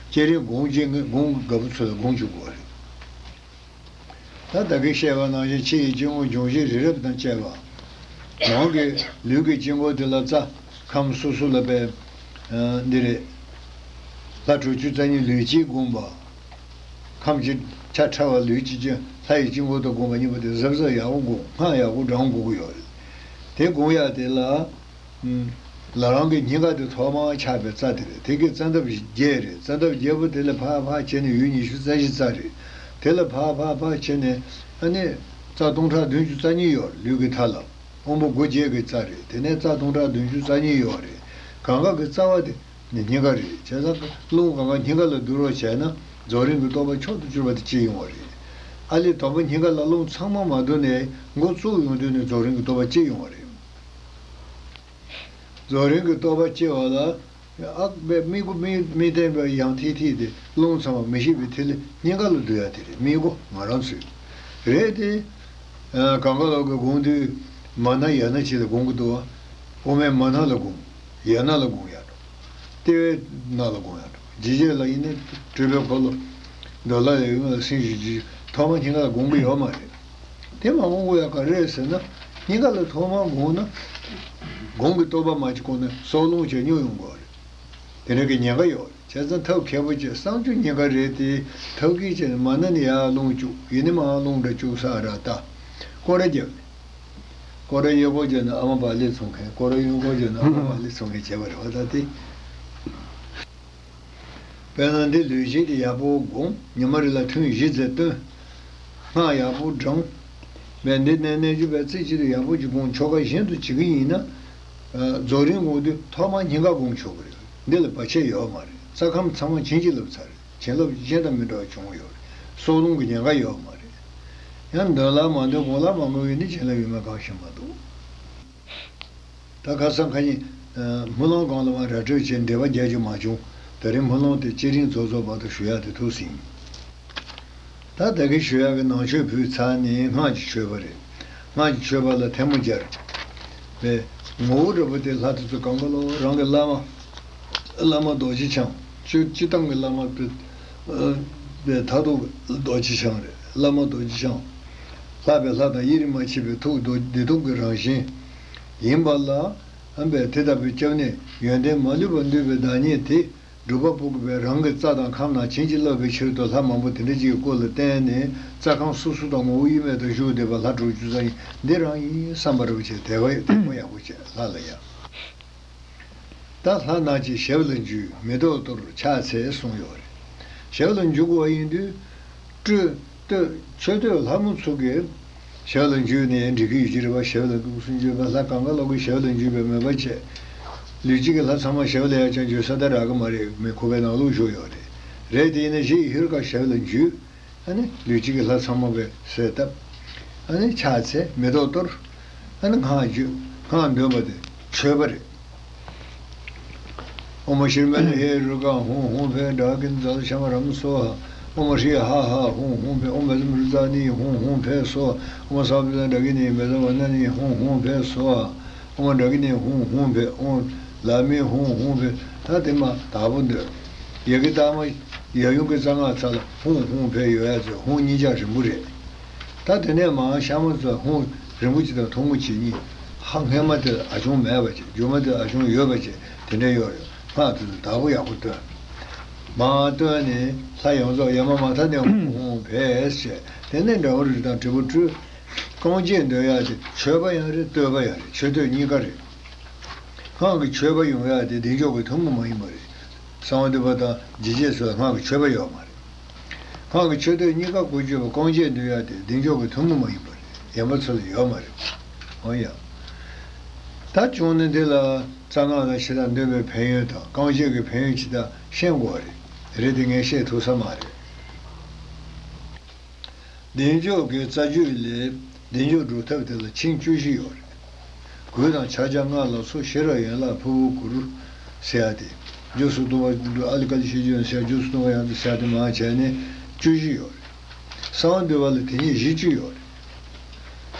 བསྐྱེད་རིམ་སྒོམ་བྱེད་སྒོམ་དགའ་པོ་ཚོ་ལ་སྒོམ་བཅུག་དགོས་རེད། ད་ད་གིན་བཤད་པ་ནང་བཞིན་ཕྱི་ཡི་དཀྱིལ་འཁོར་འབྱུང་བཞི་རི་རབ་དང་བཅས་པ། ནང་གི་ལུས་ཀྱི་དཀྱིལ་འཁོར་དེ་ལ་རྩ་ཁམས་སོ་སོ་ལ་པའི་འདི་རེད། ལྷ་དྲུག་ཅུ་རྩ་གཉིས་ལུས་དཀྱིལ་བསྒོམ་པ། ཁམས་ཀྱི་ཆ་ཕྲ་བ་ལུས་ཀྱི་ལྷ་ཡི་དཀྱིལ་འཁོར་དུ་བསྒོམ་པ་གཉིས་པོ་དེ་གཟབ་གཟབ་ཡག་པོ་བསྒོམ། སྔགས་ཡག་པོ་བགྲང་དགོས་ཀྱི་ཡོད་རེད། དེ་བསྒོམ་ཡག་དེ་ལ། ལ་རང་གི་སྙིང་ག་དེ་ཐོག་མར་ཆགས་པའི་རྩ་དེ་རེད། དེ་གི་རྩ་འདབ་བརྒྱད་རེད། རྩ་འདབ་བརྒྱད་པོ་དེ་ལ་ཕར་ཕར་བྱས་ནས་ཡུལ་ཉི་ཤུ་རྩ་བཞི་རྩ་རེད། དེ་ལ་ཕར་ཕར་ཕར་བྱས་ནས་ཨ་ནི་རྩ་སྟོང་ཕྲག་བདུན་ཅུ་རྩ་གཉིས་ཡོད་རེད། ལུས་ཀྱི་མཐའ་ལ་དབང་པོ་སྒོ་བརྒྱད་ཀྱི་རྩ་རེད། དེ་ནས་རྩ་སྟོང་ཕྲག་བདུན་ཅུ་རྩ་གཉིས་ཡོད་རེད། གང་ག་གི་རྩ་བ་དེ་ནི་སྙིང་ག་རེད། བྱས་ཙང་རླུང་གང་ག་སྙིང་ག་ལ་བསྡུ་རོགས་བྱས་ན་རྫོགས་རིམ་གྱི་རྟོགས་པ་མཆོག་ཏུ་གྱུར་པ་དེ་ཅི་ཡོང་བ་རེད། ཨ་ལས་དང་པོ་སྙིང་ག་ལ་རླུང་ཚང་མ་མ་བསྡུ་ནས་འགོ་བཙུགས་ཡོང་དུས་ནི་རྫོགས་རིམ་གྱི་རྟོགས་པ་ཅི་ཡོང་བ་རེད། རྫོགས་རིམ་གྱི་རྟོགས་པ་སྐྱེ་བ་ལ། ཨ་པའི་མིག་གོ་མིག་མིག་བསྟན་པའི་ཡང་ཐིག་ཐིག་དེ་རླུང་ཚང་བ་མི་ཤེས་པའི་ཐིག་ལེ་སྙིང་ག་ལ་བསྡུ་ཡ་དེ་རེད། མིག་གོ་ང་རང་ཚོས་རེད་དེ། ཨ་གང་ག་ལོག་གི་དགོངས་དུས་མ་ན་ཡ་ན་ཅིག་ལ་དགོངས་གི་འདུག་བ། དབུ་མའི་མ་ན་ལ་དགོངས། ཡ་ན་ལ་དགོངས་ཡ་འགྲོ། ལྟེ་བའི་ན་ལ་དགོངས་ཡ་འགྲོ། ཇི་བྱས་ལ་ཡིན་ན་སྤྲུལ་པའི་འཁོར་ལོ། མདོ་ལ་ཡི་ཡུལ་ལ་སེམས་ཤིང་ཇི་ཐོག་མ་སྙིང་ག་ལ་དགོངས་གི་ཡོད་མ་རེད། དེ་མ་དགོངས་གི་ཡོད་ག་རེད་ཟེར་ན། སྙིང་ག་ལ་ཐོག་མ་དགོངས་ན། དགོངས་གི་རྟོགས་པ་མ་གཅིག་གོ་ན་སྲོག་རླུང་བྱས་སྙོམས་ཡོང་གི་རེད། དེ་འདྲ་གི་ཉེན་ཁ་ཡོད་རེད། བྱས་ཙང་ཐབས་མཁས་པོ་བྱས་བསང་ཆུ་ཉེན་ཁ་རེད་དེ། ཐབས་མཁས་བྱས་ནས་མ་ན་ནི་ཡར་རླུང་བཅུག་ཡིན་ནི་མར་རླུང་འདྲ་བཅུག་ས་ར་ད། སྐོར་ར་རྒྱབ་ནས། སྐོར་ར་གཡས་སྐོར་བྱས་ན་ཨ་མ་བག་ལེབ་འཚོང་མཁན། སྐོར་ར་གཡོན་སྐོར་བྱས་ན་ཨ་མ་བག་ལེབ་འཚོང་མཁན་བྱས་པ་རེད་བ་ད་དེ། དཔེར་ན་འདི་ལུས་སྦྱིན་དེ་ཡག་པོ་སྒོམ། ཉི་མ་རེ་ལ་ཐུན་བཞི་ཙམ་བཏོན། སྔགས་ཡག་པོ་བགྲང་། མེད་འདི་ནས་རྣལ་འབྱོར་པའི་རྩེ་གཅིག་ཏུ་ཡག་པོ་ཅིག་སྒོམ། ཆོ་ག་གཞན་དུ་བྱེད་ཀྱི་ཡིན་ན། ཨ་རྫོགས་རིམ་སྒོམ་དུས་ཐོག་མར་སྙིང་ག་སྒོམ་ཆོག་གི་རེད། འདི་ལ་བར་ཆད་ཡོད་མ་རེད། རྩ་ཁམས་ཚང་མ་བྱིན་གྱིས་བརླབས་ཚར་རེད། བྱིན་རླབས་གཞན་དང་མི་འདྲ་བ་བྱུང་ཡོད་རེད། སྲོག་རླུང་གི་ཉེན་ཁ་ཡོད་མ་རེད། ཡང་འདོན་ལ་མ་འདོན་གོང་ལ་མ་གོང་ཡིན་ན་བྱིན་རླབས་ཡོད་མེད་གང་ཤེས་མ་འདུག་ད་ཁ་སང་ཁ་ཉིན། ཨ་སྨོན་ལམ་སྒང་ལ་མར་ར་སྤྲོད་བྱས་འབྲེལ་བ་རྒྱག་རྒྱུ་མ་བྱུང་། ད་རིང་སྨོན་ལམ་དེ་བསྐྱེད་རིམ་རྫོགས་རྫོགས་བར་དུ་ཞུ་ཡག་དེ་ཐུགས་ཟིན། ད་ད་གིན་ཞུ་ཡག་གི་ནང་མཆོད་ཕུལ་ཚར་ནས་སྔགས་ཀྱི་མཆོད་པ་རེད། སྔགས་ཀྱི་མཆོད་པ་ལ་ཐལ་མོ་སྦྱར། པའི་ངོ་བོ་འདྲ་པོ་དེ་ལྷ་དེ་ཚོ་གང་ག་ལོག་རང་གི་བླ་མ། བླ་མ་རྡོ་རྗེ་འཆང་། སྤྱིར་སྤྱིར་བཏང་གི་བླ་མ་པའི་ཨ་པའི་མཐར་ཐུག་རྡོ་རྗེ་འཆང་རེད། བླ་མ་རྡོ་རྗེ་འཆང་། ལྷག་པའི་ལྷ་དང་དབྱེར་མ་མཆིས་པའི་ཐུགས་རྡོ་བདེ་སྟོབས་ཀྱི་རང་བཞིན་ཡིན་པ་ལ། ཨ་པའི་དེ་ལྟ་བུའི་སྐྱབས་གནས་ཡོན་ཏན་མ་ལུས་པ་འདུས་པའི་བདག་ཉིད་དེ། སྒྲུབ་པ་པོ་གིས་པའི་རང་གི་རྩ་དང་ཁམས་རྣམས་བྱིན་གྱིས་བརླབ་པའི་ཕྱིར་དུ་ལྷ་མང་པོ་དེ་འདྲ་ཅིག་གི་སྐུ་ལ་བརྟེན་ནས་རྩ་ཁམས་སོ་སོ་དང་ངོ་བོ་དབྱེར་མེད་དུ་བཞུགས་བསྡད་པ་ལྷ་དྲུག་ཅུ་རྩ་གཉིས་འདི་རང་ཡིན་བསམ་པ་རེ་བ་བྱས་དད་པ་དད་པ་ཡག་པོ་བྱས་ལྷ་ལ་ཡ། ད་ལྷ་རྣམས་ཀྱི་ཞབས་ལ་འཇུས། མེ་ཏོག་གཏོར། ཕྱག་འཚལ་གསུངས་ཡོད་རེད། ཞབས་ལ་འཇུ་དགོས་པ་ཡིན་དུས། སྤྲོས་བསྟོད་མཆོད་བསྟོད་ལྷ་མོ་ཚོ་གི་ཞབས་ལ་འཇུས་ནས་འགྲིག་གི་ཡོད་ཀྱི་རེད་པ། ཞབས་ལ་འདུག་སེ་འཇུས་པ་ལྷ་གང་ག་ལོག་གི་ཞབས་ལ་འཇུས་པའི་མོས་པ་བྱས། ལུས་གཅིག་གི་ལྷ་ཚང་མ་ཞབས་ལ་ཡར་ཀྱང་འཇུས་ས་ད་རག་གི་མ་རེད། མི་ཁོ་པའི་ནང་ལོགས་བཞུགས་ཡོད་རེད། རེད་དེ་ཡིན་ན་གཞི་ཡི་ཧུར་ཁ་ཞབས་ལ་འཇུས། ཨ་ནི་ལུས་གཅིག་གི་ལྷ་ཚང་མ་བས་གསལ་བཏབ། ཨ་ནི་ཕྱག་འཚལ་མེ་ཏོག་གཏོར། ཨ་ནི་སྔགས་བརྗོད། སྔགས་འདོན་པ་དེ་མཆོད་པ་རེད། ཨོཾ་ཤྲཱི་མཎྜལ་ཧེ་རུ་ཀ་ཧཱུྃ་ཧཱུྃ་ཕཊ་ཌཱ་ཀིན་ཛཱ་ལ་ཤ་མ་རམ་སྭཱ་ཧཱ། ཨོཾ་ཧྲཱིཿཧ་ཧ་ཧཱུྃ་ཧཱུྃ་ཕཊ། ཨོཾ་བཛྲ་མུ་ཌྲ་ཛ་ནི་ཧཱུྃ་ཧཱུྃ་ཕཊ་སྭཱ་ཧཱ། ཨོཾ་སརྦ་བི་གྷ་ནཱ་ཌ་ཀི་ནི་བཛྲ་ཝཱ་ཎཱ་ནི་ཧཱུྃ་ཧཱུྃ་ཕཊ་སྭཱ་ཧཱ། ཨོཾ་ཌཱ་ཀི་ནི་ཧཱུྃ་ཧཱུྃ་ཕཊ། ཨོཾ་ལ་མི་ཧཱུྃ་ཧཱུྃ་ཕཊ། ད་དེ་མ་དག་པོ་འདོན། ཡ་གི་ཏ་མ་ཡ་ཡུམ་གྱི་རྩ་སྔགས་ཚར་ལ་ཧཱུྃ་ཧཱུྃ་ཕཊ་ཡོད་ཡ་ཚོ་ཧཱུྃ་གཉིས་ཆ་རིང་པོ་རེད། ད་དེ་ནས་མར་ཤ་མ་ཚོ་ཧཱུྃ་རིང་པོ་ཅིག་དང་ཐུང་ངུ་ཅིག་གཉིས། ཧ་སྔས་མ་དེ་ལ་ཨ་ཆུང་མེད་པ་ཅིག་མཇུག་མ་དེ་ལ་ཨ་ཆུང་ཡོད་པ་ཅིག་དེ་འདྲ་ཡོད་རེད། སྔགས་དེ་ཚོ་བདག་པོ་ཡག་པོ་བཏོན། མར་བཏོན་ནས་ལྷ་ཡོངས་རྫོགས་ཡ་མ་མ་མཐའ་ནས་ཧཱུྃ་ཧཱུྃ་ཕཊ་ཟེར། དེ་ནས་འདྲ་བོ་རིགས་དང་དྲིལ་བུ་སྤྲུལ། རྐང་རྗེས་འདོན་ཡ་དེ་མཆོད་པ་ཡང་རེད། བསྟོད་པ་ཡང་རེད། མཆོད་བསྟོད་གཉིས་ཀ་རེད། སྔགས་ཀྱི་མཆོད་པ་ཡོང་ཡ་དེ་བདེ་མཆོག་གི་ཐུན་མོང་མ་ཡིན་པ་རེད། གསང་བ་འདུས་པ་དང་འཇིགས་བྱེད་སོགས་ལ་སྔགས་ཀྱི་མཆོད་པ་ཡོད་མ་རེད། སྔགས་ཀྱི་མཆོད་བསྟོད་གཉིས་ཀ་དགོས་བརྗོད་པ་རྐང་རྗེས་འདོན་ཡ་དེ་བདེ་མཆོག་གི་ཐུན་མོང་མ་ཡིན་པ་རེད། གཞན་པ་ཚོ་ལ་ཡོད་མ་རེད། འོ་ཡ། ད་བྱུང་ན་འདི་ལ་རྩ་སྔགས་དང་ཕྱི་ལ་འདོན་པའི་ཕན་ཡོན་དང་རྐང་རྗེས་ཀྱི་ཕན་ཡོན་ཇི་ལྟར་ཤེས་དགོས་པ་རེད། རེད་དེ་ངས་བཤད་ཐུབ་ས་མ་རེད། བདེ་མཆོག་གི་རྩ་རྒྱུད་ལས་བདེ་མཆོག་སྒྲུབ་ཐབས་དེ་ལ་ཆིངས་བཅུ་བཞི་ཡོད་རེད། གོས་དང་ཕྱག་རྒྱ་སྔགས་ལ་སོགས་ཤེས་རབ་ཡན་ལག་ཕུར་བུ་གུར་ཟེར་ཡ་དེ། མགྱོགས་སུ་གཏོང་བ་ཨ་ལི་ཀ་ལི་ཤེས་རྒྱུ་ཟེར་ཡ་མགྱོགས་སུ་གཏོང་བ་ཡང་དུ་ཟེར་ཡ་དེ་མང་བྱས་ནས་བཅུ་བཞི་ཡོད་རེད། གསང་བ་འདུས་པ་ལ་དེ་ཉིད་བཞི་བཅུ་ཡོད་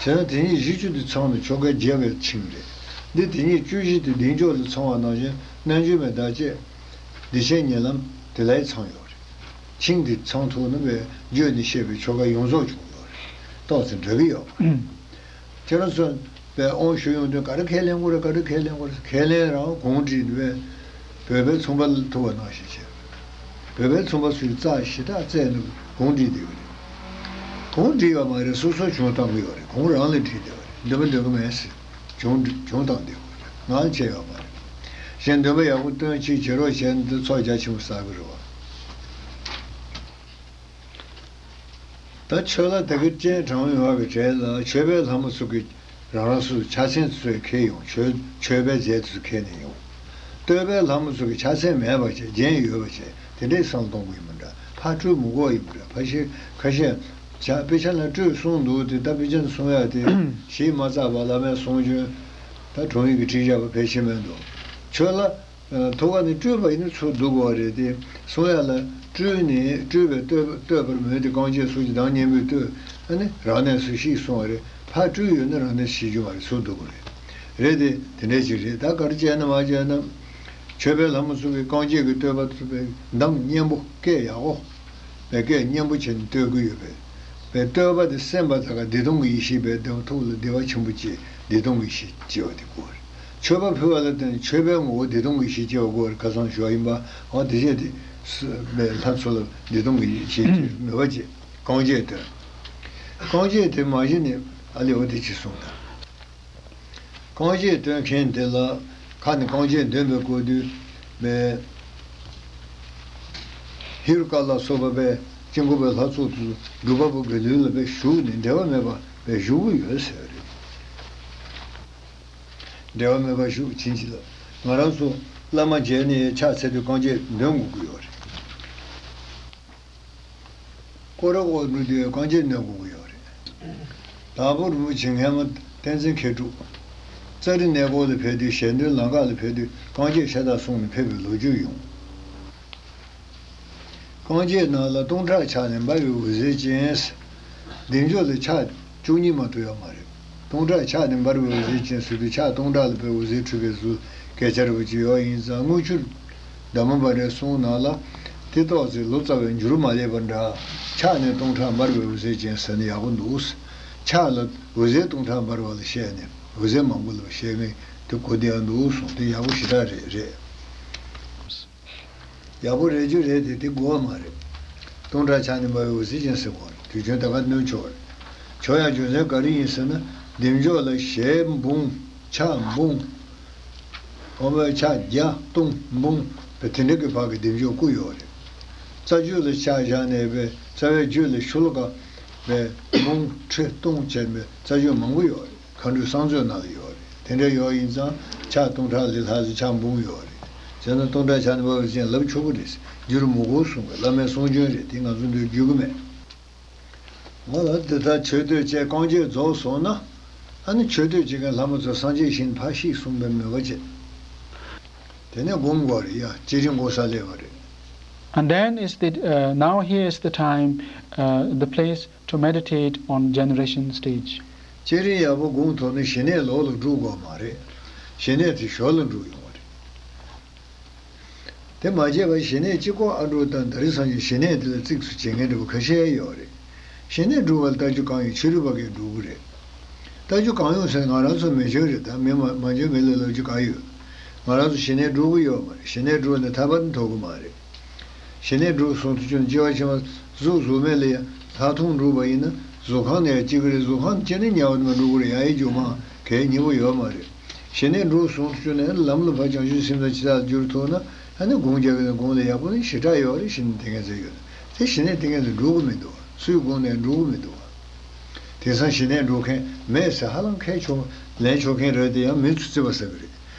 རེད། བྱས་ན་དེ་ཉིད་བཞི་བཅུ་དེ་ཚང་ནས་ཆོ་ག་བརྒྱད་པའི་ཆིངས་རེད། འདི་དེ་ཉིད་བཅུ་བཞི་དེ་བདེ་མཆོག་ལ་ཚང་བ་ནང་བཞིན་རྣལ་འབྱོར་པའི་བདག་བསྐྱེད་བདེ་ཆེན་ཉེ་ལམ་དེ་ལའི་ཚང་ཡོད་རེད། ཆིངས་འདི་ཚང་ཐུབ་ན་བས་བརྗོད་ནས་བཤད་པའི་ཆོ་ག་ཡོངས་རྫོགས་བྱུང་ཡོད་རེད། ཏོག་ཙམ་འདྲ་གི་ཡོད་པ་རེད། ཁྱེད་རང་ཚོ་བས་དབང་ཞུ་ཡོང་དུས་ག་རེ་ཁས་ལེན་དགོས་རེད། ག་རེ་ཁས་ལེན་དགོས་རེད། ཁས་ལེན་རང་གོང་བསྒྲིགས་བས་བོད་པའི་ཚོང་པ་ཐུག་པ་ནང་བཞིན་བྱས། བོད་པའི་ཚོང་པ་ཚོས་རྩ་ཞེ་དྲག་བཙལ་ནས་གོང་བསྒྲིགས་བསྡད་ཡོད་རེད། གོང་བསྒྲིགས་ཡོད་མ་རེད། སོ་སོ་བྱུང་བཏང་གི་ཡོད་རེད། གོང་རང་ལ་བསྒྲིགས་བསྡད་ཡོད་རེད། འདོན་པ་འདོན་གི་མེད་ཟེར། བྱུང་བྱུང་བཏང་བསྡད་ཡོད་རེད། ང་ལ་བྱས་ཡོད་མ་རེད། གཞན་འདོན་པ་ཡག་པོ་བཏོན་ཅིག་བྱེད་རོགས་བྱས་ན་འདི་ཚོགས་རྒྱ་ཆེན་པོ་བསགས་གི་རེད་བ། ད་ཆོས་ལ་དེ་གི་སྤྱན་དྲངས་ཡོང་བ་གི་གྲས་ལ་མཆོད་པའི་ལྷ་མོ་ཚོ་གི་རང་རང་སོ་སོའི་ཕྱག་མཚན་ཚོས་ཁྱེར་ཡོང་། མཆོད་མཆོད་པའི་རྫས་དེ་ཚོ་ཁྱེར་ནས་ཡོང་། བསྟོད་པའི་ལྷ་མོ་ཚོ་གི་ཕྱག་མཚན་མེད་པ་བྱས། རྒྱན་ཡོད་པ་བྱས། དེ་འདྲའི་བསམ་བློ་གཏོང་དགོས་ཡིན་པ་འདྲ། ཕར་སྤྲོད་མི་དགོས་པ་ཡིན་པ་འདྲ། ཕ་ཤེ་ཁ་ཤས་ཇ་དཔེ་ཆ་ལ་སྤྲོད་གསུངས་འདུག་དེ་ད་དཔེ་ཆ་གསུང་ཡ་དེ་གཞི་མ་རྩ་བ་བླ་མའི་གསུང་རྒྱུན་ད་དྲུང་ཡིག་གི་ཁྲིད་བཞག་པ་ཕལ་ཆེར་མེད་འདུག་ཆོས་ལ། ཐུག་པ་ནི་སྤྲུལ་པ་ཡིན་ན་ཚུར་བསྡུ་དགོས་པ་རེད་དེ། གསུང་ཡ་ལ་སྤྲུལ་ནས་སྤྲུལ་པས་བསྟོད་བསྟོད་པར་མོས་ཏེ་རྐང་རྗེས་སུ་ཇི་ལྟར་སྙན་པོས་བསྟོད། ཨ་ནི་རང་གནས་སུ་ཤིག་གསུང་བ་རེད། ཕར་སྤྲུལ་ཡོད་ན་རང་གནས་སུ་ཤིག་རྒྱུ་མ་རེད། ཚུར་བསྡུ་དགོས་རེད། རེད་དེ་དེ་འདྲས་ཅིག་རེད། ད་ག་རེ་བྱས་ན་མ་བྱས་ན། མཆོད་པའི་ལྷ་མོ་ཚུ་གིས་རྐང་རྗེས་ཀྱི་བསྟོད་པ་ཚུ་པའི་གདངས་སྙན་པོ་སྐད་ཡག་པོ། པའི་སྐད་སྙན་པོ་བྱས་ནས་བསྟོད་ཀྱི་ཡོད་པས། པའི་བསྟོད་པ་དེ་གསན་པ་ད་ག་བདེ་སྟོང་གི་ཡེ་ཤེས་པའི་བདེ་བ་ཐུགས་ལ་བདེ་བ་ཆེན་པོ་སྐྱེ། བདེ་སྟོང་གི་ཡེ་ཤེས་སྐྱེ་བ་དེ་དགོས་རེད། མཆོད་པ་ཕུལ་བ་ལ་བརྟེན་ནས་མཆོད་པའི་ངོ་བོ་བདེ་སྟོང་གི་ཡེ་ཤེས་སྐྱེ་བ་དགོས་རེད། ཁ་སང་ཞུ་བ་ཡིན་པ། འོ་དེ་བྱས་ཏེ། སུ་པའི་ལྷ་ཚུ་ལ་བདེ་སྟོང་གི་ཡེ་ཤེས་སྐྱེ་མོས་པ་བྱེད། རྐང་རྗེས་བསྟོད། རྐང་རྗེས་དེ་མ་གཞི་ནས་ཨ་ལེ་འོ་དེ་ཅི་གསུངས་དང་། རྐང་རྗེས་འདོན་མཁན་དེ་ལ་ཁ་ནས་རྐང་རྗེས་འདོན་པའི་སྐུ་དུས་པའི་ཧེ་རུ་ཀ་ལ་སོགས་པ་པའི་དཀྱིལ་འཁོར་པའི་ལྷ་ཚོགས་དུ་སྒྲུབ་པ་པོ་དགེ་འདུན་ལ་པའི་བཞུགས་ནས་འབྲལ་བ་མེད་པ་པའི་བཞུགས་ཀྱི་ཡོད་ཟེར་བ་རེད། འབྲལ་བ་མེད་པ་བཞུགས་ཕྱིན་ཅི་ལ། ང་རང་ཚོ་བླ་མ་མཇལ་ནས་ཕྱག་འཚལ་དུས་རྐང་རྗེས་འདོན་དགོས་ཀྱི་ཡོད་རེད། སྐོར་ར་སྐོར་འགྲོ་དུས་རྐང་རྗེས་འདོན་དགོས་ཀྱི་ཡོད་རེད། དྭགས་པོ་རིན་པོ་ཆེ་མཁན་མ་བསྟན་འཛིན་མཁས་གྲུབ། ཙཱ་རི་གནས་སྐོར་ལ་ཕེབས་དུས་ཞལ་འདོན་ལམ་ཁ་ལ་ཕེབས་དུས་རྐང་རྗེས་ཤ་སྟག་བསྲུངས་ནས་ཕེབས་པའི་ལོ་རྒྱུས་ཡོང་། རྐང་རྗེས་ནང་ལ་སྟོང་ཕྲག་ཕྱག་ནི་འབར་བའི་འོད་ཟེར་ཅན། བདེ་མཆོག་ལ་ཕྱག་བཅུ་གཉིས་མ་གཏོགས་ཡོད་མ་རེད། སྟོང་ཕྲག་ཕྱག་ནི་འབར་བའི་འོད་ཟེར་ཅན་ཟེར་དུས་ཕྱག་སྟོང་ཕྲག་ལ་པའི་འོད་ཟེར་འཕྲོས་པའི་གཟུགས་སྐད་ཆ་རེ་བ་ཅིག་ཡོད་ཡིན་ཙང་དངུལ་ཆུ་འདབ་མ་འབར་བའི་གསུང་ནང་ལ། དེ་ཏོག་ཙེ་ལོ་ཙཱ་བའི་འགྱུར་མ་སླེབས་པ་འདྲ། ཕྱག་ནི་སྟོང་ཕྲག་འབར་བའི་འོད་ཟེར་ཅན་ཟེར་ན་ཡག་པོ་འདུག་ཕྱག་ལ་འོད་ཟེར་སྟོང་ཕྲག་འབར་བ་ལ་བཤད་ནས་འོད་ཟེར་མང་པོ་ལ་བཤད་མཁན་དེ་གོ་བདེ་ཡག་འདུག་གསུངས་དེ་ཡག་པོ་ཞེ་དྲག་རེད་རེད། ཡག་པོ་རེད་རྒྱུ་རེད་དེ་དེ་དགོས་པ་མ་རེད། སྟོང་ཕྲག་ཕྱག་ནི་འབར་བའི་འོད་ཟེར་ཅན་ཟེར་དགོས་རེད། དུས་རྒྱུན་ད་ག་སྣོན་ཆོག་རེད། ཆོག་ཡག་རྒྱུ་མཚན་ག་རེ་ཡིན་ཟེར་ན། བདེ་མཆོག་ལ་ཞལ་འབུམ། ཕྱག་འབུམ། འོ་མའི་ཕྱག་བརྒྱ་སྟོང་འབུམ་པའི་དེ་འདྲ་གི་བར་གྱི་བདེ་མཆོག་བསྐུར་ཡོད་རེད། རྩ་རྒྱུད་ལ་ཕྱག་བཞག་ནས་པའི་རྩ་བའི་རྒྱུད་ལ་ཤུ་ལ་ཀ་པའི་འབུམ་ཁྲི་སྟོང་བྱས་པའི་རྩ་རྒྱུད་མང་པོ་ཡོད་རེད། མཁའ་འགྲོའི་གསང་མཛོད་ནང་ལ་ཡོད་རེད། དེ་འདྲ་ཡོད་ཡིན་ཙང་ཕྱག་སྟོང་ཕྲག་ལས་ལྷག་ཙམ་ཕྱག་འབུམ་ཡོད་རེད། བྱས་ན་སྟོང་ཕྲག་ཕྱག་ནི་འབར་བའི་ཅན་ལབ་ཆོག་གི་རེད། རྒྱུ་རུ་མི་དགོས་གསུངས་པའི་བླ་མའི་གསུང་རྒྱུན་རེད། དེ་ང་ཚོ་འདིར་བརྒྱུད་ཀྱི་མེད། འོ་ལ་འདི་ལྟར་མཆོད་བསྟོད་བཅས་རྐང་རྗེས་རྫོགས་སོང་ན། ཨ་ནི་མཆོད་བསྟོད་བྱེད་མཁན་ལྷ་མོ་ཚོ་སངས་རྒྱས་ཞིང་ཕར་གཤེགས་གསུངས་པའི་མོས་པ་བྱེད། དེ་ནས་སྒོམ་དགོས་རེད་ཡ། བསྐྱེད་རིམ་སྒོམ་ས་སླེབས་པ་རེད། And then is the, uh, now here is the time, uh, the place to meditate on generation stage. བསྐྱེད་རིམ་ཡག་པོ་སྒོམ་ཐུབ་ན་ཞི་གནས་ལོགས་ལ་འགྲུབ་དགོས་མ་རེད། ཞི་གནས་དེ་ཞོར་ལ་འགྲུབ་ཡོང་བ་རེད། དེ་མ་བྱས་པར་ཞི་གནས་གཅིག་པོ་ཨ་འགྲོ་དང་ད་རེས་སང་ཉིན་ཞི་གནས་དེ་ལ་གཙིགས་སུ་བྱེད་མཁན་འདྲ་པོ་ཁ་ཤས་ཡོད་རེད། ཞི་གནས་སྒྲུབ་པར་ལྟ་རྒྱུ་གང་ཡོད། ཕྱི་རོལ་པ་གིས་སྒྲུབ་ཀྱི་རེད། ལྟ་རྒྱུ་གང་ཡོད་ཟེར་ང་རང་ཚོ་མི་ཆོས་རེད། ད་མི་མ་མ་ཆོས་མི་ལ་ལབ་རྒྱུ་གང་ཡོད། ང་རང་ཚོ་ཞི་གནས་སྒྲུབ་ཀྱི་ཡོད་མ་རེད། ཞི་གནས་སྒྲུབ་ནས་ཐར་པ་དེ་ཐོབ་ཀྱི་མ་རེད། ཞི་གནས་སྒྲུབ་སོང་དུས་ཀྱང་སྐྱེ་བ་ཕྱི་མ་གཟུགས་གཟུགས་མེད་ལ་ཡང་ལྷག་མཐོང་སྒྲུབ་པ་ཡིན་ན་གཟུགས་ཁམས་ནས་ཡང་སྐྱེ་གི་རེད། གཟུགས་ཁམས་སྐྱེ་ནས་དམྱལ་བ་དུ་མ་འགྲོ་གི་རེད། ཡང་ཡི་རྒྱུ་མ་གལ་སྙིང་པོ་ཡོད་མ་རེད། ཞི་གནས་འགྲུབ་སོང་དུས་ཀྱང་ནས་ལམ་ལ་ཕར་བྱང་ཆུབ་སེམས་དང་ཇི་ལྟར་བསྒྱུར་ཐུབ་ན། ཨ་ནི་སྒོམ་རྒྱག་གི་ན་སྒོམ་ལ་ཡག་པོ་ནི་ཞེ་དྲག་ཡོད་རེད། ཞི་གནས་དེ་ངན་ཚོ་ཡོད་ན་དེ་ཞི་གནས་དེ་ངན་ཚོ་འགྲུབ་གི་མི་འདུག་སུའི་སྒོམ་ནས་འགྲུབ་གི་མི་འདུག་དེང་སང་ཞི་གནས་འགྲུབ་མཁན་མེད་ཟེར་ཧ་ལམ་ཁས་ཆོག་ལན་ཆོག་མཁན་རེད་དེ་ཡང་མི་ཚོ་རྩིས་པ་ཟ་གི་རེད།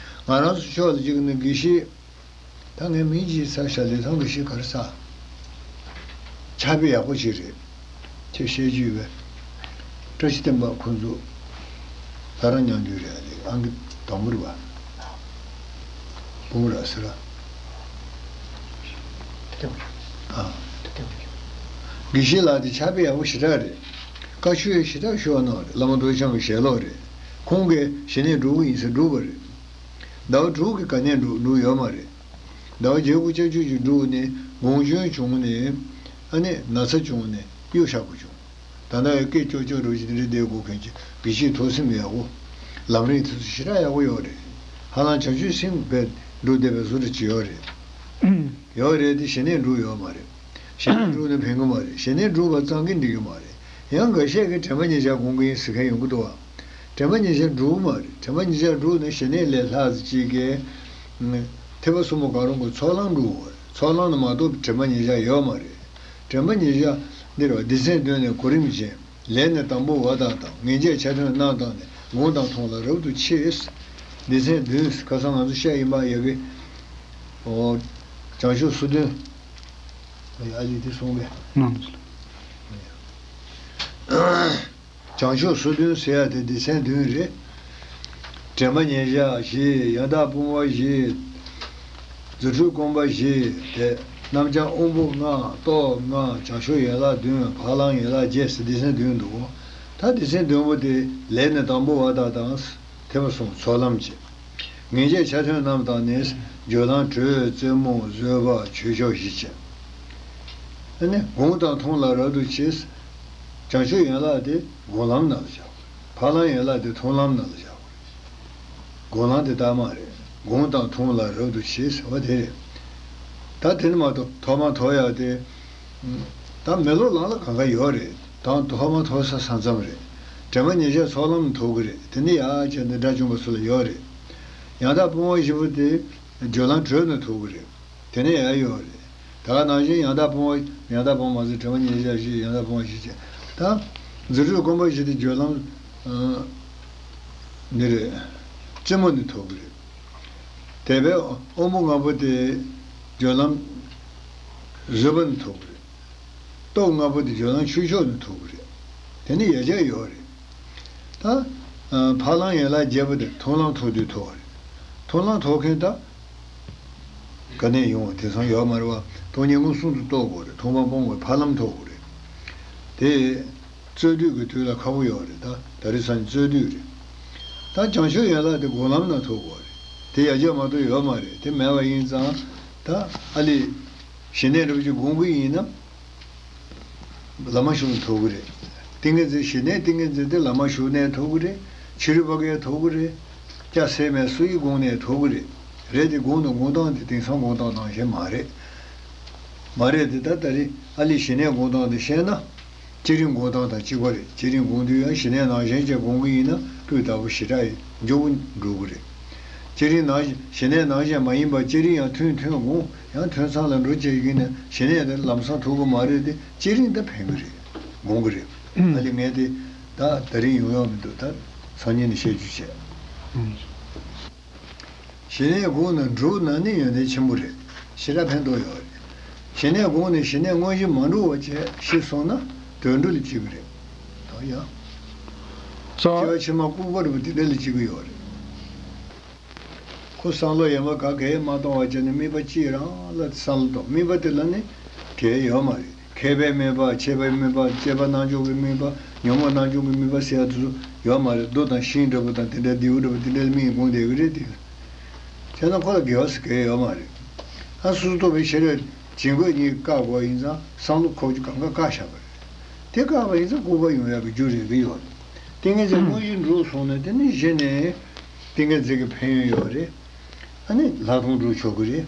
ང་རང་ཚོ་ཕྱོགས་ལ་གཅིག་ནི་དགེ་བཤེས། ད་ངས་མིང་ཅིག་ཚར་ཤག་ལི་ཐང་དགེ་བཤེས་ག་རེ་ཟ། ཕྱག་དཔེ་ཡག་པོ་ཅིག་རེད། ཁྱེད་བཤད་རྒྱུ་ཡོད་པས། བཀྲ་ཤིས་བསྟན་པ་ཁོང་ཚོ་ལྷ་རམས་མྱང་རྒྱུ་རེད། ཨ་ནི་ཨང་ཀི་དང་པོ་རེད་པ། བུ་མོ་ར་ཟེར་ར། ཨ། དགེ་བཤེས་ལགས་དེ་ཕྱག་དཔེ་ཡག་པོ་ཞེ་དྲག་རེད། བཀའ་ཆོས་ཞེ་དྲག་ཞུ་བ་གནང་རེད། བླ་མ་རྡོ་རྗེ་འཆང་གི་ཞལ་སློབ་རེད། ཁོང་གིས་ཞི་གནས་སྒྲུབ་ཀྱི་ཡིན་ཟེར་སྒྲུབ་པ་རེད། ཟླ་བ་དྲུག་གི་ག་ནས་འགྲོ་འགྲོ་ཡོད་མ་རེད། ཟླ་བ་བརྒྱད་དགུ་ལྕགས་ཀྱུ་ཅིག་འགྲོ་ནས་དགོངས་སྐྱོན་བྱུང་ནས། ཨ་ནི་ན་ཚ་བྱུང་ནས་གཡོ་ཤག་པོ་བྱུང་། ད་ལྟ་ཡང་སྐད་ཅོག་ཅོག་རུ་ཞིག་འདི་འདྲའི་བསྡད་དགོས་མཁན་གྱི་དགེ་བཤེས་ཐུགས་སེམས་ཡག་པོ། ལམ་རིམ་དེ་ཚོ་ཞེ་དྲག་ཡག་པོ་ཡོད་རེད། ཧ་ལམ་བྱང་ཆུབ་སེམས་དཔའི་འགྲོ་བསྡད་པའི་བཟོ་འདྲ་ཅིག་ཡོད་རེད། ཡོད་རེད་དེ་ཞི་གནས་འགྲུབ་ཡོད་མ་རེད། ཞི་གནས་འགྲུབ་ན་ཕན་གི་མ་རེད། ཞི་གནས་འགྲུབ་པ་ཙམ་གྱིས་འགྲིག་གི་མ་རེད། ཡང་འགའ་ཤས་ཀྱིས་དྲན་པ་ཉེར་བཞག་སྒོམ་གྱི་ཡིན་ཟེར་མཁན་ཡོང་གི་འདུག་བ། དྲན་པ་ཉེར་བཞག་འགྲུབ་མ་རེད། དྲན་པ་ཉེར་བཞག་འགྲུབ་ན་ཞི་གནས་ལས་ལྷག་ཙམ་ཅིག་གིས། ཐེག་པ་གསུམ་པོ་གང་རུང་གི་ཚོགས་ལམ་འགྲུབ་བ་རེད། ཚོགས་ལམ་ནི་མ་གཏོགས་དྲན་པ་ཉེར་བཞག་ཡོད་མ་རེད། དྲན་པ་ཉེར་བཞག་འདི་རེད་བ། སྡེ་ཚན་བདུན་ནས་གོ་རིམ་བཞིན། ལས་ནི་དང་པོ་བ་དག་དང་། ངེས་འབྱེད་ཆ་མཐུན་རྣམ་དག་ནི། སྒོམ་དང་མཐོང་ལ་རབ་ཏུ་མཆི། སྡེ་ཚན་བདུན་ཁ་སང་ང་ཚོ་བཤད་ཡིན་པ་ཡ་གི། ཨོ། བྱང་ཆུབ་སོ་བདུན། ཨ་ལི་དེ་གསུང་གི། ནང་། བྱང་ཆུབ་སོ་བདུན་ཟེར་ཡ་དེ་སྡེ་ཚན་བདུན་རེད། དྲན་པ་ཉེར་བཞག་བཞི། ཡང་དག་སྤོང་བ་བཞི། རྫུ་འཕྲུལ་སྒོམ་པ་བཞི་དེ། རྣམ་བྱང་དབང་པོ་ལྔ། རྟོག་ལྔ། བྱང་ཆུབ་ཡན་ལག་བདུན། འཕགས་ལམ་ཡན་ལག་བརྒྱད་ཟེར་སྡེ་ཚན་བདུན་འདུག། ད་སྡེ་ཚན་བདུན་པོ་དེ་ལས་ནི་དང་པོ་བ་དག་དང་། ཐེག་པ་གསུམ་ཚོགས་ལམ་བཅས། ངེས་བྱེད་ཆ་མཐུན་རྣམས་དང་ནི། སྦྱོར་ལམ་དྲོད་རྩེ་མོ་བཟོད་པ་ཆོས་མཆོག་བཞི་བཅས། ཨ་ནི་སྒོམ་དང་མཐུན་ལ་རབ་ཏུ་ཕྱེ། བྱང་ཆུབ་ཡན་ལག་དེ་སྒོམ་ལམ་ནང་ལ་བཞག་དགོས། འཕགས་ལམ་ཡན་ལག་དེ་མཐོང་ལམ་ནང་ལ་བཞག་དགོས། སྒོམ་ལམ་དེ་ལྟ་མ་རེད། སྒོམ་དང་མཐུན་ལ་རབ་ཏུ་ཕྱེ་ཟེར་བ་དེ་རེད། ད་དེ་ནི་མ་གཏོགས་ཐོག་མར་ཐོབ་ཡག་དེ། ད་མེ་ལོང་ལམ་ལ་གང་ག་ཡོད་རེད། ད་ཐོག་མར་ཐོབ་ས་ས་མཚམས་རེད། དྲི་མ་ཉེར་བཞག་ཚོགས་ལམ་ཐོབ་གི་རེད། དེ་ནི་ཡག་བྱས་ནས་དགྲ་བཅོམ་པ་ཚོ་ལ་ཡོད་རེད། ཡང་དག་སྤོང་བ་བཞི་པོ་དེ་སྦྱོར་ལམ་དྲོད་ནས་ཐོབ་གི་རེད། དེ་ནས་ཡར་ཡོད་རེད། ད་ག་ནང་བཞིན་ཡང་དག་སྤོང་བ། ཡང་དག་སྤོང་བ་མ་ཟད་དྲི་མ་ཉེར་བཞག་བཞི། ཡང་དག་སྤོང་བ་བཞི་བྱས། ད་རྫུ་འཕྲུལ་སྒོམ་པ་བཞི་དེ་སྦྱོར་ལམ། ཨ། ནི་རེད། རྩེ་མོ་ནས་ཐོབ་གི་རེད། དེ་བས་དབང་པོ་ལྔ་པོ་དེ་སྦྱོར་ལམ་བཟོད་པ་ནས་ཐོབ་གི་རེད། སྟོབས་ལྔ་པོ་དེ་སྦྱོར་ལམ་ཆོས་མཆོག་ནས་ཐོབ་གི་རེད། དེ་ནི་ཡར་རྒྱས་ཡོད་རེད། ད་ཨ་འཕགས་ལམ་ཡན་ལག་བརྒྱད་པོ་དེ་མཐོང་ལམ་ཐོབ་དུས་ཐོབ་པ་རེད། མཐོང་ལམ་ཐོབ་མཁན་ད་ག་ནས་ཡོང་བ་དེང་སང་ཡོད་མ་རེད་བ། སྟོང་ཉིད་མངོན་སུམ་དུ་རྟོགས་དགོས་རེད། མཐོང་བ་སྤོང་བའི་འཕགས་ལམ་ཐོབ་དགོས་རེད། དེ་རྩོད་དུས་ཀྱི་དུས་ལ་ཁག་པོ་ཡོད་རེད། ད་ད་རེས་སང་ཉིན་རྩོད་དུས་རེད། ད་བྱང་ཆུབ་ཡན་ལག་དེ་སྒོམ་ལམ་ནང་ཐོབ་དགོས་རེད། དེ་ཡར་རྒྱས་མ་གཏོགས་ཡོད་མ་རེད། དེ་མེད་པ་ཡིན་ཙང་། ད་ཨ་ལས་ཞི་གནས་འདྲ་པོ་ཅིག་སྒོམ་གི་ཡིན་ན། བླ་མ་བཞུགས་ནས་ཐོབ་གི་རེད། ཏིང་ངེ་འཛིན། ཞི་གནས་ཏིང་ངེ་འཛིན་དེ་བླ་མ་བཞུགས་ནས་ཐོབ་གི་རེད། ཕྱི་རོལ་པ་གས་ཐོབ་གི་རེད། སྐྱ་སེར་མའི་སོ་ཡིས་སྒོམ་ནས་ཐོབ་གི་རེད། རེད་དེ་སྒོམ་དང་སྒོམ་སྟངས་དེ་དེང་སང་སྒོམ་སྟངས་ནང་བཞིན་མ་རེད། མ་རེད་དེ། ད་ད་རེས་ཨ་ལས་ཞི་གནས་སྒོམ་སྟངས་དེ་ཤེས་ན། བསྐྱེད་རིམ་སྒོམ་སྟངས་དང་གཅིག་པ་རེད། བསྐྱེད་རིམ་སྒོམ་དུས་ཡང་ཞི་གནས་ནང་བཞིན་བྱས་སྒོམ་གི་ཡིན་ན་སྤུས་དག་པོ་ཞེ་དྲག་མགྱོགས་པོ་འགྲོ་གི་རེད། བསྐྱེད་རིམ་ནང་བཞིན། ཞི་གནས་ནང་བཞིན་མ་ཡིན་པ་བསྐྱེད་རིམ་ཡང་ཐུང་ཐུང་སྒོམ། ཡང་ཐུང་ཚང་ལ་འགྲོ་བྱེད་ཀྱི་ཡིན་ན་ཞི་གནས་དེ་ལམ་སང་ཐོབ་གི་མ་རེད་དེ། བསྐྱེད་རིམ་ད་ཕན་གི་རེད། སྒོམ་གི་རེད། ཨ་ལས་ངས་དེ་ད་ད་རིང་ཡོང་ཡག་མི་འདུག། ད་སང་ཉིན་ནས་བཤད་རྒྱུ་བྱས། ཞི་གནས་སྒོམ་ནས་འགྲུབ་ན་ནི་ཡོན་ཏན་ཆེན་པོ་རེད། ཞེ་དྲག་ཕན་ཐོགས་ཡོད་རེད། ཞི་གནས་སྒོམ་ནས་ཞི་གནས་དངོས་གཞི་མ་འགྲུབ་པ་བྱས་ཤི་སོང་ན་དུད་འགྲོ་ལ་སྐྱེ་གི་རེད། ད་ཡང་། ས། སྐྱེ་བ་ཕྱི་མ་ལྐུགས་པ་རེད་པ། དེ་འདྲ་ལ་སྐྱེ་གི་ཡོད་རེད། ཁོ་བསམ་བློ་ཡང་མ་ག་གེ་མ་གཏོང་བ་བྱས་ནས་དམིགས་པ་གཅིག་རང་ལ་བསམ་བློ་གཏོང་། དམིགས་པ་དེ་ལ་ནི་གལ་ཡོད་མ་རེད། མཁས་པའི་དམིགས་པ། ཆེ་བའི་དམིགས་པ། སྐྱེས་པ་རྣམ་འཇོམས་ཀྱི་དམིགས་པ། ཉོན་མོངས་རྣམ་འཇོམས་ཀྱི་དམིགས་པ་ཟེར་ཡ་དེ་ཚོ་ཡོད་མ་རེད། རྡོ་དང་ཤིང་འདྲ་པོ་དང་དེ་འདྲ་རྡེའུ་འདྲ་པོ་དེ་འདྲ་ལ་དམིགས་སྒོམ་བསྡད་ཀྱི་རེད་དེ། བྱས་ན་ཁོ་ལ་དགེ་བ་ཟེར་གལ་ཡོད་མ་རེད། ཨ་སོ་སོ་རྟོགས་པའི་ཤེས་རབ་བྱིང་རྒོད་གཉིས་བཀག་དགོས་ཡིན་ཙང་བསམ་བློ་ཁོག་ཅིག་གང་ག་བཀག་བཞག་པ་རེད། དེ་བཀག་པ་ཡིན་ཙང་ལྐུགས་པ་ཡོང་ཡག་གི་རྒྱུ་རེད་གི་ཡོད་རེད། ཏིང་ངེ་འཛིན་དངོས་གཞི་འགྲུབ་སོང་ན་དེ་ནི་གཞི་ནས་ཏིང་ངེ་འཛིན་གྱི་ཕན་ཡོན་ཡོད་རེད། ཨ་ནི་ལྷག་མཐོང་འགྲུབ་ཆོག་གི་རེད།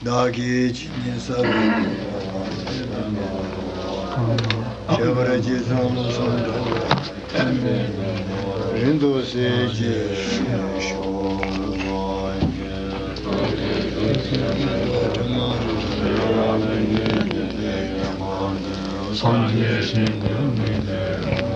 བདག་གིས་ཇི་སྙེད་བསགས་པའི་ཁྱད་པར་ཅན་བསམ་བློ་བཟང་པོ་རིང་དུ་གསལ་བྱེད་ཤོག། སངས་རྒྱས་ཞིང་དུ་མི་འདོད།